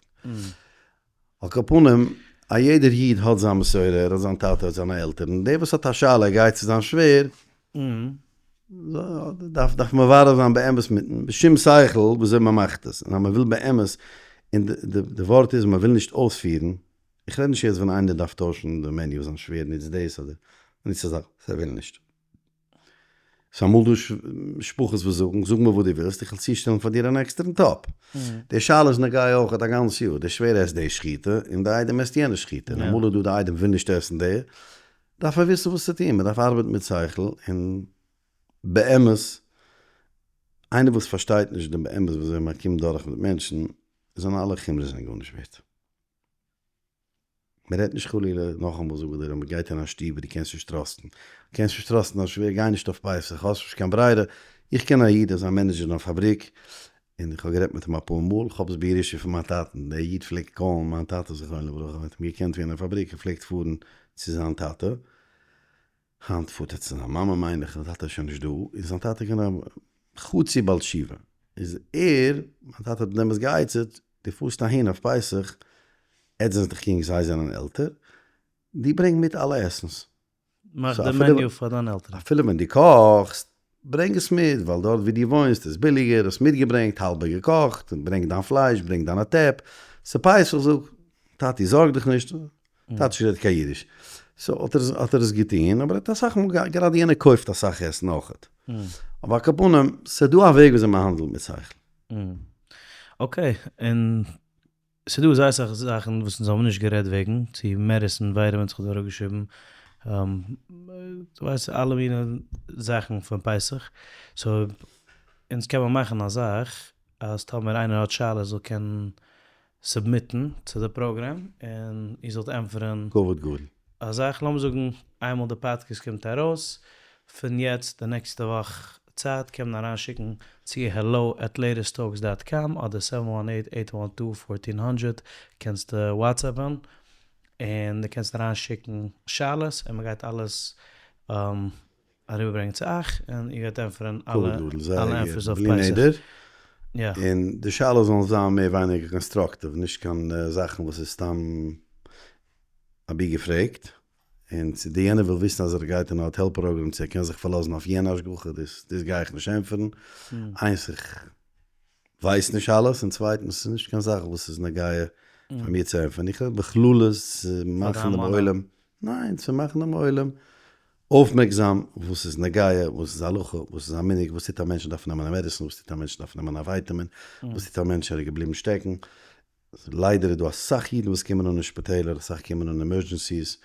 Speaker 1: על כל פנים, א יעדער איד האט זיין מסורה, ער האט זיין טאטע, ער האט זיינע עלטערן, דער וואס האט א שאלה ער גייט צו זיין שווער, דארף דארף מברר זיין באמת מיטן בשום שכל וויאזוי מען מאכט עס, און אז מען וויל באמת, און די ווארט איז מען וויל נישט אויספירן, איך רעד נישט יעצט ווען איינער דארף טוישן די menu זיין שווער נוצט דאס אדער נוצט אזא, זיי ווילן נישט. ס'איז אמאל דא משפחות וואס זאגן, זאג מיר וואס דו ווילסט, איך וועל צושטעלן פאר דיר אן עקסטערן טאפ. די שאלה איז נוגע אויך א גאנץ יאר, די שווער עסט די שחיטה, און די איידעם עסט יענע שחיטה, און אמאל איז דא די איידעם וויל נישט עסן די, דארף מען וויסן וואס צו טון, מען דארף ארבעטן מיט שכל, און באמת, איינער וואס פארשטייט נישט דעם באמת וויאזוי מען קומט דורך מיט מענטשן, זיינע אלע חומרות זענען גארנישט ווערט. מען רעדט נישט חלילה, נאכאמאל זאג איך דיר, אז מען גייט אין א שטוב וואו דו קענסט נישט trust ן, קענסט נישט trust ן דיין שווער, גיי נישט אויף פסח, האסט נישט קיין ברירה, איך קען א איד, ער איז א manager אין א פאבריק, און איך האב גערעדט מיט אים אפאר מאל, איך האב עס בירושה פון מיין טאטן, דער איד פלעגט call ן מיין טאטע זכרונו לברכה, האט אים געקענט ווי אין א פאבריק, ער פלעגט פארן צו זיין טאטע, היינט פארט ער צו זיין מאמע מיין איך, זיין טאטע איז שוין נישט דא, איז זיין טאטע געווען א חצי בעל תשובה, איז ער, מיין טאטע האט אים דעמאלטס גע'עצה'ט, דו פארסט אהין אויף פסח, עטס זענט דאך יונג זיי זענען עלטער, דו ברענג מיט אלע עסנס.
Speaker 2: מאך די menu פאר דיינע עלטערן.
Speaker 1: אפילו ווען דו קאכסט, ברענג עס מיט, ווייל דארט ווי דו וואוינסט איז ביליגער, האסט מיטגעברענגט האלבע געקאכט, ברענג דיין פלייש, ברענג דיינע טעפ, ס'פסח, זאג, טאטי זארג דיך נישט, טאטי האט נישט גערעדט קיין אידיש, so האט ער האט ער עס געטון, אבער ער האט אסאך מאל גראדע יענער קויפט אסאך עסן אויכעט. אבער על כל פנים, ס'דא א וועג וויאזוי מ'האנדלט מיט שכל.
Speaker 2: okay, און ס'דא זייער אסאך זאכן וואס אונז האבן נישט גערעדט וועגן, צו medicine, vitamins, כ'האב דא אראפגעשריבן, דו ווייסט אלע מיני זאכן פון פסח, so אונז קען מען מאכן א זאך אז טאמער איינער האט שאלות זאל קענען submit ן צו די פראגראם און איר זאלט ענטפערן.
Speaker 1: כבוד גדול.
Speaker 2: א זאך, לאמיר זאגן איינמאל די פאדקעסט קומט ארויס, פון יעצט די נעקסטע וואך צייט קען מען אריינשיקן צו hello at latesttalks dot com אדער seven one eight eight one two fourteen hundred קענסטו WhatsApp ן און דו קענסט אריינשיקן שאלות און מען גייט אלעס אריבערברענגען צו אייך און איר גייט ענטפערן אלע אלע ענטפערס אויף
Speaker 1: פסח. בלי נדר. און די שאלות זאלן זיין מער ווייניגער constructive נישט קיין זאכן וואס איז סתם אבי געפרעגט. און צו די יענער וויל וויסן אז ער גייט אין א האטעל פראגראם צו ער קען זיך פארלאזן אויף יענע השגחה דאס דאס גיי איך נישט ענטפערן, איינס איך ווייס נישט אלעס און צווייטנס ס'איז נישט קיין זאך וואס איז נוגע פאר מיר צו ענטפערן, איך רעד בכללות צו מאכן דעם עולם, ניין צו מאכן דעם עולם אויפמערקזאם וואס איז נוגע, וואס איז הלכה, וואס איז א מנהג, וואס טוט א מענטש דארף נעמען א medicine, וואס טוט א מענטש דארף נעמען א ווייטעמין, וואס טוט א מענטש ער איז געבליבן שטעקן, ליידער איז דא אסאך אידן וואס קומען אן אין שפיטעלער, אסאך קומען אן emergencies,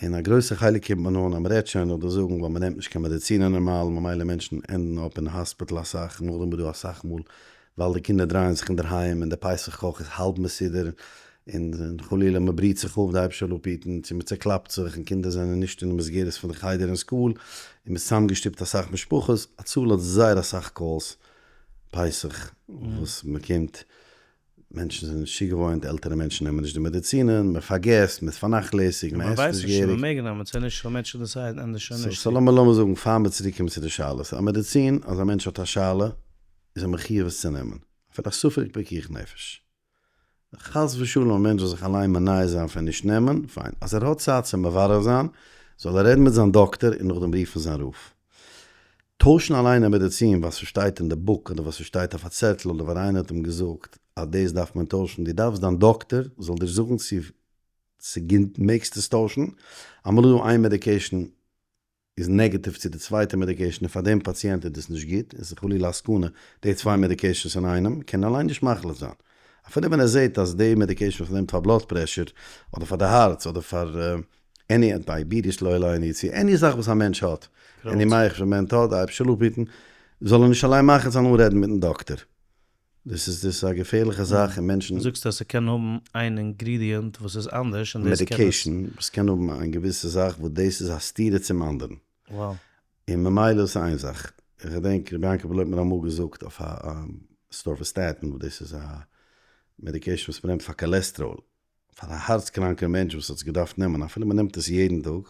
Speaker 1: און א גרויסע חלק קומט מען אן אז מ'רעדט שוין אדער זאגן ווייל מ'נעמט נישט קיין מעדיצינען נארמאל, ממילא מענטשן end ן up אין האספיטל אסאך, נאכדעם איז דא אסאך מאל ווייל די קינדער דרייען זיך אינדערהיים און די פסח קאך איז האלב מסודר, און חלילה מ'בריהט זיך אפ, די אייבערשטער זאל אפהיטן, צו מ'צעקלאפט זיך און קינדער זענען נישט אין די מסגרת פון די חדר און school, און מ'איז צוזאמגעשטופט אסאך משפחות, הצלה האט זייער אסאך calls פסח וואס מ'קומט מענטשן זענען נישט צוגעוואוינט, עלטערע מענטשן נעמען נישט די מעדיצינען, מען פארגעסט, מען איז פארנאכלעסיג, מען עסט נישט געהעריג.
Speaker 2: מען מעג נעמען צו נישט, מענטשן decide ן ענדערש נישט.
Speaker 1: so לאמיר לאמיר זאגן פאר מיר צוריק קומען צו די שאלות, א מעדיצין אז א מענטש האט א שאלה איז ער מחיוב עס צו נעמען, אפילו א ספק פיקוח נפש. חס ושלום א מענטש זאל זיך אליין מונע זיין פון נישט נעמען, פיין, אז ער האט צייט צו מברר זיין, זאל ער רעדן מיט זיין דאקטער און נאכדעם רופן זיין רב. טוישן אליין א מעדיצין וואס ס'שטייט אין די book אדער וואס ס'שטייט אויף א צעטל אדער ווייל איינער האט אים געזאגט אז דאס דארף מען טוישן, דו דארפסט דיין דאקטער זאל דיר זאגן צו ס'גוט מעגסט עס טוישן, אמאל איז דא איין medication איז negative צו די צווייטע medication און פאר דעם פאציענט איז דאס נישט גוט און ס'איז חלילה א סכנה די צוויי medications אינאיינעם קען ער אליין נישט מחליט זיין אפילו ווען ער זעט אז די medication וואס ער נעמט פאר blood pressure אדער פאר די הארץ אדער פאר any diabetes לא עלינו צו any זאך וואס א מענטש האט, any מיחוש א מענטש האט, די אייבערשטער זאל אפהיטן, זאל ער נישט אליין מחליט זיין אן רעדן מיטן דאקטער. דאס איז דאס איז א געפערליכע זאך און מענטשן.
Speaker 2: זאגסט אז ס'קען האבן איין ingredient וואס איז אנדערש און דאס קען עס.
Speaker 1: medication וואס קען האבן איין געוויסע זאך וואס דאס איז א סתירה צום אנדערן.
Speaker 2: Wow.
Speaker 1: און ממילא איז איין זאך. איך געדענק רבי יעקב בלוי האט מיר אמאל געזאגט אויף א atorvastatin וואס דאס איז א medication וואס מ'נעמט פאר cholesterol. פאר א הארץ קראנקער מענטש וואס האט עס געדארפט נעמען אפילו מען נעמט עס יעדן טאג,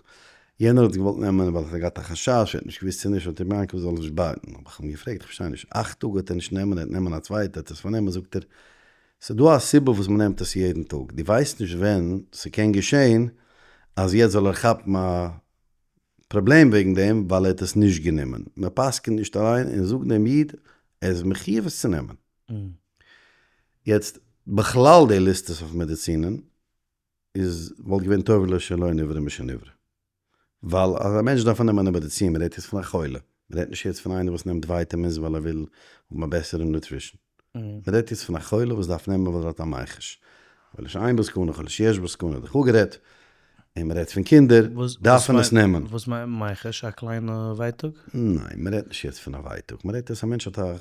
Speaker 1: יענער האט עס געוואלט נעמען ווייל ער האט געהאט א חשש, ער האט נישט געוואוסט צו נישט, האט רבי יעקב זאל נישט בייטן, האב איך אים געפרעגט איך פארשטיי נישט, אכט טאג וועט ער נישט נעמען, ער וועט נעמען א צווייטע, ער וועט עס פארנעמען, זאגט ער, ס'איז דא א סיבה וואס מען נעמט עס יעדן טאג, דו ווייסט נישט ווען ס'קען געשען אז יעצט זאל ער כאפן א פראבלעם וועגן דעם ווייל ער האט עס נישט גענומען, מען פסק'נט נישט אליין און זאגט דעם איד ער איז מחיוב עס צו נעמען. יעצט בכלל די ליסטעס אויף מעדיצינען איז וואלט געווען טוב לו שלא נברא משנברא. ווייל אז א מענטש דארף אננעמען א מעדיצין, מען רעדט יעצט פון א חולה, מען רעדט נישט יעצט פון איינער וואס נעמט vitamins ווייל ער וויל האבן א בעסערע nutrition. מען רעדט יעצט פון א חולה וואס דארף נעמען ווייל ער האט א מיחוש. חולה שאין בו סכנה, חולה שיש בו סכנה, האט איך אפגערעדט. און מען רעדט פון קינדער, דארפן עס נעמען.
Speaker 2: וואס מיינט מיחוש? א קליינע ווייטאג?
Speaker 1: ניין, מען רעדט נישט יעצט פון א ווייטאג, מען רעדט אז א מענטש האט א,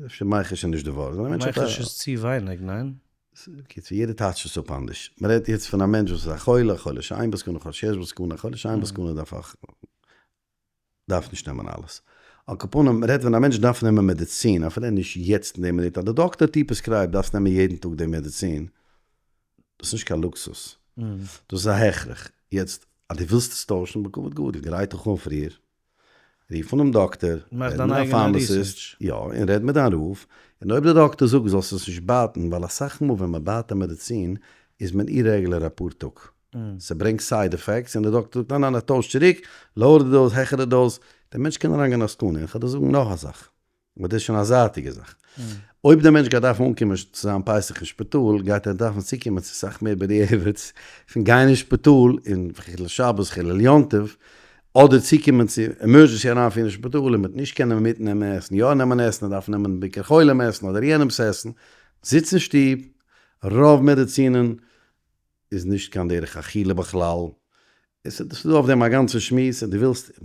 Speaker 1: אפשר מיחוש איז נישט די ווארט, ווייל א מענטש האט א.
Speaker 2: מיחוש איז צו ווייניג, ניין?
Speaker 1: קיצור, יעדער טייטשט עס אפ אנדערש. מען רעדט יעצט פון א מענטש וואס איז א חולה, חולה שאין בו סכנה, חולה שיש בו סכנה, חולה שאין בו סכנה דארף אויך. דארף נישט נעמען אלעס. על כל פנים, מ'רעדט ווען א מענטש דארף נעמען מעדיצין, אפילו נישט יעצט אין די מינוט, אז די דאקטער האט דיר prescribed דארפסט נעמען יעדן טאג די מעדיצין, דאס איז נישט קיין לוקסוס, דאס איז א הכרח. יעצט אז דו ווילסט עס טוישן, בכבוד גדול, גרייט דיך אן פריער, רוף אן דעם דאקטער,
Speaker 2: מאך
Speaker 1: רעד
Speaker 2: דיין
Speaker 1: מיט דיין
Speaker 2: אייגענע
Speaker 1: pharmacist,
Speaker 2: research.
Speaker 1: יא, און רעד מיט דיין רב, און אויב דער דאקטער זאגט זאלסט עס נישט בייטן, ווייל אסאך מאל ווען מען בייט א מעדיצין איז מען irregular אפאר טאג, ס'ברענגט side effects, און דער דאקטער זאגט ניין ניין איך טויש צוריק, lower די dose, העכער די dose, דער מענטש קען אריינגיין אין א סכנה, און כ'וועל דיר זאגן נאך א זאך, אבער דאס איז שוין א זייטיגע זאך. אויב דער מענטש גייט דארפן אנקומען צו זיין פסח אין שפיטאל, גייט ער דארפן צוקומען צו סאך מער בדיעבד'ס פון גיין אין שפיטאל און חילול שבת חילול יום טוב, אדער צוקומען צו emergency אריינפירן אין שפיטאל און מ'וועט נישט קענען מיטנעמען עסן, יא נעמען עסן, ער דארף נעמען ביקור חולים עסן אדער יענעמ'ס עסן, זיץ אין שטוב, רוב מעדעצינען איז נישט קיין דרך אכילה בכלל, עס איז דא אויף דעם א גאנצע שמועס, און דו ווילסט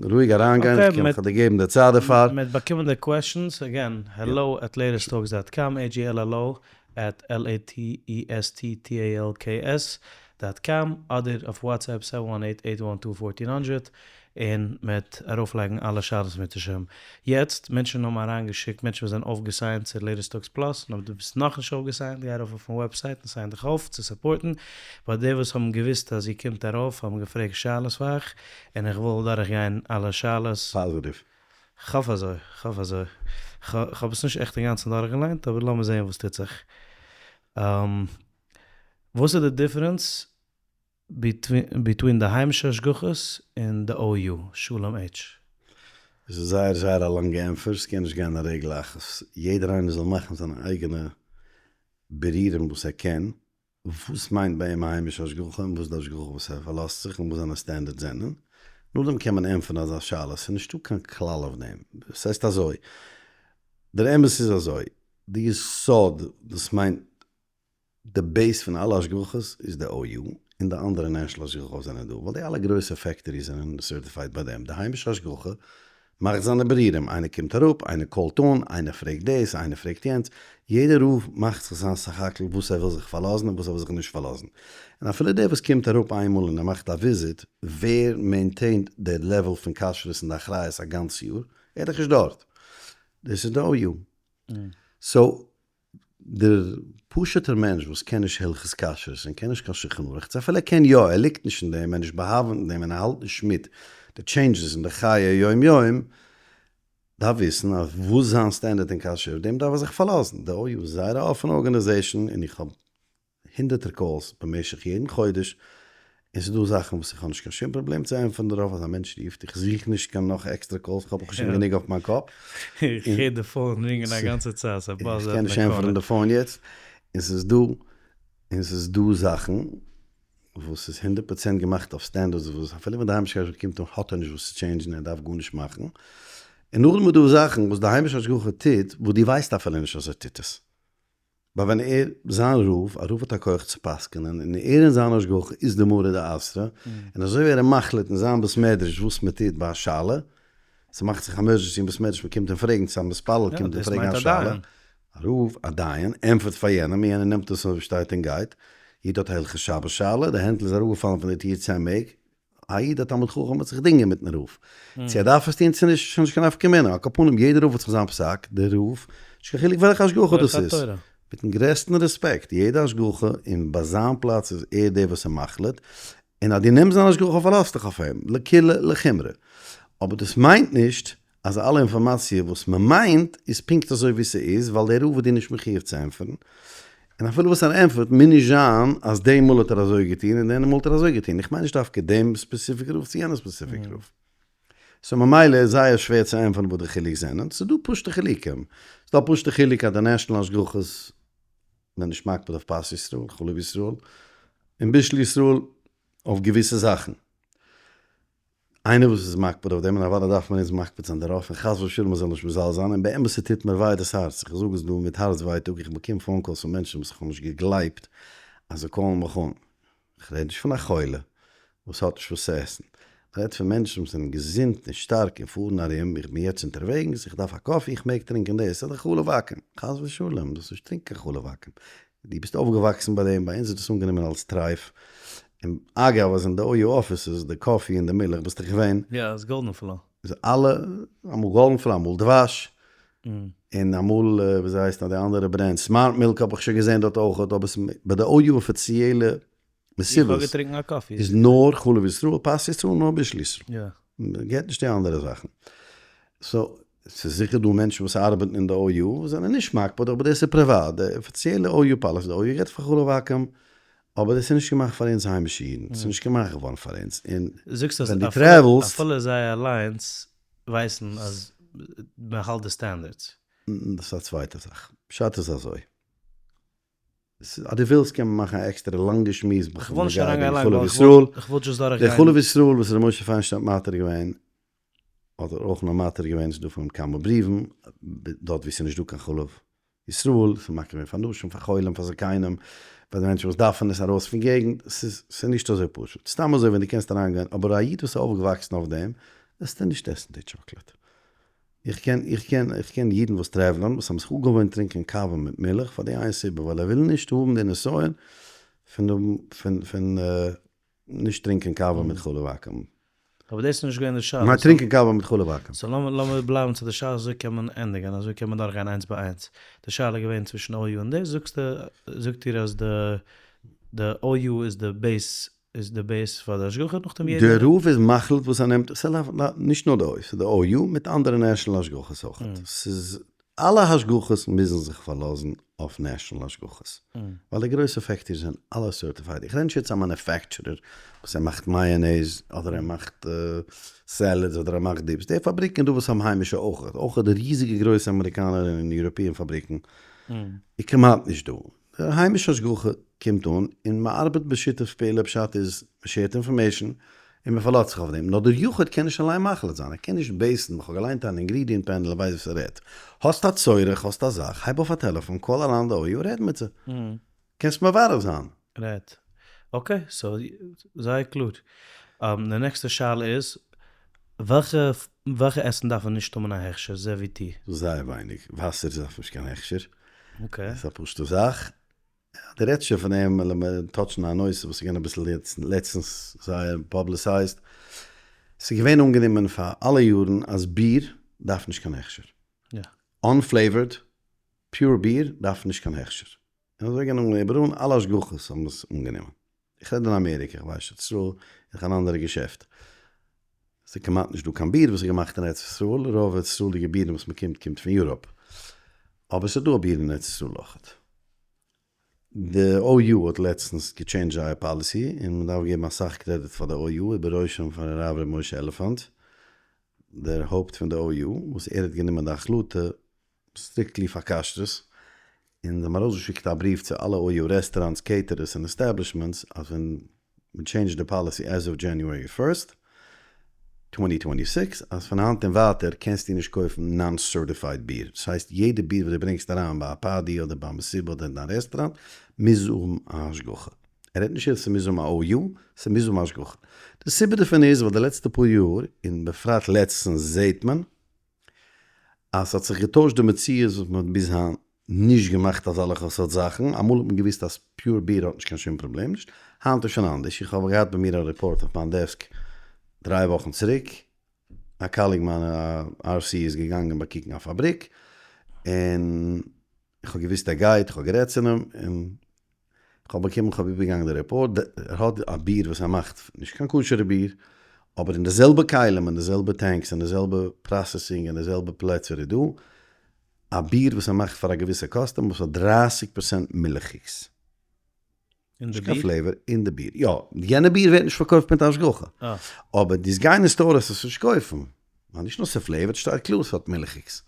Speaker 1: רואיג אריינגיין, איך קען דיר געבן די צייט דערפאר.
Speaker 2: מ'וועט באקומען די questions, again, hello at latest talks dot com, H-E-L-L-O at L-A-T-E-S-T-T-A-L-K-S dot com, אדער אויף WhatsApp seven one eight eight one two fourteen hundred, און מ'וועט ארויפלייגן אלע שאלות מיט השם. יעצט, מענטשן האבן אריינגעשיקט, מענטשן וואס זענען אויפגע sign ט צו Latest Talks Plus, און אויב דו ביסט נאכנישט אויפגע sign ט, גיי ארויף אויפן website און sign דיך אויף צו support ן. ביי די וואס האבן געוואוסט אז איר קומט ארויף האבן געפרעגט שאלות פאר אייך, און איך וויל דורכגיין אלע שאלות.
Speaker 1: פאזיטיוו.
Speaker 2: כ'האף אזוי, כ'האף אזוי. כ'האב עס נישט עכט אינגאנצן דורכגעליינט, אבער לאמיר זען וואס טוט זיך. וואס איז די difference between די היימישע השגחות און די OU, שלום H.
Speaker 1: עס איז זייער זייער א לאנגע ענפער, ס'קען נישט גיין א רגל אחת, יעדער איינער זאל מאכן זיינע אייגענע בירורים וואס ער קען, וואס מיינט ביי אים א היימישע השגחה און וואס איז די השגחה וואס ער פארלאזט זיך און וואס זיינע standards זענען, נאכדעם קען מען ענטפערן אזא שאלה, ס'איז נישטא קיין כלל אויף דעם, ס'הייסט אזוי, דער אמת איז אזוי, די יסוד וואס מיינט די base פון אלע השגחות איז די OU, און די אנדערע national השגחות זענען דא, ווייל די אלע גרויסע factories זענען certified ביי דעם, די היימישע השגחה מאכט זיינע בירורים, איינער קומט אראפ, איינער call ט אן, איינער פרעגט דאס, איינער פרעגט יענץ, יעדער רב מאכט זיך זיין סך הכל וואס ער וויל זיך פארלאזן און וואס ער וויל זיך נישט פארלאזן, און אפילו דער וואס קומט אראפ איינמאל און ער מאכט א וויזיט, ווער maintain ט די level פון כשרות און די אחריות א גאנץ יאר? ער איז דאך נישט דארט, דאס איז די OU. so דער פשוט'ער מענטש וואס קען נישט הלכות כשרות און קען נישט קיין שולחן ערוך, צו אפילו ער קען יא, ער ליגט נישט אין דעם, ער איז נישט באהאווענט אין דעם און ער האלט נישט מיט די changes אין די חיי היום יום, דארף וויסן אז וואס זיין standard אין כשרות, אויף דעם דארף ער זיך פארלאזן. די OU איז זייער א אפענע organization און איך האב הונדערטער calls במשך יעדן חודש, און ס'איז דא זאכן וואס איך האב נישט קיין שום פראבלעם צו ענטפערן דערויף אז א מענטש רופט, איך זוך נישט קיין נאך עקסטערע calls, איך האב ברוך השם גענוג אויף מיין קאפ.
Speaker 2: איך הער די phone ring ען א גאנצע צייט, ס'איז א buzz
Speaker 1: איך קען נישט ענטפערן די phone יעצט, און ס'איז דא, און ס'איז דא זאכן וואס איז הונדערט פראצענט געמאכט אויף standards וואס אפילו ווען די היימישע השגחה קומט אן האט ער נישט וואס צו change ן, ער דארף גארנישט מאכן, און נאכדעם איז דא זאכן וואס די היימישע השגחה טוט וואס דו ווייסט אפילו נישט אז ער טוט עס. ווייל ווען ער, זיין רב, א רב האט א כח צו פסק'נען, און ער און זיין השגחה איז די מרא דאתרא, און אזוי ווי ער איז מחליט אין זיין בית מדרש וואס מען טוט ביי א שאלה, ס'מאכט זיך emergency אין בית מדרש מען קומט אים פרעגן, צו א מתפלל קומט אים פרעגן א שאלה, א רב, א דיין, ענטפערט פאר יענעם, און יענער נעמט עס אזוי ווי שטייט און גייט, איד האט א הלכות שבת שאלה, די הענטל איז אראפגעפאלן פון די טיר צו א מעג, א איד א תלמיד חכם וועט זיך דינגען מיטן רב, צו ער דארף עס טון צו נישט איז שוין נישט קיין נפקא מינה, על כל פנים יעדער רב האט זיך זיין פסק, דער רב, נישט קיין חילוק וועלכע השגחה דאס איז, מיטן גרעסטן רעספעקט, יעדע השגחה און ביי זיין פלאץ איז ער דער וואס איז מחליט, און אז דו נעמסט זיין השגחה פארלאזט דיך אויף אים, לקולא לחומרא, אבער דאס מיינט נישט אז אלע אינפארמאציע וואס מ'מיינט איז פונקט אזוי ווי ס'איז, ווייל דער רב איז דיר נישט מחיוב צו ענטפערן, און אפילו וואס ער ענטפערט מוז נישט זיין אז די מאל האט ער אזוי געטון און יענע מאל האט ער אזוי געטון, איך מיין נישט דווקא דעם specific רב צו יענע specific רב. so ממילא איז זייער שווער צו ענטפערן וואס די חילוק זענען, ס'איז דא פשוטע חילוקים, ס'איז דא א פשוטע חילוק אז די national השגחות זענען נישט מקפיד אויף פת ישראל, חלב ישראל, און בישול ישראל אויף געוויסע זאכן. איינער וואס איז מקפיד אויף דעם, און אוודאי דארף מען אונז מקפיד זיין דערויף, און חס ושלום מען זאל נישט מזלזל זיין, און באמת ס'טוט מיר וויי דאס הארץ, איך זאג עס דא מיט הארץ ווייטאג, איך באקום phone calls פון מענטשן וואס איך האב נישט געגלייבט אז זיי call ן מיך אן, איך רעד נישט פון א חולה וואס האט נישט וואס צו עסן, איך רעד פון מענטשן וואס זענען געזונט און שטארק און פארן ארום, איך בין יעצט אונטערוועגנס, איך דארף א קאפי, איך מעג טרינקען דאס אדער חלב עכו"ם, חס ושלום, זאלסט נישט טרינקען קיין חלב עכו"ם, דו ביסט אויפגעוואקסן ביי דעם, ביי אונז איז דאס אנגענומען אלס טרייף, און אגב אז אין די OU offices די קאפי און די מילך ביסטו געווען.
Speaker 2: יא, עס גאלדען פלא.
Speaker 1: איז אלע, אמאל גאלדענפלאוער אמאל דבש, און אמאל וויאזוי הייסט נאר די אנדערע brand, סמארט מילק האב איך שוין געזען דארט אויכעט, אבער ביי די OU אפיציעלע מסיבות איז נאר חלב ישראל, פת ישראל, נאר בישול ישראל. מען געט נישט די אנדערע זאכן. so, ס'איז זיכער דא מענטשן וואס ארבעטן אין די OU וואס זענען נישט מקפיד, אבער דאס איז פריוואט. די אפיציעלע OU policy, די OU געט פאר חלב עכו"ם, אבער דאס איז נישט געמאכט פאר אונז היימישע אידן. ס'איז נישט געמאכט געווארן פאר אונז. און
Speaker 2: זאגסט אז
Speaker 1: ווען דו travel סט.
Speaker 2: אפילו זיי אליינס ווייסן אז מען האלט די standards.
Speaker 1: דאס איז א צווייטע זאך. פשט איז אזוי. אז דו ווילסט קען מען מאכן א עקסטערע לאנגע שמועס
Speaker 2: איך וויל נישט
Speaker 1: בנוגע
Speaker 2: אריינגיין
Speaker 1: די
Speaker 2: לאנג
Speaker 1: חלב
Speaker 2: ווייל
Speaker 1: ישראל.
Speaker 2: איך וויל just
Speaker 1: די
Speaker 2: דורכגיין.
Speaker 1: חלב ישראל וואס ר' משה פיינשטיין האט מתיר געווען, האט ער אויך נאר מתיר געווען, ס'איז דא פון אים כמה בריוון, דארט ווי ס'איז נישט דא קיין חלב ישראל, ס'איז מתיר געווען פאר נשים, פאר חולים, פאר זקנים, פאר די מענטשן וואס דארפן עס ארויס פון געגנט, ס'איז ס'איז נישט אזוי פשוט, סתם אזוי ווען דו קענסט אריינגיין, אבער א איד וואס איז אויפגעוואקסן אויף דעם, וועסטו נישט עסן די טשאקלעט. איך קען איך קען איך קען אידן וואס travel ען וואס האבן זיך אפגעוואוינט טרינקען קאווע מיט מילך פאר די איין סיבה ווייל ער וויל נישט האבן די נסיון פון האבן פון פון נישט טרינקען קאווע מיט חלב עכו"ם.
Speaker 2: אבער דאס איז נישט געווען די שאלה.
Speaker 1: כ'מיין טרינקען קאווע מיט חלב עכו"ם.
Speaker 2: so לאמיר לאמיר בלייבן צו די שאלה אזוי קען מען ענדיגען אזוי קען מען דורכגיין איינס ביי איינס. די שאלה איז געווען צווישן OU און דאס זאגסטו זאגט איר אז די די OU איז די base איז די base פאר די השגחה נאכדעם יעדער.
Speaker 1: די רב איז מחליט וואס ער נעמט, ס'איז נישט נאר די OU, ס'איז די OU מיט אנדערע national השגחות אויכעט, ס'איז אלע השגחות מוזן זיך פארלאזן אויף national השגחות, ווייל די גרויסע factories זענען אלע certified, איך רעד נישט יעצט א manufacturer וואס ער מאכט mayonnaise אדער ער מאכט salads אדער ער מאכט dips, די פאבריקן דא וואס האבן היימישע אויכעט, אויכעט די ריזיגע גרויסע אמעריקאנער און European פאבריקן איז כמעט נישט דא. די היימישע השגחה קומט אן און מען ארבעט בשיתוף פעולה פשט איז מען share ט information און מען פארלאזט זיך אויף דעם נאר דער יחיד קען נישט אליין מחליט זיין ער קען נישט base ן איך האב געליינט אן ingredient panel ער ווייסט וואס ער רעדט האסט א צורך האסט א זאך הייב אויף א טעלעפאן call אריין די OU רעד מיט זיי קענסט מברר זיין.
Speaker 2: right. okay, so זייער קלאר. די נעקסטע שאלה איז, וועלכע וועלכע עסן דארף מען נישט האבן א הכשר, זה ווי טי?
Speaker 1: זייער ווייניג. וואסער דארף נישט קיין הכשר.
Speaker 2: okay.
Speaker 1: ס'איז א פשוטע זאך. דו רעדסט שוין פון דעם, לאמיר touch ן א נושא וואס איז געווען אביסל יעצט לעצטנס זייער publicized. ס'איז געווען אנגענומען פאר אלע יארן אז ביר דארף נישט קיין הכשר.
Speaker 2: יא.
Speaker 1: unflavored, pure ביר דארף נישט קיין הכשר. און אזוי גענומען איבעראל, אלע השגחות האבן עס אנגענומען. איך רעד אין אמעריקע, איך ווייס ארץ ישראל איז דאך אן אנדערע געשעפט. ס'איז כמעט נישט דא קיין ביר וואס איז געמאכט אין ארץ ישראל, רוב ארץ ישראל'דיגע בירן וואס מ'קומט קומט פון Europe. אבער ס'איז דא א ביר אין ארץ ישראל אויכעט. די OU האט לעצטנס גע change ט זייער policy, און מ'דארף געבן אסאך קרעדיט פאר די OU, ובראשם פאר הרב ר' משה עלעפאנט, דער הויפט פון די OU, וואס ער האט גענומען די החלטה strictly פאר כשרות, און זיי האבן ארויסגעשיקט א בריוו צו אלע OU restaurants, caterers און establishments אז ווען מען change ט די policy as of January first, 2026 אז פון היינט און ווייטער קענסטו נישט קויפן non certified ביר, דאס הייסט יעדע ביר וואס דו ברענגסט אריין ביי א party אדער ביי א מסיבה אדער אין דיין רעסטוראנט מוז האבן א השגחה. ער רעדט נישט יעצט ס'מוז האבן א OU, ס'מוז האבן א השגחה. די סיבה דערפון איז ווייל די לעצטע פאר יאר, און בפרט לעצטנס זעהט מען, אז ס'האט זיך געטוישט די מציאות וואס מ'האט ביז היינט נישט געמאכט אזאלעכע סארט זאכן, אמאל האט מען געוואוסט אז pure ביר האט נישט קיין שום פראבלעם נישט, היינט איז שוין אנדערש, איך האב געהאט ביי מיר א רעפארט אויף מיין desk דריי וואכן צוריק, א colleague מיינע א RC איז געגאנגען באקוקן א פאבריק, און איך האב געוואוסט ער גייט, איך האב גערעדט צו אים, און איך האב באקומען, איך האב איבערגעגאנגען די רעפארט, ער האט א ביר וואס ער מאכט, נישט קיין כשר'ע ביר, אבער אין די זעלבע כלים, אין די זעלבע tanks, אין די זעלבע processing, אין די זעלבע פלעצער איז דא א ביר וואס ער מאכט פאר א געוויסע customer וואס האט דרייסיג פראצענט מילכיגס.
Speaker 2: אין די
Speaker 1: נישט קיין
Speaker 2: ביר?
Speaker 1: flavor, אין די ביר. יא, יענע ביר ווערט נישט פארקויפט מיט השגחה.
Speaker 2: אה.
Speaker 1: אבער דאס גיין אין store עס נישט קויפן. ווייל נישט נאר ס'איז flavored, שטייט קלאר ס'האט מילכיגס.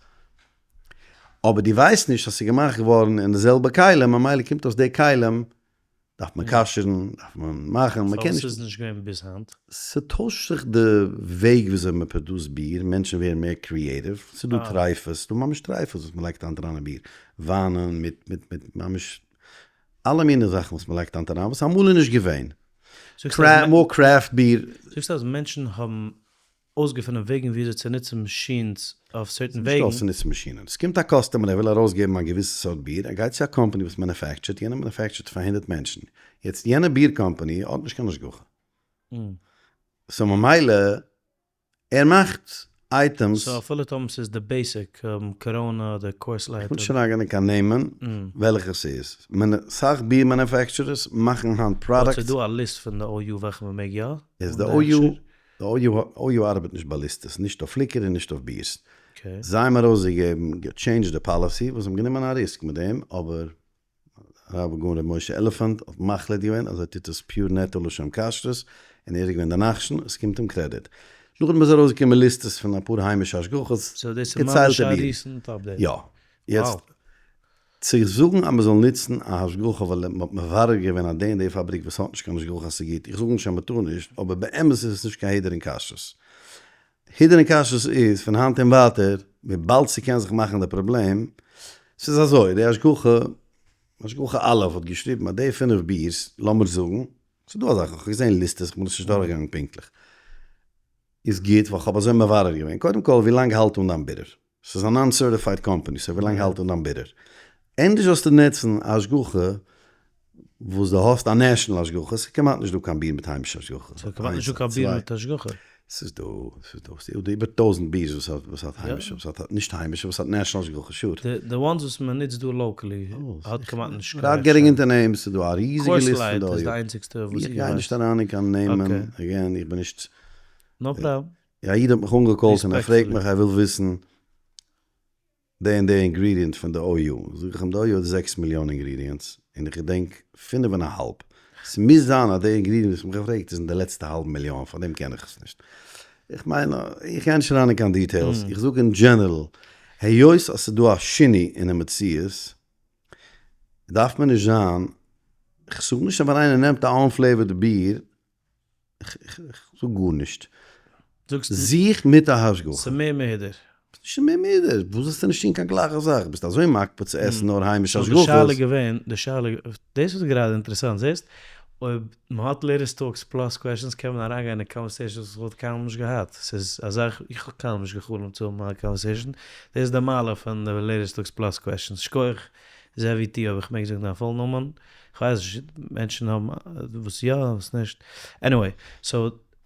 Speaker 1: אבער דו ווייסט נישט אז ס'איז געמאכט געווארן אין די זעלבע כלים, ממילא קומט אויס די כלים דארף מען כשר'ן, דארף מען מאכן, מ'קען
Speaker 2: פארוואס
Speaker 1: נישט.
Speaker 2: איז נישט געווען ביז היינט?
Speaker 1: ס'טוישט זיך די וועג וויאזוי מ'פראדוסט ביר, מענטשן ווערן מער creative, ס'איז דא טרייפות, ס'איז דא ממש טרייפות וואס מ'לייגט היינט אריין אין ביר, וויינען מיט מיט מיט ממש אלע מיני זאכן וואס מ'לייגט היינט אריין וואס אמאל איז נישט געווען. מאר craft ביר.
Speaker 2: זאגסט אז מענטשן האבן אויסגעפונען וועגן וויאזוי צו נוצן machines אויף certain
Speaker 1: נישט
Speaker 2: וועגן.
Speaker 1: אויס צו נוצן מאשינען. עס קומט א customer ער וויל ארויסגעבן א געוויסע סארט ביר, ער גייט צו א קאמפאני וואס manufactured, יענער manufactured פאר הונדרעט מענטשן, יעצט יענע ביר קאמפאני האט נישט קיין השגחה, so ממילא ער מאכט. items.
Speaker 2: so אפילו טאמער ס'איז די basic קאראנע אדער קורס לייט.
Speaker 1: כ'וויל נישט אריינגיין אין קיין נעמען וועלכע ס'איז. סאך ביר manufacturers מאכן היינט products.
Speaker 2: ס'איז דא א ליסט פון די OU וועלכע מ'מעג יא?
Speaker 1: איז די OU, די OU ארבעט נישט ביי ליסטעס, נישט אויף liquor און נישט אויף בירס. זיי האבן ארויסגעגעבן, גע change ט די policy, וואס זיי האבן גענומען א risk מיט דעם, אבער הרב הגאון ר' משה עלעפאנט האט מחליט געווען אז ער טוט עס pure נטו לשם כשרות, און ער איז געווען דער נחשון, עס קומט אים קרעדיט. נאכדעם איז ארויסגעקומען ליסטעס פון אפאר היימישע השגחות, געציילטע בירן. יא. יעצט, צו זאגן אז מען זאל נוצן א השגחה ווייל מען האט מברר געווען אז די און די פאבריק וואס האט נישט קיין השגחה אז ס'איז גוט, איך זאג נישט אז מען טאר נישט, אבער באמת איז עס נישט קיין הידור אין כשרות. הידור אין כשרות איז פון היינט און ווייטער, וויבאלד ס'קען זיך מאכן די פראבלעם, ס'איז אזוי, די השגחה, השגחה א' האט געשריבן אז די פינף בירס, לאמיר זאגן, ס'איז דא אזאלכע, כ'האב געזען ליסטעס, כ'בין עס נישט דורכגעגאנגען פונקטליך, איז גוט ווייל כ'האב אזוי מברר געווען, קודם כל ווי לאנג האלט אן דיין בירור? ס'איז א non certified company, so ווי לאנג האלט אן דיין בירור? ענדערש זאלסטו נוצן א השגחה וואס דו האסט א national השגחה, ס'איז כמעט נישט דא קיין ביר מיט היימישע השגחה.
Speaker 2: ס'איז כמעט נישט דא קיין ביר מיט השגחה.
Speaker 1: ס'איז דא, ס'איז דא, ס'איז דא איבער טויזענט בירס וואס האט, וואס האט היימישע, וואס האט נישט היימישע, וואס האט national השגחה, sure.
Speaker 2: די ones וואס מען נוצט דא locally האט כמעט נישט קיין
Speaker 1: without getting into names, ס'איז דא א ריזיגע ליסט פון די
Speaker 2: קורס לייט איז די איינציגסטע וואס איך
Speaker 1: איך גיי
Speaker 2: ווייס.
Speaker 1: נישט אריין אין קיין נעמען, again, איך בין נישט.
Speaker 2: no problem.
Speaker 1: א איד האט מיך אנגע call ט און ער פרעגט מיך ער וויל וויסן די און די ingredient פון די OU, זאג איך אים די OU האט זעקס מיליאן ingredients און איך געדענק פינף און א האלב, ס'מוז זיין אז די ingredient וואס מיך געפרעגט איז אין די לעצטע האלב מיליאן פאר דעם קען איך עס נישט, איך מיין איך גיי נישט אריין אין קיין details, איך זאג אין general היות אז ס'איז דא א שינוי אינעם מציאות דארף מען נישט זיין, כ'זאג נישט אז ווען איינער נעמט א unflavored ביר איך זאג גארנישט. זוך מיט א השגחה.
Speaker 2: ס'מער מהודר.
Speaker 1: נישט מער מהודר, וואס זאלסטו נישט טון קיין גלייכע זאך, ביסט אזוי מקפיד צו עסן נאר היימישע השגחות.
Speaker 2: די שאלה געווען, די שאלה, דאס איז גראדע אינטערעסאנט, זעסט, אויב מ'האט לעיטעסט talks plus questions קען מען אריינגיין אין conversations וואס כ'וואלט קיינמאל נישט געהאט, ס'איז א זאך, איך האב קיינמאל נישט גע'חלומ'ט צו האבן א conversation, דאס איז די מעלה פון די לעיטעסט talks plus questions, שכוח זאבי טי אויב איך מעג זאגן דיין פולן נאמען, כ'ווייס נישט, מענטשן האבן וואס יא און וואס נישט, anyway, so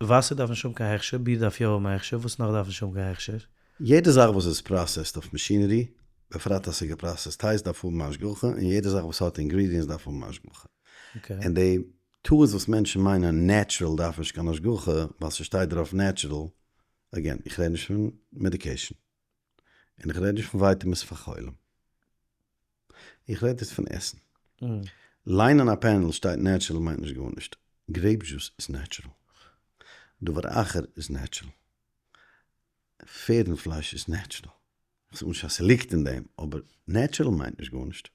Speaker 2: וואסער דארף נישט האבן קיין הכשר, ביר דארף יא האבן א הכשר, וואס נאך דארף נישט האבן קיין הכשר?
Speaker 1: יעדע זאך וואס איז processed אויף machinery, בפרט אז ס'איז גע processed הייס דארף האבן השגחה, און יעדע זאך וואס האט ingredients דארף האבן השגחה. און די טעות וואס מענטשן מיינען natural דארף נישט קיין השגחה ווייל ס'שטייט דערויף natural, again, איך רעד נישט פון medication, און איך רעד נישט פון vitamins פאר חולים. איך רעד יעצט פון עסן. ליינען א panel שטייט natural מיינט נישט גארנישט. grape juice איז natural. דבר אחר איז natural. פערדן פלייש איז natural. איך זאג נישט אז ס'ליגט אין דעם, אבער natural מיינט נישט גארנישט.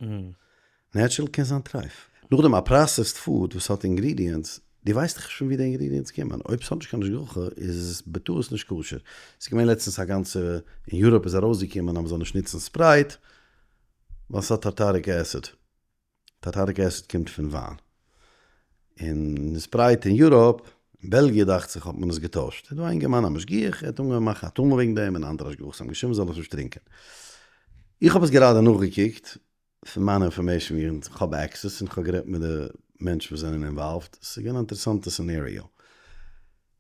Speaker 1: natural קען זיין טרייף. נאכדעם א processed food וואס האט ingredients, דו ווייסט דאך נישט פון ווי די ingredients קומען, אויב ס'האט נישט קיין השגחה איז עס בטעות נישט כשר. ס'איז געווען לעצטנס א גאנצע, אין יוראפ איז ארויסגעקומען אז מ'זאל נישט נוצן ספרייט ווייל ס'האט tartaric acid. tartaric acid קומט פון וויין. און ספרייט אין יוראפ, אין בעלגיע דאכט זיך האט מען עס געטוישט. איז דא א אינגערמאן א משגיח, ער האט אנגעהויבן מאכן א טומל וועגן דעם און אנדערע השגחות האבן געשריבן מ'זאל עס נישט טרינקען. איך האב עס גראדע נאכגעקוקט, פון מיינע information ווי איך האב access און איך האב גערעדט מיט די מענטשן וואס זענען involved, עס איז געווען א אינטערעסאנטע scenario.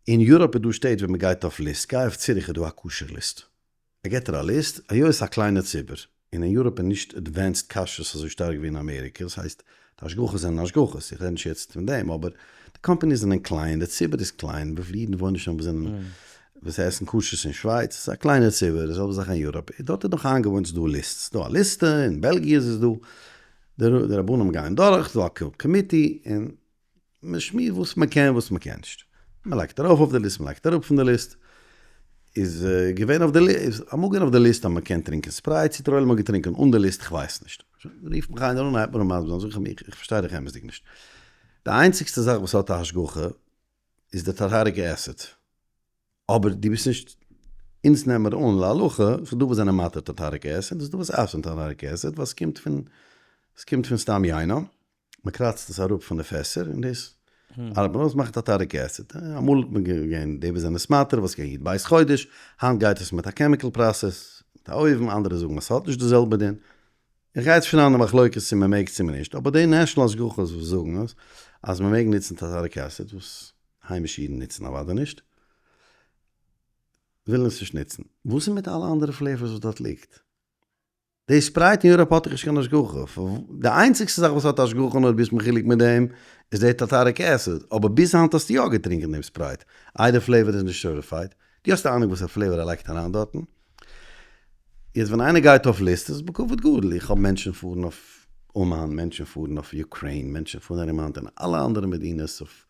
Speaker 1: אין יוראפ איז דא שטעט ווי מען גייט אויף ליסט, גיי אויף ציריך איז דא א כשר ליסט, ער געט דיר א ליסט, היות עס איז א קליינע ציבור, און אין יוראפ איז נישט advanced כשרות אזוי שטארק ווי אין אמעריקע, דאס הייסט די השגחות זענען השגחות, איך רעד נישט יעצט פון דעם, אבער די companies זענען קליין, די ציבור איז קליין, וויפיל אידן וואוינען שוין וואס זענען וואס עסן כשר'ס אין שווייץ, ס'איז א קליינער ציבור, די זעלבע זאך אין יוראפ, דארט איז נאך איינגעוואוינט ס'איז דא ליסטס, ס'איז דא א ליסטע, אין בעלגיע איז עס דא, די רבנים גייען דורך, ס'איז דא א committee, און מ'שמירט וואס מ'קען וואס מ'קען נישט, מ'לייגט ארויף אויף די ליסט, מ'לייגט אראפ פון די ליסט, איז געווען אויף די ליסט, איז אמאל געווען אויף די ליסט אז מ'קען טרינקען ספרייט, צו דער עולם האט געטרינקען אן די ליסט כ'ווייס נישט, רופט מיך איינער אן הייבט מיר אן מסביר זיין, זאג איך אים איך פארשטיי דיך אמת'דיג נישט, די איינציגסטע זאך וואס האט א השגחה איז די tartaric acid. אבער דו ביסט נישט, אונז נעמען מיר אן להלכה, ס'איז דא וואס זענען מתיר tartaric acid, און ס'איז דא וואס אסר'ן tartaric acid, ווייל ס'קומט פון, ס'קומט פון סתם יינה, מ'קראצט עס אראפ פון די פעסער, און דאס ארבעט מען אויס, מאכט tartaric acid. אמאל האט מען געווען די וואס זענען עס מתיר, ווייל ס'איז געווען י"ב חודש, היינט גייט עס מיט א chemical process, מיט א אויוון, אנדערע זאגן אז ס'האט נישט די זעלבע דין. איך גיי יעצט נישט אריין אין די מחלוקת צו מ'מעג צו מ'נישט, אבער די national השגחות וואס זאגן עס, אז מ'מעג נוצן tartaric acid, וואס היימישע אידן נוצן אוודאי נישט. ווילן עס נישט נוצן. וואס איז מיט אלע אנדערע flavors וואס דארט ליגט? די Sprite אין Europe האט דאך נישט קיין השגחה. די איינציגסטע זאך וואס האט השגחה נאר ביסט מחולק מיט דעם איז די tartaric acid, אבער ביז היינט האסטו יא געטרינקען דעם Sprite, איי די flavor איז נישט certified? דו האסט א אהנונג וואס א flavor ער לייגט אריין דארטן? יעצט ווען איינער גייט אויף ליסט איז בכבוד גדול, איך האב מענטשן פארן אויף אומאן, מענטשן פארן אויף Ukraine, מענטשן פארן ארום היינט אין אלע אנדערע מדינות אויף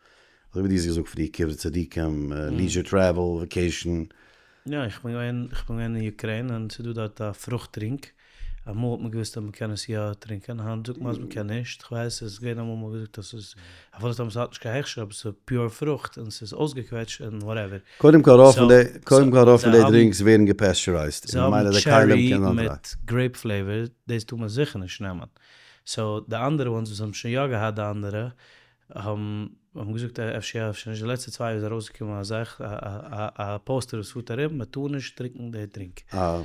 Speaker 1: אזוי ווי דו האסט געזאגט פריער קברי צדיקים, leisure travel, vacation.
Speaker 2: יא איך בין געווען איך בין געווען אין Ukraine און ס'איז דא דארט א פרוכט טרינק, אמאל האט מען געוואוסט אז מ'קען עס יא טרינקען היינט זאגט מען אז מ'קען נישט, כ'ווייס עס איז געווען אמאל מ'האט געזאגט אז ס'איז אפילו טאמער ס'האט נישט קיין הכשר אבער ס'איז pure פרוכט און ס'איז אויסגעקוועטשט און whatever.
Speaker 1: קודם כל רוב פון די קודם כל רוב פון די drinks ווערן גע pasteurized
Speaker 2: און ממילא די כלים קען זיין דריי. מיט grape flavor דאס טאר מען זיכער נישט נעמען, so די אנדערע ones וואס האבן שוין יא געהאט די אנדערע האבן האבן געזאגט אפשר יא אפשר נישט, די לעצטע צוויי יאר איז ארויסגעקומען א זאך א poster וואס פארט ארום מען טאר נישט טרינקן די drink.
Speaker 1: א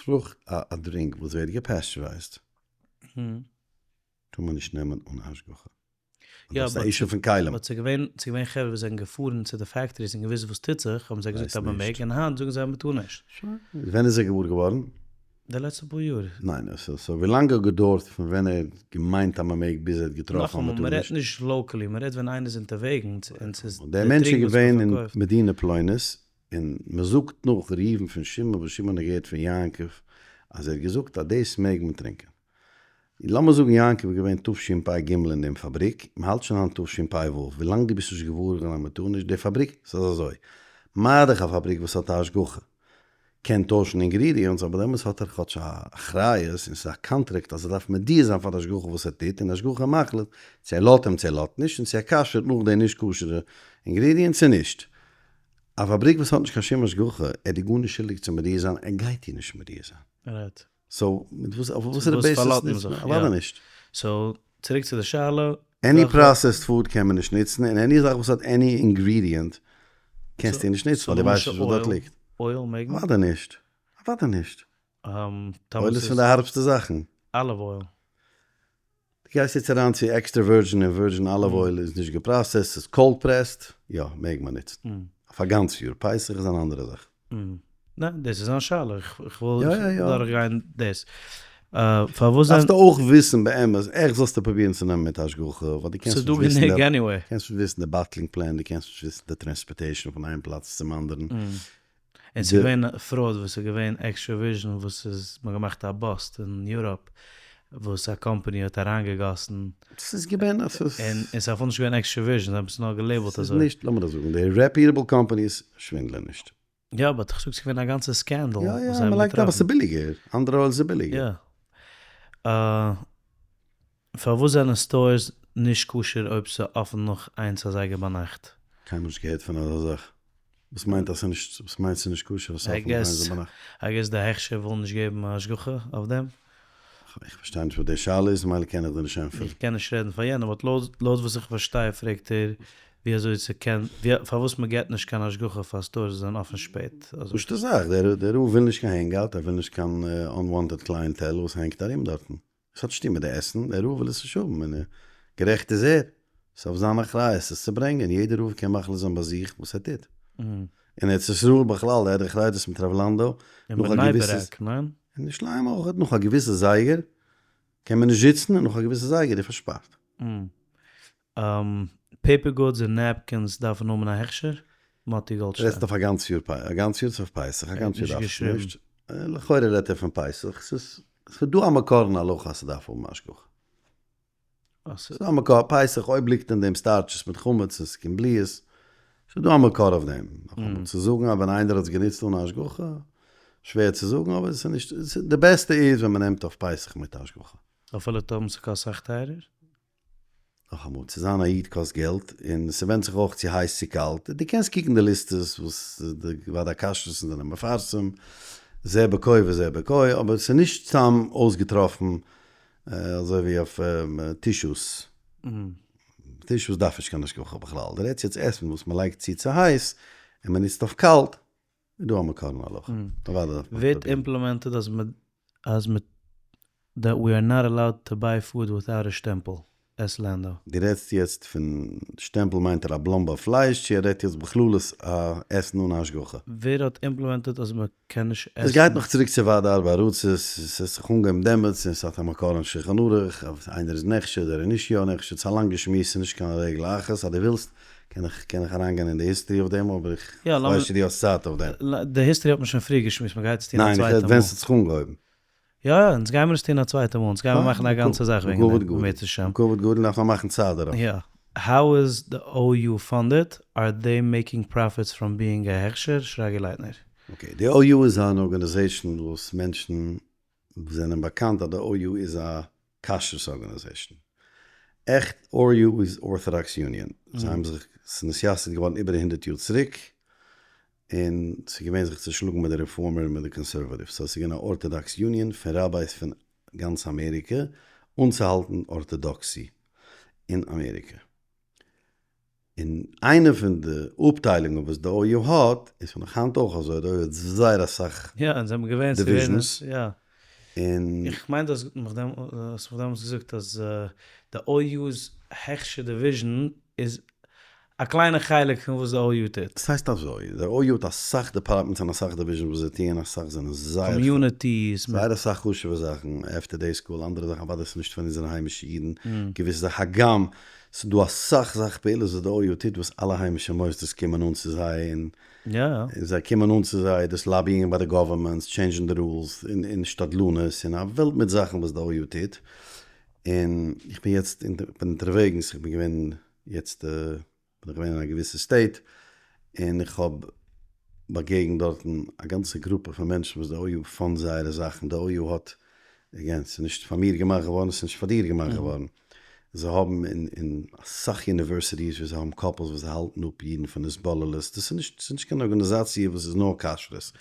Speaker 1: פרוכט א drink וואס ווערט גע pasteurized טאר מען נישט נעמען אן השגחה.
Speaker 2: יא
Speaker 1: דאס איז א issue פון כלים.
Speaker 2: but ס'איז געווען ס'איז געווען חברה וואס זענען געפארן צו די factories און געוואוסט וואס טוט זיך האבן זיי געזאגט אז מען מעג און היינט זאגן זיי אז מען טאר נישט.
Speaker 1: שוין. ווען איז ער געוואר געווארן?
Speaker 2: די לעצטע פאר יאר.
Speaker 1: ניין, סאו סאו ווילאנג האט געדויערט פון ווען ער האט געמיינט אז מען מעג ביז ער האט געטראפן אז מען
Speaker 2: נאכאמאל,
Speaker 1: טאר
Speaker 2: מען רעדט
Speaker 1: נישט?
Speaker 2: נישט locally, מען רעדט ווען איינער איז אונטערוועגנס און ס'איז
Speaker 1: דער
Speaker 2: די
Speaker 1: מענטש איז
Speaker 2: drink וואס מען
Speaker 1: געווען אין
Speaker 2: פארקויפט.
Speaker 1: מדינה פלונית, און מען זאגט נאך ראובן פון שמעון וואס שמעון האט געהערט פון יעקב אז ער האט געזאגט אז דאס מעג מען טרינקען. לאמיר זאגן יעקב איז געווען תשפ"ג אין דעם פאבריק, מען האלט שוין היינט תשפ"ו, ווילאנג דו ביסט נישט געוואר געווארן אז מען טאר נישט, די פאבריק, ס'איז אזוי, מה דאך א פאבריק וואס האט א השגחה קען טוישן ingredients, אבער דעמאלטס האט ער כאטש א אחריות און ס'איז א קאנטראקט אז ער דארף מודיע זיין פאר די השגחה וואס ער טוט, און די השגחה מחליט צו ער לאט אים צו ער לאט נישט, און צו ער כשר'ט נאך די נישט כשר'ע ingredients צו נישט. א פאבריק וואס האט נישט קיין שום השגחה, ער איז דיר גארנישט שולדיג צו מודיע זיין, ער גייט דיר נישט מודיע זיין.
Speaker 2: right.
Speaker 1: so, מיט וואס, אויף
Speaker 2: צו
Speaker 1: וואסערע
Speaker 2: וואס
Speaker 1: basis
Speaker 2: פארלאזט מען
Speaker 1: נוצט מען?
Speaker 2: זיך,
Speaker 1: אוודאי
Speaker 2: יא.
Speaker 1: נישט.
Speaker 2: so, צוריק צו די שאלה.
Speaker 1: any processed food קען מען נישט נוצן, און any זאך וואס האט any ingredient קענסטו נישט נוצן, ווייל דו ווייסט נישט וואס דארט ליגט.
Speaker 2: oil מעג מען?
Speaker 1: אוודאי נישט. אוודאי נישט. oil איז פון די הארבסטע זאכן.
Speaker 2: olive oil.
Speaker 1: דו גייסט יעצט אריין צו extra virgin און virgin olive oil איז נישט גע processed, ס'איז cold pressed, יא מעג מען נוצן. אויף א גאנץ יאר, פסח איז אן אנדערע זאך.
Speaker 2: ניין, דאס איז זיין שאלה, איך וויל דורכגיין דאס. פארוואס זענען.
Speaker 1: דארפסטו אויך וויסן באמת, עכט זאלסטו פרובירן צו נעמען מיט השגחה, ווייל דו קענסט נישט וויסן
Speaker 2: ס'איז דא גענוג anyway.
Speaker 1: קענסט נישט וויסן די bottling plant, דו קענסט נישט וויסן די transportation פון איין פלאץ צום אנדערן.
Speaker 2: און ס'איז געווען fraud וואס איז געווען extra virgin וואס איז מ'האט געמאכט א bust אין Europe וואס א קאמפאני האט אריינגעגאסן.
Speaker 1: ס'איז געווען אז ס'איז.
Speaker 2: און ס'איז אפילו נישט געווען extra virgin זיי האבן עס נאר גע label ט אזוי.
Speaker 1: ס'איז נישט, לאמיר דאס זאגן, די reputable companies שווינדלען נישט.
Speaker 2: יא but איך זאג ס'איז געווען א גאנצע scandal
Speaker 1: יא
Speaker 2: וואס
Speaker 1: יא
Speaker 2: זיי האבן
Speaker 1: מ'לייגט
Speaker 2: געטראפן.
Speaker 1: אבער ס'איז ביליגער, אנדערע oils איז ביליגער.
Speaker 2: יא. פארוואס זענען stores נישט כשר אויב ס'איז אפן נאך איינס אזייגער ביינאכט?
Speaker 1: קיינמאל נישט געהערט פון אזא זאך. וואס מיינט אז ס'נישט, וואס מיינט ס'נישט כשר אז ס'איז אפן נאך איינס אזייגער ביינאכט?
Speaker 2: I guess די הכשר וויל נישט געבן א השגחה אויף דעם.
Speaker 1: איך פארשטיי נישט וואס די שאלה איז ממילא קען איך דיר נישט ענטפערן.
Speaker 2: איך קען נישט רעדן פאר יענעם but לויט וואס איך פארשטיי פרעגט ער ווי אזוי ס'קען פארוואס מ'געט נישט קיין השגחה פאר stores וואס זענען אפן שפעט.
Speaker 1: פשוטע זאך, דער רב וויל נישט קיין hangout, ער וויל נישט קיין unwanted clientele וואס הענגט ארום דארטן. עס האט נישט צוטון מיט די עסן, דער רב וויל עס נישט האבן, און גערעכט איז ער, ס'איז אויף זיין אחריות עס צו ברענגען, יעדער רב קען מחליט זיין ביי זיך וואס ער טוט. אין ארץ ישראל בכלל, די עדה החרדית מיט רב לאנדא,
Speaker 2: אין
Speaker 1: נאך א
Speaker 2: בני
Speaker 1: געוויסע,
Speaker 2: ברק, ניין?
Speaker 1: אין ירושלים אויך, נאך א געוויסע זייגער קען מען נישט זיצן, און נאך א געוויסע זייגער איז פארשפארט.
Speaker 2: paper goods און napkins דארפן האבן א הכשר? מאטי גאלדשטיין.
Speaker 1: רעדסט אויף א גאנץ יאר א גאנץ יאר צו אויף פסח? א גאנץ יאר דארף עס נישט. לכאורה רעדט ער פון פסח. ס'איז דא א מקור אין הלכה אז ס'דארף האבן השגחה. ס'איז דא א מקור, פסח אויב ליגט אין דעם starches מיט חמץ און ס'קומט בליעות. ס'איז דא א מקור אויף דעם. נאכאמאל, צו זאגן אז ווען איינער האט עס גענוצט אן השגחה, שווער צו זאגן, אבער ס'איז נישט, די בעסטע איז ווען מ'נעמט אויף פסח מיט השגחה.
Speaker 2: אפילו טאמער ס'קאסט סאך טייערער?
Speaker 1: נאכאמאל, צו זיין א איד קאסט געלט, און ס'ווענדט זיך אויך צו הייס צו קאלט, דו קענסט קוקן די ליסטעס וואס די ועד הכשרות זענען מפרסם, זה בכה וזה בכה, אבער ס'איז נישט סתם אויסגעטראפן אזוי ווי אויף tissues, tissues דארף נישט קיין השגחה בכלל, דו רעדסט יעצט עסן וואס מ'לייגט צו צו הייס און מ'נוצט אויף קאלט, איז דא א מקור אין הלכה. אוודאי דארף מען
Speaker 2: ווערט
Speaker 1: פרובירן.
Speaker 2: implemented אז מ' אז מ' that we are not allowed to buy food without a שטעמפל. ס. לענדא.
Speaker 1: דו רעדסט יעצט פון שטעמפל מיינט ער א בלאמבע פלייש צו ער רעדט יעצט בכללות א עסן אן השגחה?
Speaker 2: ווער האט implemented אז מען קען נישט
Speaker 1: עס
Speaker 2: עסן?
Speaker 1: גייט נאך צוריק צו ועד ארבע ארצות, עס האט זיך אנגעהויבן דעמאלטס און עס האט א מקור אין שולחן ערוך, אז איינער איז נחשד ער איז נישט יא נחשד, ס'איז א לאנגע שמועס ס'איז נישט קיין רגל אחת, אז דו ווילסט קען איך קען איך אריינגיין אין די history אויף דעם אבער איך ווייס נישט צו דו האסט צייט אויף דעם.
Speaker 2: די history האט מען שוין פריער געשמועסט, מען גייט עס טון א
Speaker 1: ניין איך
Speaker 2: צווייטע
Speaker 1: רעד
Speaker 2: מאל.
Speaker 1: ווען ס'האט זיך אנגעהויבן.
Speaker 2: יא יא, אונז גיימער עס טון א צווייטע מאל, אונז גיימער מאכן א גאנצע זאך וועגן דעם, אם ירצה השם.
Speaker 1: בכבוד גדול דארף מען מאכן צייט דערויף.
Speaker 2: יא. How is the OU funded? Are they making profits from being a הכשר? שרגי לייטנער.
Speaker 1: Okay, די OU איז אן organization וואס מענטשן זענען באקאנט אז די OU איז א כשרות organization. עכט OU איז Orthodox Union. זיי האבן זיך, ס'איז נתייסד געווארן איבער הונדרעט יאר צוריק, און ס'איז געווען זיך צו שלאגן מיט די רעפארמער און מיט די conservatives, so ס'איז געווען א Orthodox union פון rabbis פון גאנץ אמעריקע אנצוהאלטן orthodoxy אין אמעריקע. און איינע פון די אפטיילונגען וואס די OU האט, איז פון נאך היינט אויך אזוי, די OU האט זייער אסאך divisions, און.
Speaker 2: איך מיין דו האסט מיך דעמאלטס געזאגט אז די OU's הכשר division איז א קליינע חלק פון וואס די OU טוט.
Speaker 1: ס'הייסט אזוי, די OU האט אסאך departments און אסאך divisions וואס זיי טוען, אסאך זענען זייער
Speaker 2: communities מיט.
Speaker 1: זייער אסאך חשוב'ע זאכן, after day school, אנדערע זאכן, אוודאי ס'איז נישט פאר אונזערע היימישע אידן, געוויסע זאכן, הגם ס'איז דא אסאך זאך פעולות וואס די OU טוט וואס אלע היימישע מוסדות קומען אן צו זיי און זיי קומען אן צו זיי, דאס lobbying ביי די governments, change ן די rules, און שתדלנות, און א וועלט מיט זאכן וואס די OU טוט, און איך בין יעצט אונטערוועגנס, איך בין געווען יעצט בין איך געווען אין א געוויסע state און איך האב באגעגנט דארטן א גאנצע גרופע פון מענטשן וואס די OU fund זייערע זאכן, די OU האט, again, ס'איז נישט פאר מיר געמאכט געווארן, ס'איז נישט פאר דיר געמאכט געווארן, זיי האבן אין אין אסאך universities ווי זיי האבן couples וואס זיי האלטן אפ אידן פון התבוללות, דאס איז נישט, ס'איז נישט קיין ארגאניזאציע וואס איז נאר כשרות,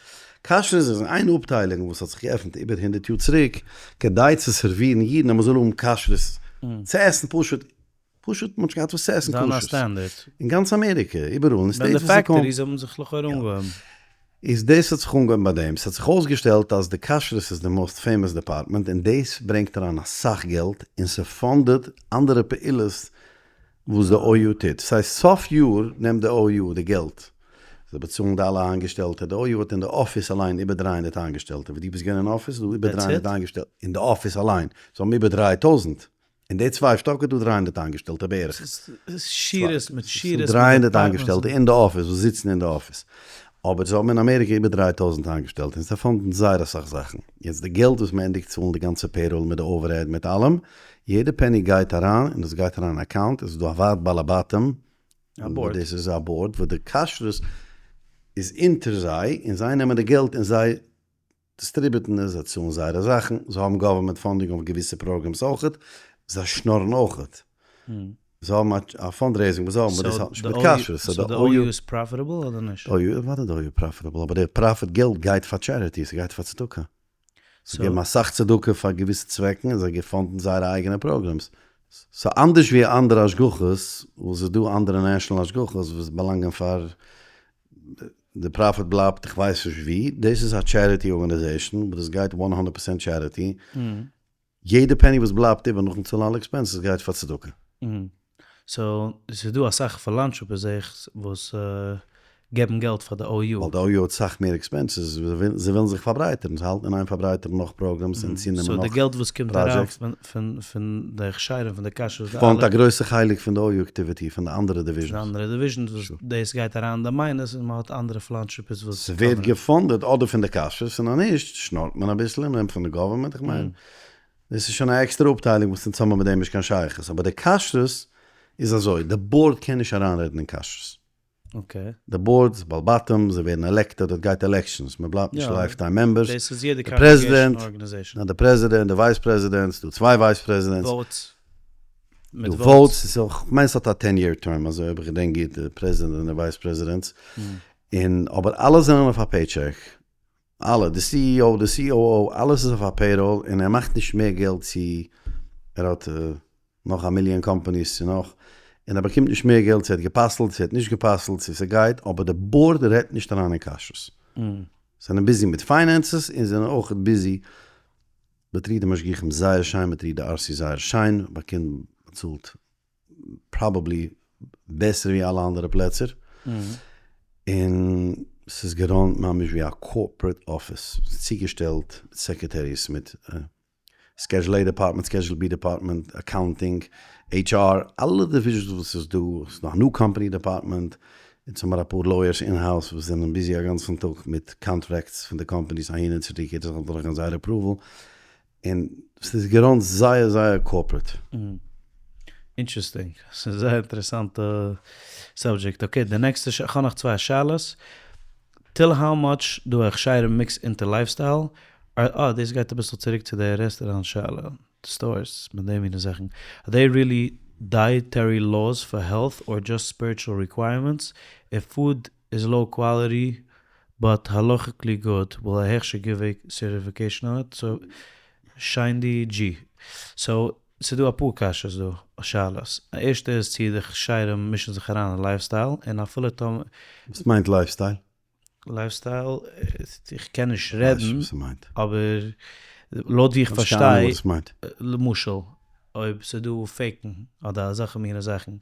Speaker 1: כשרות איז איין אפטיילונג וואס האט זיך געעפנט איבער הונדרעט יאר צוריק כדי צו סערווירן אידן אז מ'זאל האבן כשרות צו עסן פשוט. פשוט מ'האט נישט געהאט וואס צו עסן כשר'ס. אין גאנץ אמעריקע, איבעראל אין states
Speaker 2: ווען די factories האבן זיך לכאורה אנגעהויבן.
Speaker 1: איז דאס האט זיך אנגעהויבן ביי דעם, ס'האט זיך אויסגעשטעלט אז די כשרות איז די most famous department און דאס ברענגט אריין אסאך געלט און ס' fund עט אנדערע פעולות וואס די OU טוט. ס'הייסט סוף יאר נעמט די OU די געלט, זיי באצאלן די אלע איינגעשטעלטע, די OU האט אין די אפיס אליין איבער 300 איינגעשטעלטע, ווי דו ביסט געווען אין אפיס איז דא איבער 300 איינגעשטעלטע אין די אפיס אליין, זיי האבן איבער 3000. אין די צוויי שטאק איז דא 300 איינגעשטעלטע בערך.
Speaker 2: שורות מיט שורות.
Speaker 1: 300 איינגעשטעלטע אין די אפיס וואס זיצן אין די אפיס. אבער זיי האבן אין אמעריקע איבער 3000 איינגעשטעלטע און זיי fund ן זייער אסאך זאכן. יעצט די געלט וואס מען ענדיגט צאלן די גאנצע payroll מיט די overhead מיט אלעם, יעדע פעני גייט אריין און דאס גייט אריין אין account, עס איז דא א ועד בעלי בתים, וואס דאס איז א board וואס די כשרות איז אונטער זיי און זיי נעמען די געלט און זיי distribute ן עס, זיי צאלן זייערע זאכן, זיי האבן government funding אויף געוויסע programs אויכעט, זיי שנארן אויכעט. זיי האבן א fundraising וואס זיי האבן, אבער דאס האט נישט מיט כשרות.
Speaker 2: so די OU איז profitable אדער נישט?
Speaker 1: OU, אוודאי די OU profitable, אבער די profit געלט גייט פאר charity, ס'גייט פאר צדקה. זיי געבן אסאך צדקה פאר געוויסע צוועקן און זיי fund ן זייערע אייגענע programs. so אנדערש ווי אנדערע השגחות, וואס איז דא אנדערע national השגחות וואס באלאנגען פאר די profit בלייבט איך ווייס נישט ווי, דאס איז א charity organization וואס דאס גייט one hundred percent charity, יעדע פעני וואס בלייבט איבער נאכן צאלן אלע expenses גייט פאר צדקה.
Speaker 2: so ס'איז דא אסאך philanthropists זעה איך וואס געבן געלט פאר די OU.
Speaker 1: ווייל די OU האט סאך מער expenses, זיי ווילן זיך פארברייטערן, זיי האלטן אין איין פארברייטערן נאך programs און צונעמען נאך
Speaker 2: so די געלט וואס קומט אריין פון די הכשרים פון די כשרות די אלע.
Speaker 1: fund ט א גרויסע חלק פון די OU activity פון די אנדערע divisions.
Speaker 2: פון די אנדערע divisions וואס דאס גייט אריין אין די minus און מען האט אנדערע philanthropists וואס.
Speaker 1: ס'ווערט גע fund עט אדער פון די כשרות און אז נישט שנארט מען אביסל און מ'נעמט פון די government, איך מיין דאס איז שוין א עקסטערע אפטיילונג וואס אונז האבן מיט דעם נישט קיין שייכות, אבער די כשרות איז אזוי, די board קען נישט אריינרעדן אין כשרות. די boards, בעל בתים, זיי ווערן elected, דארט גייט elections, מען בלייבט נישט lifetime members, די פרעזידענט, די פרעזידענט, די vice president, ס'דא צוויי vice presidents, דא votes, כ'מיין ס'האט א ten year term, אזוי אויב איך געדענק גוט, די פרעזידענט און די vice presidents, און אבער אלע זענען אויף א paycheck, אלע, די CEO, די COO, אלעס איז אויף א payroll, און ער מאכט נישט מער געלט צו ער האט נאך א מיליאן companies צו נאך, און ער באקומט נישט מער געלט צו ער האט גע'פסל'ט צו ער האט נישט גע'פסל'ט צו ס'גייט, אבער די board רעדט נישט אריין אין כשרות. זענען busy מיט finances און זענען אויך busy מ'טריט די משגיחים זייער שיין, מ'טריט די RC זייער שיין, באקומט. באצאלט probably בעסער ווי אלע אנדערע פלעצער, און ס'איז גע run ט ממש ווי א corporate office, צוגעשטעלט מיט secretaries מיט schedule A department, schedule B department, accounting, HR, אלע divisions וואס איז דא, ס'איז נאך א new company department, אונז האמיר אפאר lawyers in house וואס זענען busy א גאנצן טאג מיט contracts פון די companies אהין און צוריק, יעדע זאך זאל דורכגיין זייער approval, און ס'איז גע run ט זייער זייער corporate.
Speaker 2: Interesting, ס'איז זייער אינטערעסאנטע subject. Okay, די נעקסטע שאלה, כ'האב נאך צוויי שאלות. Till how much do הכשרים mix into lifestyle? אה, דאס גייט אביסל צוריק צו די רעסטוראנט שאלה, stores מיט די מינע זאכן. Are they really dietary laws for health or just spiritual requirements? If food is low quality but halachically good will a הכשר give a certification on it? So שיינדי דזשי. So ס'דא אפאר קשיות דא, שאלות. די ערשטע איז צו די הכשרים מישן זיך אריין אין lifestyle, און אפילו טאמער.
Speaker 1: וואס מיינט lifestyle?
Speaker 2: Lifestyle, איך קען נישט רעדן, אבער לויט ווי איך פארשטיי, למשל אויב ס'דא פעיקן אדער אזעלכע מינע זאכן,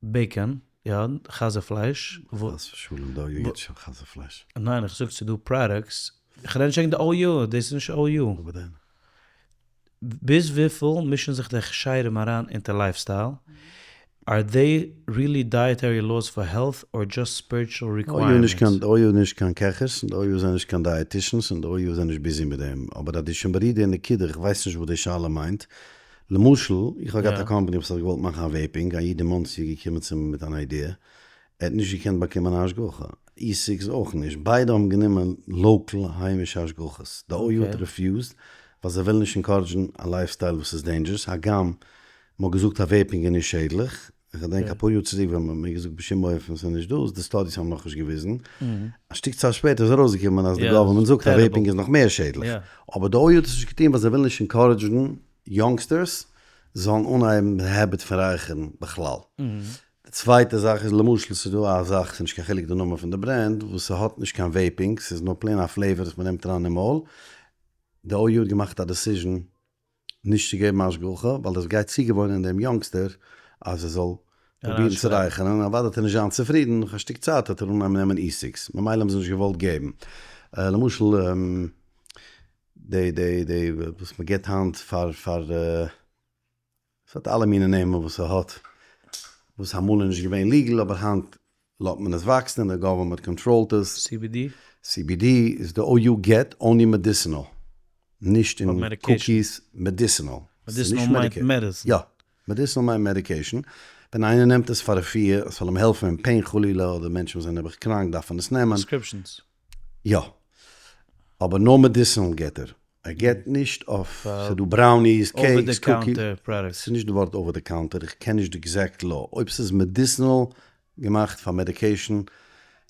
Speaker 2: bacon, יא, חזיר פלייש.
Speaker 1: חס ושלום דא יו געט חזיר פלייש.
Speaker 2: ניין איך זאג ס'דא products, איך רעד נישט וועגן די OU, דאס איז נישט OU. ביז וויפיל מישן זיך די הכשרים אריין אונטער lifestyle? Are they really dietary laws for health or just spiritual requirements?
Speaker 1: די OU איז נישט קיין קעכערס, און די OU זענען נישט קיין dietitians, און די OU זענען נישט busy מיט דעם. אבער אז דו שוין בארירט די נקודה, איך ווייס נישט וואס די שאלה מיינט. למשל, איך האב געהאט א קאמפאני וואס האט געוואלט מאכן א vaping, א איד אין מאנסי איז געקומען צו מיר מיט אן idea, ער האט נישט געקענט באקומען א השגחה, e-cigs אויך נישט, ביידע האבן גענומען local היימישע השגחות, די OU האט refused ווייל זיי ווילן נישט encourage ן א lifestyle וואס איז dangerous, הגם מ'האט געזאגט אז vaping איז נישט שעדליך, איך געדענק אפאר יאר צוריק ווען מ'האט מיר געזאגט בשום אופן ס'איז נישט דאס, די studies האבן נאכנישט געוויזן, א שטיק צייט שפעטער איז ארויסגעקומען אז די government זאגט אז vaping איז נאך מער שעדליך, אבער די OU האט עס נישט געטון ווייל זיי ווילן נישט encourage ן youngsters זאלן אנהייבן די habit פון רייכערן בכלל. די צווייטע זאך איז למשל ס'איז דא א זאך, ס'איז נישט קיין חילוק די נאמען פון די brand, וואס ס'האט נישט קיין vaping, ס'איז נאר plain א flavor וואס מ'נעמט אריין אין מויל, די OU האט געמאכט א decision נישט צו געבן השגחה, ווייל דאס גייט צוגעוואוינען דעם youngster אז ער זאל פרובירן צו רייכערן, און אוודאי וועט ער נישט זיין צופרידן, נאך א שטיק צייט וועט ער אנהייבן נעמען e-cigs, ממילא האבן זיי נישט געוואלט געבן. למשל די די די וואס מען גיבט היינט פאר פאר ס'האט אלע מיני נעמען וואס ס'האט, וואס אמאל איז נישט געווען legal אבער היינט לאזט מען עס וואקסן און די government control ט עס.
Speaker 2: CBD?
Speaker 1: CBD איז די OU געט only medicinal, נישט אין cookies, medicinal.
Speaker 2: Medicinal מיינט medicine.
Speaker 1: יא, medicinal מיינט medication, ווען איינער נעמט עס פאר רפואה, עס זאל אים העלפן אין pain חלילה, אדער מענטשן וואס זענען נעבעך קראנק דארפן עס נעמען.
Speaker 2: Prescriptions.
Speaker 1: יא. אבער נאר medicinal געט ער. ער געט נישט אויף, ס'איז דא brownies, cakes, cookies. ס'איז נישט די ווארט over the counter, איך קען נישט די exact law. אויב ס'איז medicinal געמאכט פאר medication,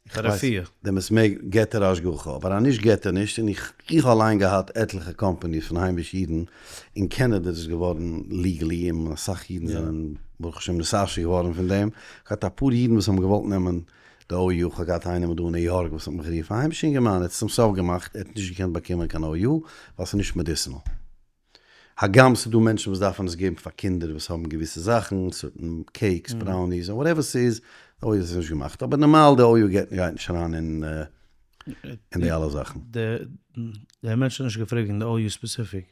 Speaker 1: איך ווייס, דעמאלטס מעג, געט ער השגחה, אבער אז נישט געט ער נישט, און איך איך האב אליין געהאט עטליכע companies פון היימישע אידן אין קענעדע איז עס געווארן legally און אסאך אידן זענען ברוך השם נתעשר געווארן פון דעם, איך האב געהאט אפאר אידן וואס האבן געוואלט נעמען די OU, איך האב געהאט איינעם דא אין ניו יארק וואס האט מיך גערופן, א היימישע אינגערמאן, ער האט עס צום סוף געמאכט, ער האט נישט געקענט באקומען קיין OU ווייל ס'איז נישט medicinal. הגם ס'איז דא מענטשן וואס דארפן עס געבן פאר קינדער וואס האבן געוויסע זאכן, certain cakes, brownies, און whatever ס'איז, די OU האט עס נישט געמאכט, אבער נארמאל די OU גייט נישט אריין אין אין די אלע זאכן.
Speaker 2: דער מענטש האט נישט געפרעגט וועגן די OU specific.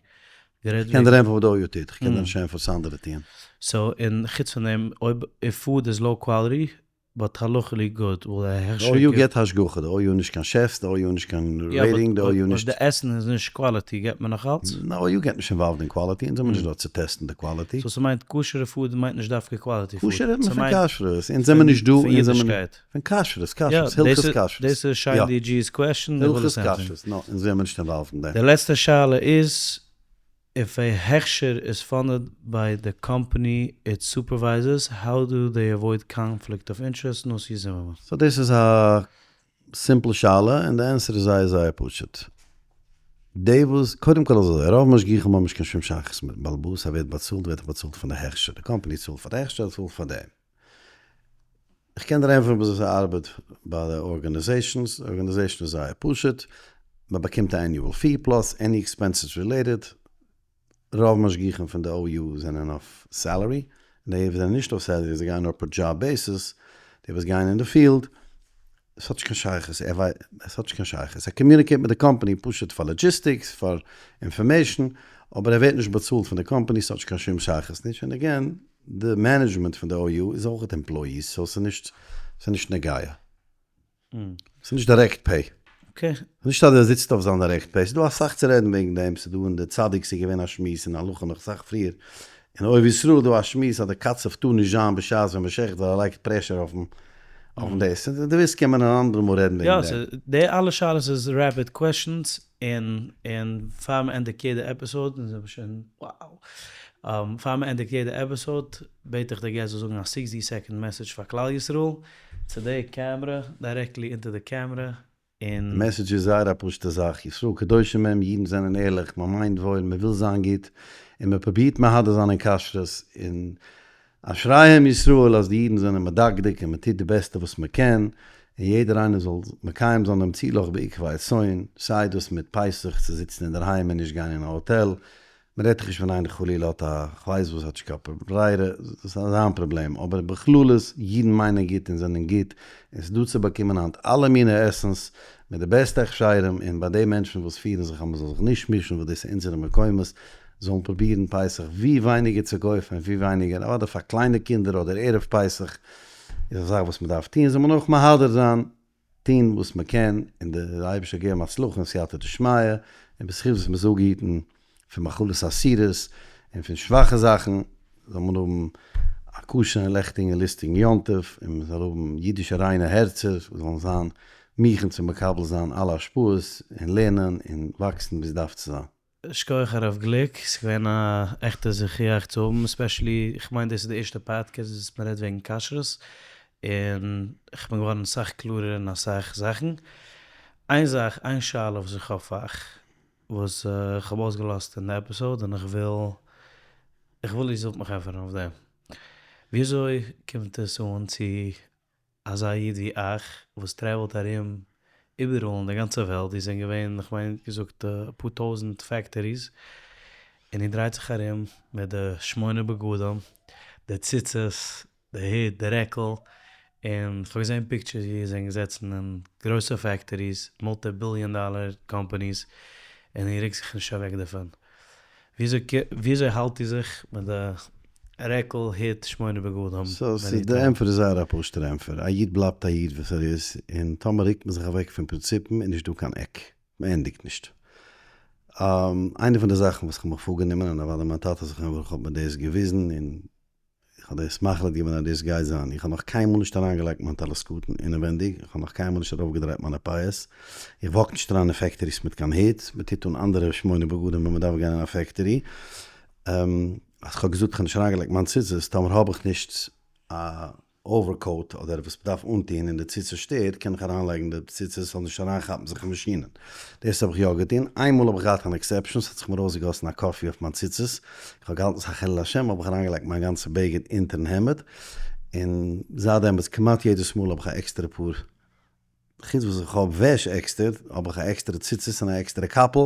Speaker 1: איך קען דיר ענטפערן וואס די OU טוט, איך קען דיר נישט ענטפערן וואס אנדערע טוען.
Speaker 2: So, און חוץ פון דעם, אויב if food is low quality, but halachically good, will א הכשר
Speaker 1: די OU געט השגחה, די OU נישט קיין chefs, די OU נישט קיין rating, די OU נישט.
Speaker 2: אויב די עסן איז נישט quality געט מען נאך אלץ?
Speaker 1: די OU גייט נישט involved אין quality, אונז זעמיר נישט דארט צו test ן די quality.
Speaker 2: So ס'מיינט כשר'ע food מיינט נישט דווקא quality food.
Speaker 1: כשר רעדט מען פון כשרות, אונז זעמיר נישט דא,
Speaker 2: פון אידישקייט.
Speaker 1: פון כשרות, כשרות, הלכות כשרות.
Speaker 2: דאס איז שיינדי דזשי'ס question, איך וויל עס
Speaker 1: ענטפערן. הלכות כשרות, no, אונז זעמיר נישט involved אין דעם.
Speaker 2: די לעצטע שאלה איז, if a הכשר is funded by the company it supervises, how do they avoid conflict of interest? נשיא זימערמאן.
Speaker 1: So דאס איז א simple שאלה און די ענסער איז זייער זייער פשוט. די וואס, קודם כל אזוי, רוב משגיחים האבן נישט קיין שום שייכות מיטן בעל הבית, ער ווערט באצאלט ווערט ער באצאלט פון די הכשר, די קאמפאני צאלט פאר די הכשר ער צאלט פאר דעם. איך קען דיר ענטפערן וויאזוי ס'ארבעט ביי די organizations, די organization איז זייער פשוט, מען באקומט א annual fee plus any expenses related, רוב משגיחים פון די OU זענען אויף salary. און די וואס זענען נישט אויף סעלערי זיי גייען נאר פער דזשאב basis, די וואס גייען אין די field, עס האט נישט קיין שייכות, ער ווייסט, עס האט נישט קיין שייכות, ער communicate מיט די קאמפאני פשוט פאר logistics, פאר information, אבער ער ווערט נישט באצאלט פון די קאמפאני, ס'האט נישט קיין שום שייכות נישט, און again, די management פון די OU איז אויכעט employees, so ס'איז נישט, ס'איז נישט נוגע. ס'איז נישט direct pay.
Speaker 2: Okay.
Speaker 1: נישט אז ער זיצט אויף זיין direct pay, ס'איז דא אסאך צו רעדן וועגן דעם, ס'איז דא אין די צדיק ס'איז געווען א שמועס אין הלכה נאך אסאך פריער, אין אוהב ישראל איז דא א שמועס אז די קצב טאר נישט זיין בשעת ווען מ'שעכט ווייל ער לייגט pressure אויפן אויפן דאס, דו ווילסט קען מען אן אנדערע מאל רעדן וועגן דעם.
Speaker 2: יא, די אלע שאלות איז rapid questions, און און פאר מ'ענדיגט יעדע episode, אונז זעמיר שוין wow, פאר מ'ענדיגט יעדע episode בעט איך די guest זאל זאגן א sixty second message פאר כלל ישראל, צו די קעמרע, directly אונטער די קעמרע, און.
Speaker 1: די message איז זייער א פשוטע זאך, ישראל קדושים הם, אידן זענען ערליך, מען מיינט וואויל, מען וויל זיין גוט, און מען פרובירט מהדר זיין אין כשרות, און אשריהם ישראל אז די אידן זענען מדקדק און מען טוט די בעסטע וואס מען קען, און יעדער איינער זאל מקיים זיין דעם צאי לך בעקבי הצאן, סיי דאס מיט פסח צו זיצן אינדערהיים און נישט גיין אין א האטעל, מען רעדט דאך נישט ווען איינער חלילה האט א כ'ווייס וואס האט נישט קיין ברירה, דאס איז זיין פראבלעם, אבער בכללות אידן מיינען גוט און זענען גוט, און ס'איז דא צו באקומען היינט אלע מיני עסנס מיט די בעסטע הכשרים, און ביי די מענטשן וואס פירן זיך אז מען זאל זיך נישט מישן וואס דאס איז אונזערע מקומות, זאלן פרובירן פסח ווי ווייניגער צו קויפן און ווי ווייניגער, אוודאי פאר קליינע קינדער אדער ערב פסח איז א זאך וואס מען דארף טון, זאל מען אויך מהדר זיין. טון וואס מען קען און דער אייבערשטער געבן הצלחה און סייעתא דשמיא, און בזכות וואס מען איז אפגעהיטן פון מאכלות אסורות און פון שוואכע זאכן, זאל מען האבן א כשר'ן לעכטיגן און לוסטיגן יום טוב, און מען זאל האבן אידישע ריינע הערצער וואס זאלן זיין מוכן צו מקבל זיין אלע השפעות און לערנען און וואקסן ווי עס דארף צו זיין.
Speaker 2: שכוח הרב גליק, ס'איז געווען א עכטע זכי' אייך צו האבן, especially איך מיין דאס איז די ערשטע פאדקעסט וואס מען רעדט וועגן כשרות, און איך בין געווארן אסאך קלארער אין אסאך זאכן. איין זאך, איין שאלה וואס איך האב פאר אייך, וואס איך האב אויסגעלאזט אין די episode און איך וויל איך וויל איר זאלט מיך ענטפערן אויף דעם. וויאזוי קומט עס אן צו אזא איד ווי אייך וואס travel ט ארום איבעראל אין די גאנצע וועלט, איר זענט געווען איך מיין געזאגט אפאר טויזענט factories, און איר דרייט זיך ארום מיט די שמונה בגדים, די ציצית, די הוט, די רעקל, און כ'האב געזען pictures ווי איר זענט געזעצן אין גרויסע factories, multi billion dollar companies, און איר רוקט זיך נישט אוועק דערפון. וויאזוי האלט איר זיך מיט די רעקל, הוט, שמונה בגדים?
Speaker 1: so ס'איז די ענפער איז זייער א פשוטער ענפער, א איד בלייבט א איד וואס ער איז, און טאמער רוקט מען זיך אוועק פון פרינציפן איז נישט דא קיין עק, מען ענדיגט נישט. איינע פון די זאכן וואס כ'האב מיך פארגענומען, און אוודאי מיין טאטע זכרונו לברכה האט מיר דאס געוויזן, און איך האב דאס מחליט געווען אז דאס גייט זיין, איך האב נאך קיינמאל נישט אריינגעלייגט מיין טלית קטן אינעווענדיג, איך האב נאך קיינמאל נישט ארויפגעדרייט מיינע פאות, איך walk נישט אריין אין factories מיט קיין הוט, מען טוט אן אנדערע שמונה בגדים ווען מען דארף גיין אין א factory, אז כ'האב געזאגט כ'האב נישט אריינגעלייגט מיין ציצית, טאמער האב איך נישט א overcoat אדער וואס מ'דארף אנטוהן און די ציצית שטערט קען איך אריינלייגן די ציצית ס'זאל נישט אריינכאפן זיך אין מאשינען. דאס האב איך יא געטון. איינמאל האב איך געהאט אן exception, ס'האט זיך מיר אויסגעגאסן א coffee אויף מיין ציצית, איך האב געהאלטן ס'איז א חילול השם האב איך אריינגעלייגט מיין גאנצע בגד אונטערן העמד, און זייט דעמאלטס כמעט יעדעס מאל האב איך א עקסטערע פאר חוץ וואס איך האב וועש עקסטער, האב איך א עקסטערע ציצית און א עקסטערע קאפל.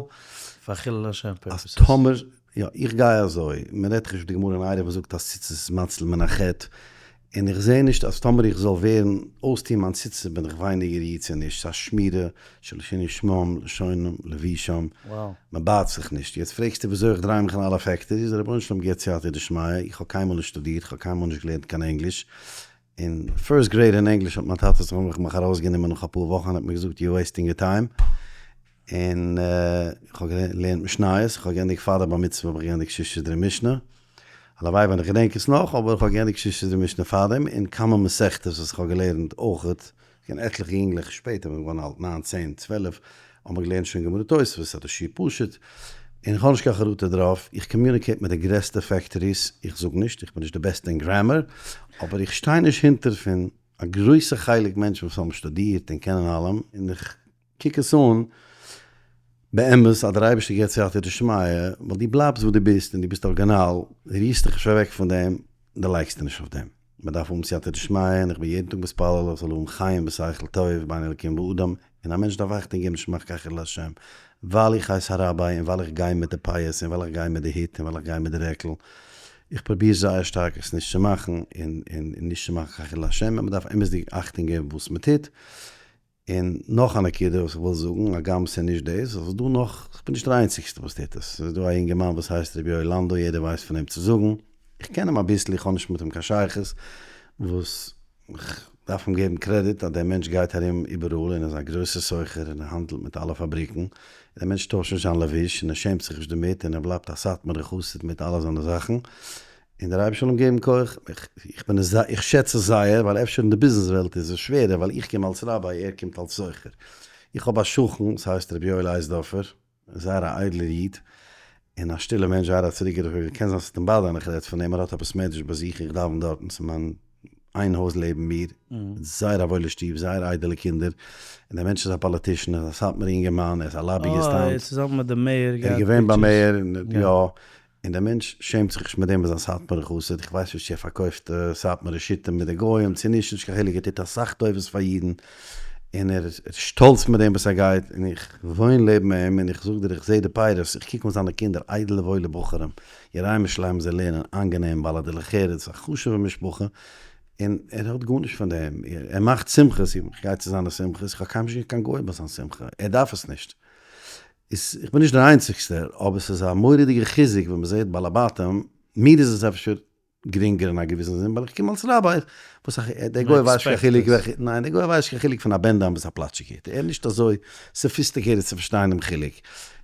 Speaker 2: פאר חילול השם purposes.
Speaker 1: אז טאמער, יא, איך גיי אזוי, מען רעדט דאך נישט די גמרא אין עירובין וואס זאגט אז ציצית איז מציל מן החטא, און איך זע נישט אז טאמער איך זאל ווערן אויסטוהן מיין ציצית בין איך ווייניגער איד צו נישט, ס'איז א שמירה שלא שינו שמם לשונם לבושם, מען בייט זיך נישט. יעצט פרעגסטו וויאזוי איך דריי מיך אין אלע factories, דער רבונו של עולם געבט סייעתא דשמיא, איך האב קיינמאל נישט שטודירט, איך האב קיינמאל נישט געלערנט קיין ענגליש, אין first grade אין ענגליש האט מיין טאטע זיך מיך מיך ארויסגענומען נאך אפאר וואכן און האט מיר געזאגט you wasting your time, און איך האב געלערנט משניות, איך האב געענדיגט פאר די בר מצוה האב איך געענדיגט ששה סדרי משנה, הלוואי ווען איך געדענק עס נאך, אבער איך האב געענדיגט ששה סדרי משנה פארדעם, און כמה מסכתות וואס איך האב געלערנט אויכעט, געווען עטליכע יונגלעך שפעטער ווען געווארן אלט ניין צען צוועלף האבן מיר געלערנט שוין גמרא תוספות אדער שיעור פשוט, און איך האב נישט קיין חרטה דערויף, איך communicate מיט די גרעסטע factories, איך זאג נישט איך בין נישט די בעסטע אין grammar, אבער איך שטיי נישט הינטער פון א גרויסע חלק מענטשן וואס האבן שטודירט און קענען אלעם, און איך קוק עס אן באמת אז דער אייבערשטער געבט סייעתא דשמיא, ווייל דו בלייבסט וואס דו ביסט און דו ביסט ארגינעל, רירסט דיך נישט אוועק פון דעם, דערלייגסטו נישט אויף דעם. מען דארף האבן סייעתא דשמיא, און איך בין יעדן טאג מתפלל איך זאל האבן חיים ושכל טוב בין אלקים ואדם, און א מענטש דארף אכטונג געבן נישט מאכן קיין חילול השם, ווייל איך הייס א ראביי, און ווייל איך גיי מיט די פאות, און ווייל איך גיי מיט די הוט, און ווייל איך גיי מיט די רעקל. איך פרוביר זייער שטארק עס נישט צו מאכן, און און נישט צו מאכן קיין חילול השם, און מען דארף אמת'דיג אכטונג געבן וואס מען טוט. און נאך א נקודה וואס איך וויל זאגן, הגם ס'איז נישט דאס, ס'איז דא נאך, כ'בין נישט דער איינציגסטער וואס טוט עס, ס'איז דא א יונגערמאן וואס הייסט ר' יואל לאנדא, יעדער ווייסט פון אים צו זאגן, איך קען אים אביסל, איך האב נישט מיט אים קיין שייכות, וואס כ'דארף אים געבן קרעדיט אז דער מענטש גייט ארום איבעראל און איז א גרויסער סוחר און ער האנדלט מיט אלע פאבריקן, און דער מענטש טוישט נישט זיין לבוש און ער שעמט זיך נישט דערמיט און ער בלייבט א סאטמארער חסיד מיט אלע זיינע זאכן, און דער אייבערשטער זאל אים געבן כח, איך בין עס איך שעץ עס זייער, ווייל אפשר אין די ביזנעס וועלט איז עס שווערער, ווייל איך קום אלס ראביי, ער קומט אלס סוחר. איך האב א שכן, ס'הייסט רבי יואל אייזדארפער, זייער א איידלער איד, און א שטילער מענטש, זייער א צוריקגעדרוקטער, קען זיין ס'וועט אים באדערן איך רעד פון אים, ער האט א בית מדרש ביי זיך, איך דאווען דארטן, ס'איז מיין איין הויז לעבן מיר, זייער א וואוילע שטוב, זייער איידעלע קינדער, און דער מענטש איז א politician, ער איז א סאטמארער אינגערמאן, ער איז א לאביאיסט היינט.
Speaker 2: אה, ער איז צוזאמען מיט די mayor
Speaker 1: ער איז געווען ביים mayor, יא, און דער מענטש שעמט זיך נישט מיט דעם וואס א סאטמארער חסיד, איך ווייס נישט צו ער פארקויפט סאטמארע שיטה מיט די גוים צו נישט, נישט קיין חילוק, ער טוט אסאך טובות פאר אידן, און ער איז שטאלץ מיט דעם וואס ער גייט, און איך וואוין לעבן אים, און איך זאג דיר איך זע די פירות, איך קוק אן זיינע קינדער, איידעלע וואוילע בחורים, יראים ושלמים זיי לערנען איינגענעם, בעלי דרך ארץ, א חשוב'ע משפחה, און ער האט גארנישט פון דעם, ער מאכט שמחות, איך גיי צו זיינע שמחות, איך האב קיינמאל נישט געזען קיין גוי ביי זיין שמחה, ער דארף עס נישט. איז איך בין נישט דער איינציגסטער, אבער ס'איז א מורא'דיגע חיזוק ווען מ'זעט בעלי בתים, מיר איז עס אפשר גרינגער אין א געוויסן זין ווייל איך קום אלס ראביי, וואס איך, דער גוי ווייסט נישט קיין חילוק וועלכע, ניין דער גוי ווייסט נישט קיין חילוק פון א בן-דם ביז א פלאטשיגע, ער איז נישט אזוי sophisticated צו פארשטיין דעם חילוק.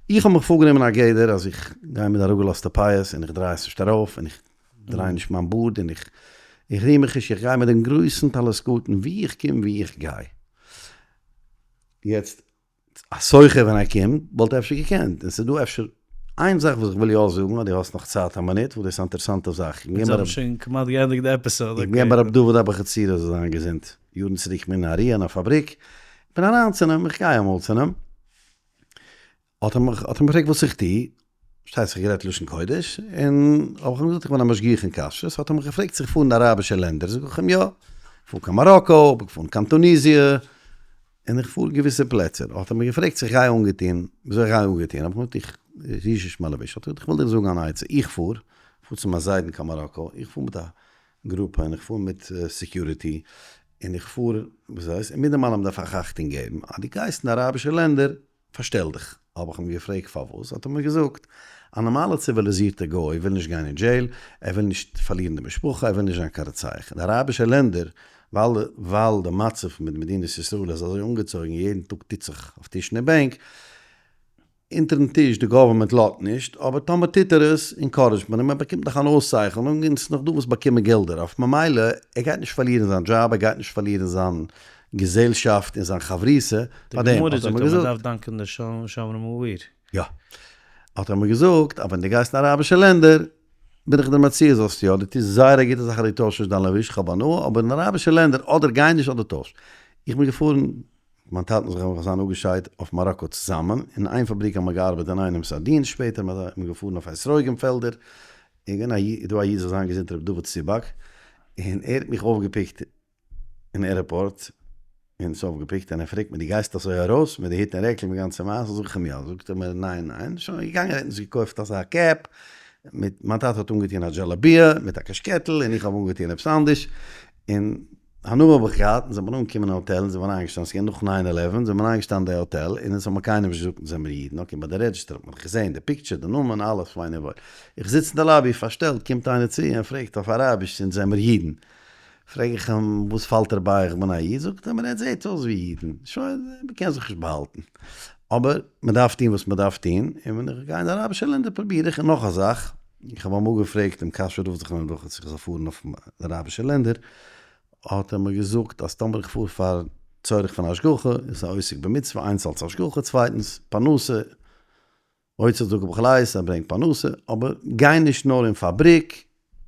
Speaker 1: איך האב מיך פארגענומען א גדר אז איך גיי מיט אראפגעלאזטע פאות און איך דריי עס נישט ארויף און איך דריי נישט מיין בארד און איך איך ריר מיך נישט, איך גיי מיט דעם גרויסן טלית קטן ווי איך קום ווי איך גיי. יעצט א סוחר ווען ער קומט וואלט אפשר געקענט, און ס'איז דא אפשר איין זאך וואס איך וויל יא זאגן, אז דו האסט נאך צייט א מינוט, וואס דאס איז א אינטערעסאנטע זאך. איך בין
Speaker 2: אונז האבן שוין כמעט געענדיגט די episode.
Speaker 1: איך בין געווען ביי רבי דוד אבוחצירא זאל זיין געזונט, יארן צוריק, איך בין אין ארי' אין א פאבריק, איך בין אריין צו אים, איך גיי אמאל צו אים, האט ער מיך האט ער מיך געפרעגט וואס איך טו, פארשטייט זיך גערעדט לשון קודש, און האב איך אים געזאגט איך בין א משגיח אין כשרות, האט ער מיך געפרעגט צו איך פאר אין די אראבישע לענדער, זאג איך אים יא, איך פאר קיין מאראקא, איך בין געפארן קיין טוניזיע, און איך פאר געוויסע פלעצער, האט ער מיר געפרעגט צו איך גיי אנגעטון, וויאזוי איך גיי אנגעטון, האב איך געזאגט איך ריש נישט מיין לבוש, האט ער געזאגט איך וויל דיר זאגן אן עצה, איך פאר, איך פאר צו מיין זיידן קיין מאראקא, איך פאר מיט א גרופע און איך פאר מיט security, און איך פאר, וואס הייסט, און מיט דעם אלעם דארף איך אכטונג געבן, אז דו גייסט אין די אראבישע לענדער, פארשטעל דיך. האב איך אים געפרעגט פארוואס, האט ער מיר געזאגט, א נארמאלע ציוויליזירטע גוי וויל נישט גיין אין jail, ער וויל נישט פארלירן די משפחה, ער וויל נישט זיין קיין רוצח. אין די אראבישע לענדער, ווייל ווייל די מצב מיט מדינת ישראל איז אזוי אנגעצויגן, יעדן טאג טוט זיך אויף טישן און בענק, אונטערן טיש, די government לאזט נישט, אבער טאמער טוט ער עס, encourage ט מען אים, ער באקומט נאך אן אויסצייכענונג, און ס'איז נאך דא וואס באקומען געלט דערויף, ממילא ער גייט נישט פארלירן זיין דזשאב, ער גייט נישט פארלירן זיין געזעלשאפט און זיין חברותא,
Speaker 2: די גמרא זאגט אז מען דארף דאנקען די שומרים העיר.
Speaker 1: יא. האט ער מיר געזאגט אז ווען דו גייסט אין אראבישע לענדער, בין איך דיר מציע זאלסט יא, דו טוסט זייער א גוטע זאך אז דו טוישט נישט דיין לבוש, כ'האב הנאה, אבער אין אראבישע לענדער אדער גיי נישט אדער טויש. איך בין געפארן מיין טאטן זיך און זיין אפגעשיידט אויף מאראקא צוזאמען, אין איין פאבריק האבן מיר געארבעט אינאיינעם סארדינס, שפעטער איז מען געפארן אויף אתרוגים פעלדער, איז געווען א איד, דא א איד זאל זיין געזונט ר' דוד סיבאק, און ער האט מיך אויפגעפיקט אין airport, און עס אויפגעפיקט, און ער פרעגט מיר דו גייסט אזוי ארויס מיט די הוט און רעקל מיט גאנצע מעשה, זאג איך אים יא, זאגט ער מיר ניין ניין, שוין געגאנגען ער האט אונז געקויפט אזא cap, מיט מיין טאטע האט אנגעטון א דזשאלאביע מיט א קאשקעטל און איך האב אנגעטון עפעס אנדערש, און הנאה האב איך געהאט, אונז זעמיר אנגעקומען אין האטעל, אונז זעמיר איינגעשטאנען, ס'איז געווען נאך nine eleven, אונז זעמיר איינגעשטאנען אין די האטעל, און אונז האמיר קיינעם נישט געזאגט אונז זעמיר אידן, okay, ביי די register האט מען דאך געזען די picture, די נאמען, אלעס פיין און וואויל. איך זיץ אין די lobby פארשטעלט, קומט איינער צו און פרעגט אויף אראביש צו אונז זעמיר אידן. פרעג איך אים וואס פאלט דיר ביי איך בין א איד, זאגט ער מיר עטס זעט אויס ווי אידן, שוין, מ'קען זיך נישט באהאלטן. אבער מ'דארף טון וואס מ'דארף טון, און ווען איך גיי אין די אראבישע לענדער פרוביר איך, און נאך א זאך, איך האב אמאל געפרעגט דעם קאשויער רב זכרונו לברכה צו איך זאל פארן אויף די אראבישע לענדער, האט ער מיר געזאגט אז טאמער איך פאר פאר צורך פון השגחה, איז א עוסק במצוה, איינס אלס השגחה, צווייטנס פרנסה, עושה צדקה בכל עת, ער ברענגט פרנסה, אבער גיי נישט נאר אין פאבריק,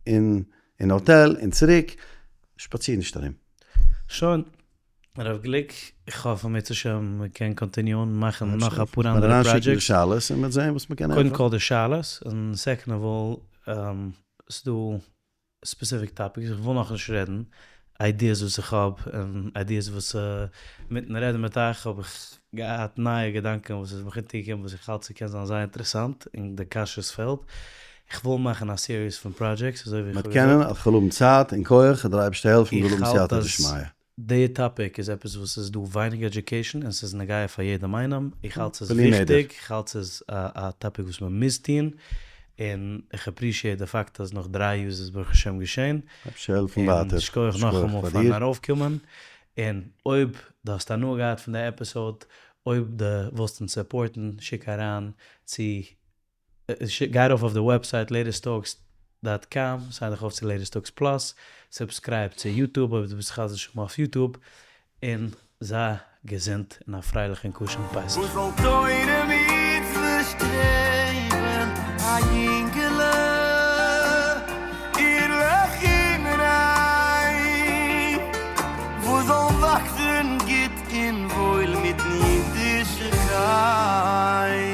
Speaker 1: און אין האטעל, און צוריק, שפאציר נישט ארום.
Speaker 2: שוין, הרב גליק, איך האף אם ירצה השם מען קען continue ען מאכן נאך אפאר אנדערע projects.
Speaker 1: אריינשיקן די שאלות און מ'וועט זען וואס מ'קען
Speaker 2: ענטפערן. קודם כל די שאלות, און second of all, ס'דא specific topics, איך וויל נאכנישט רעדן, ideas וואס איך האב, און ideas וואס מיטן רעדן מיט אייך האב איך געהאט נייע געדאנקען וואס איז מיך אונטערגעקומען וואס איך האלט ס'קען זיין זייער אינטערעסאנט אין די כשרות פעלד. איך וויל מאכן א series פון projects אזוי ווי איך
Speaker 1: מ'וועט
Speaker 2: האב
Speaker 1: קענען,
Speaker 2: געזאגט.
Speaker 1: אז כ'וועל האבן צייט און כח, דער אייבערשטער העלפן,
Speaker 2: איך
Speaker 1: מ'זאל האבן
Speaker 2: האלט
Speaker 1: סייעתא
Speaker 2: אז
Speaker 1: דשמיא.
Speaker 2: די topic איז עפעס וואס איז דא ווייניג education און ס'איז נוגע פאר יעדעם איינעם, איך האלט ס'איז
Speaker 1: בלי נדר.
Speaker 2: וויכטיג, איך האלט ס'איז א topic וואס מ'מוז טון, און איך appreciate די פאקט אז נאך דריי יאר איז עס ברוך השם געשען.
Speaker 1: אייבערשטער העלפן
Speaker 2: און
Speaker 1: ווייטער.
Speaker 2: שכוח
Speaker 1: שכוח
Speaker 2: נאכאמאל
Speaker 1: פאר
Speaker 2: פארן
Speaker 1: דיר.
Speaker 2: ארויפקומען, און אויב דו האסט הנאה געהאט פון די episode, אויב דו ווילסט אונז support ן, שיק אריין צו, גיי ארויף אויף די website Latest Talks dot com, sign דיך אויף צו Latest Talks Plus, subscribe צו YouTube אויב דו ביסט חס ושלום אויף YouTube, און זיי געזונט און א פרייליכן כשר'ן פסח.
Speaker 5: וואס זאל תורה מצוה שטרעבן א יונגעלע ערליך און ריין, וואס זאל וואקסן גוט און וואויל מיטן אידישן חן.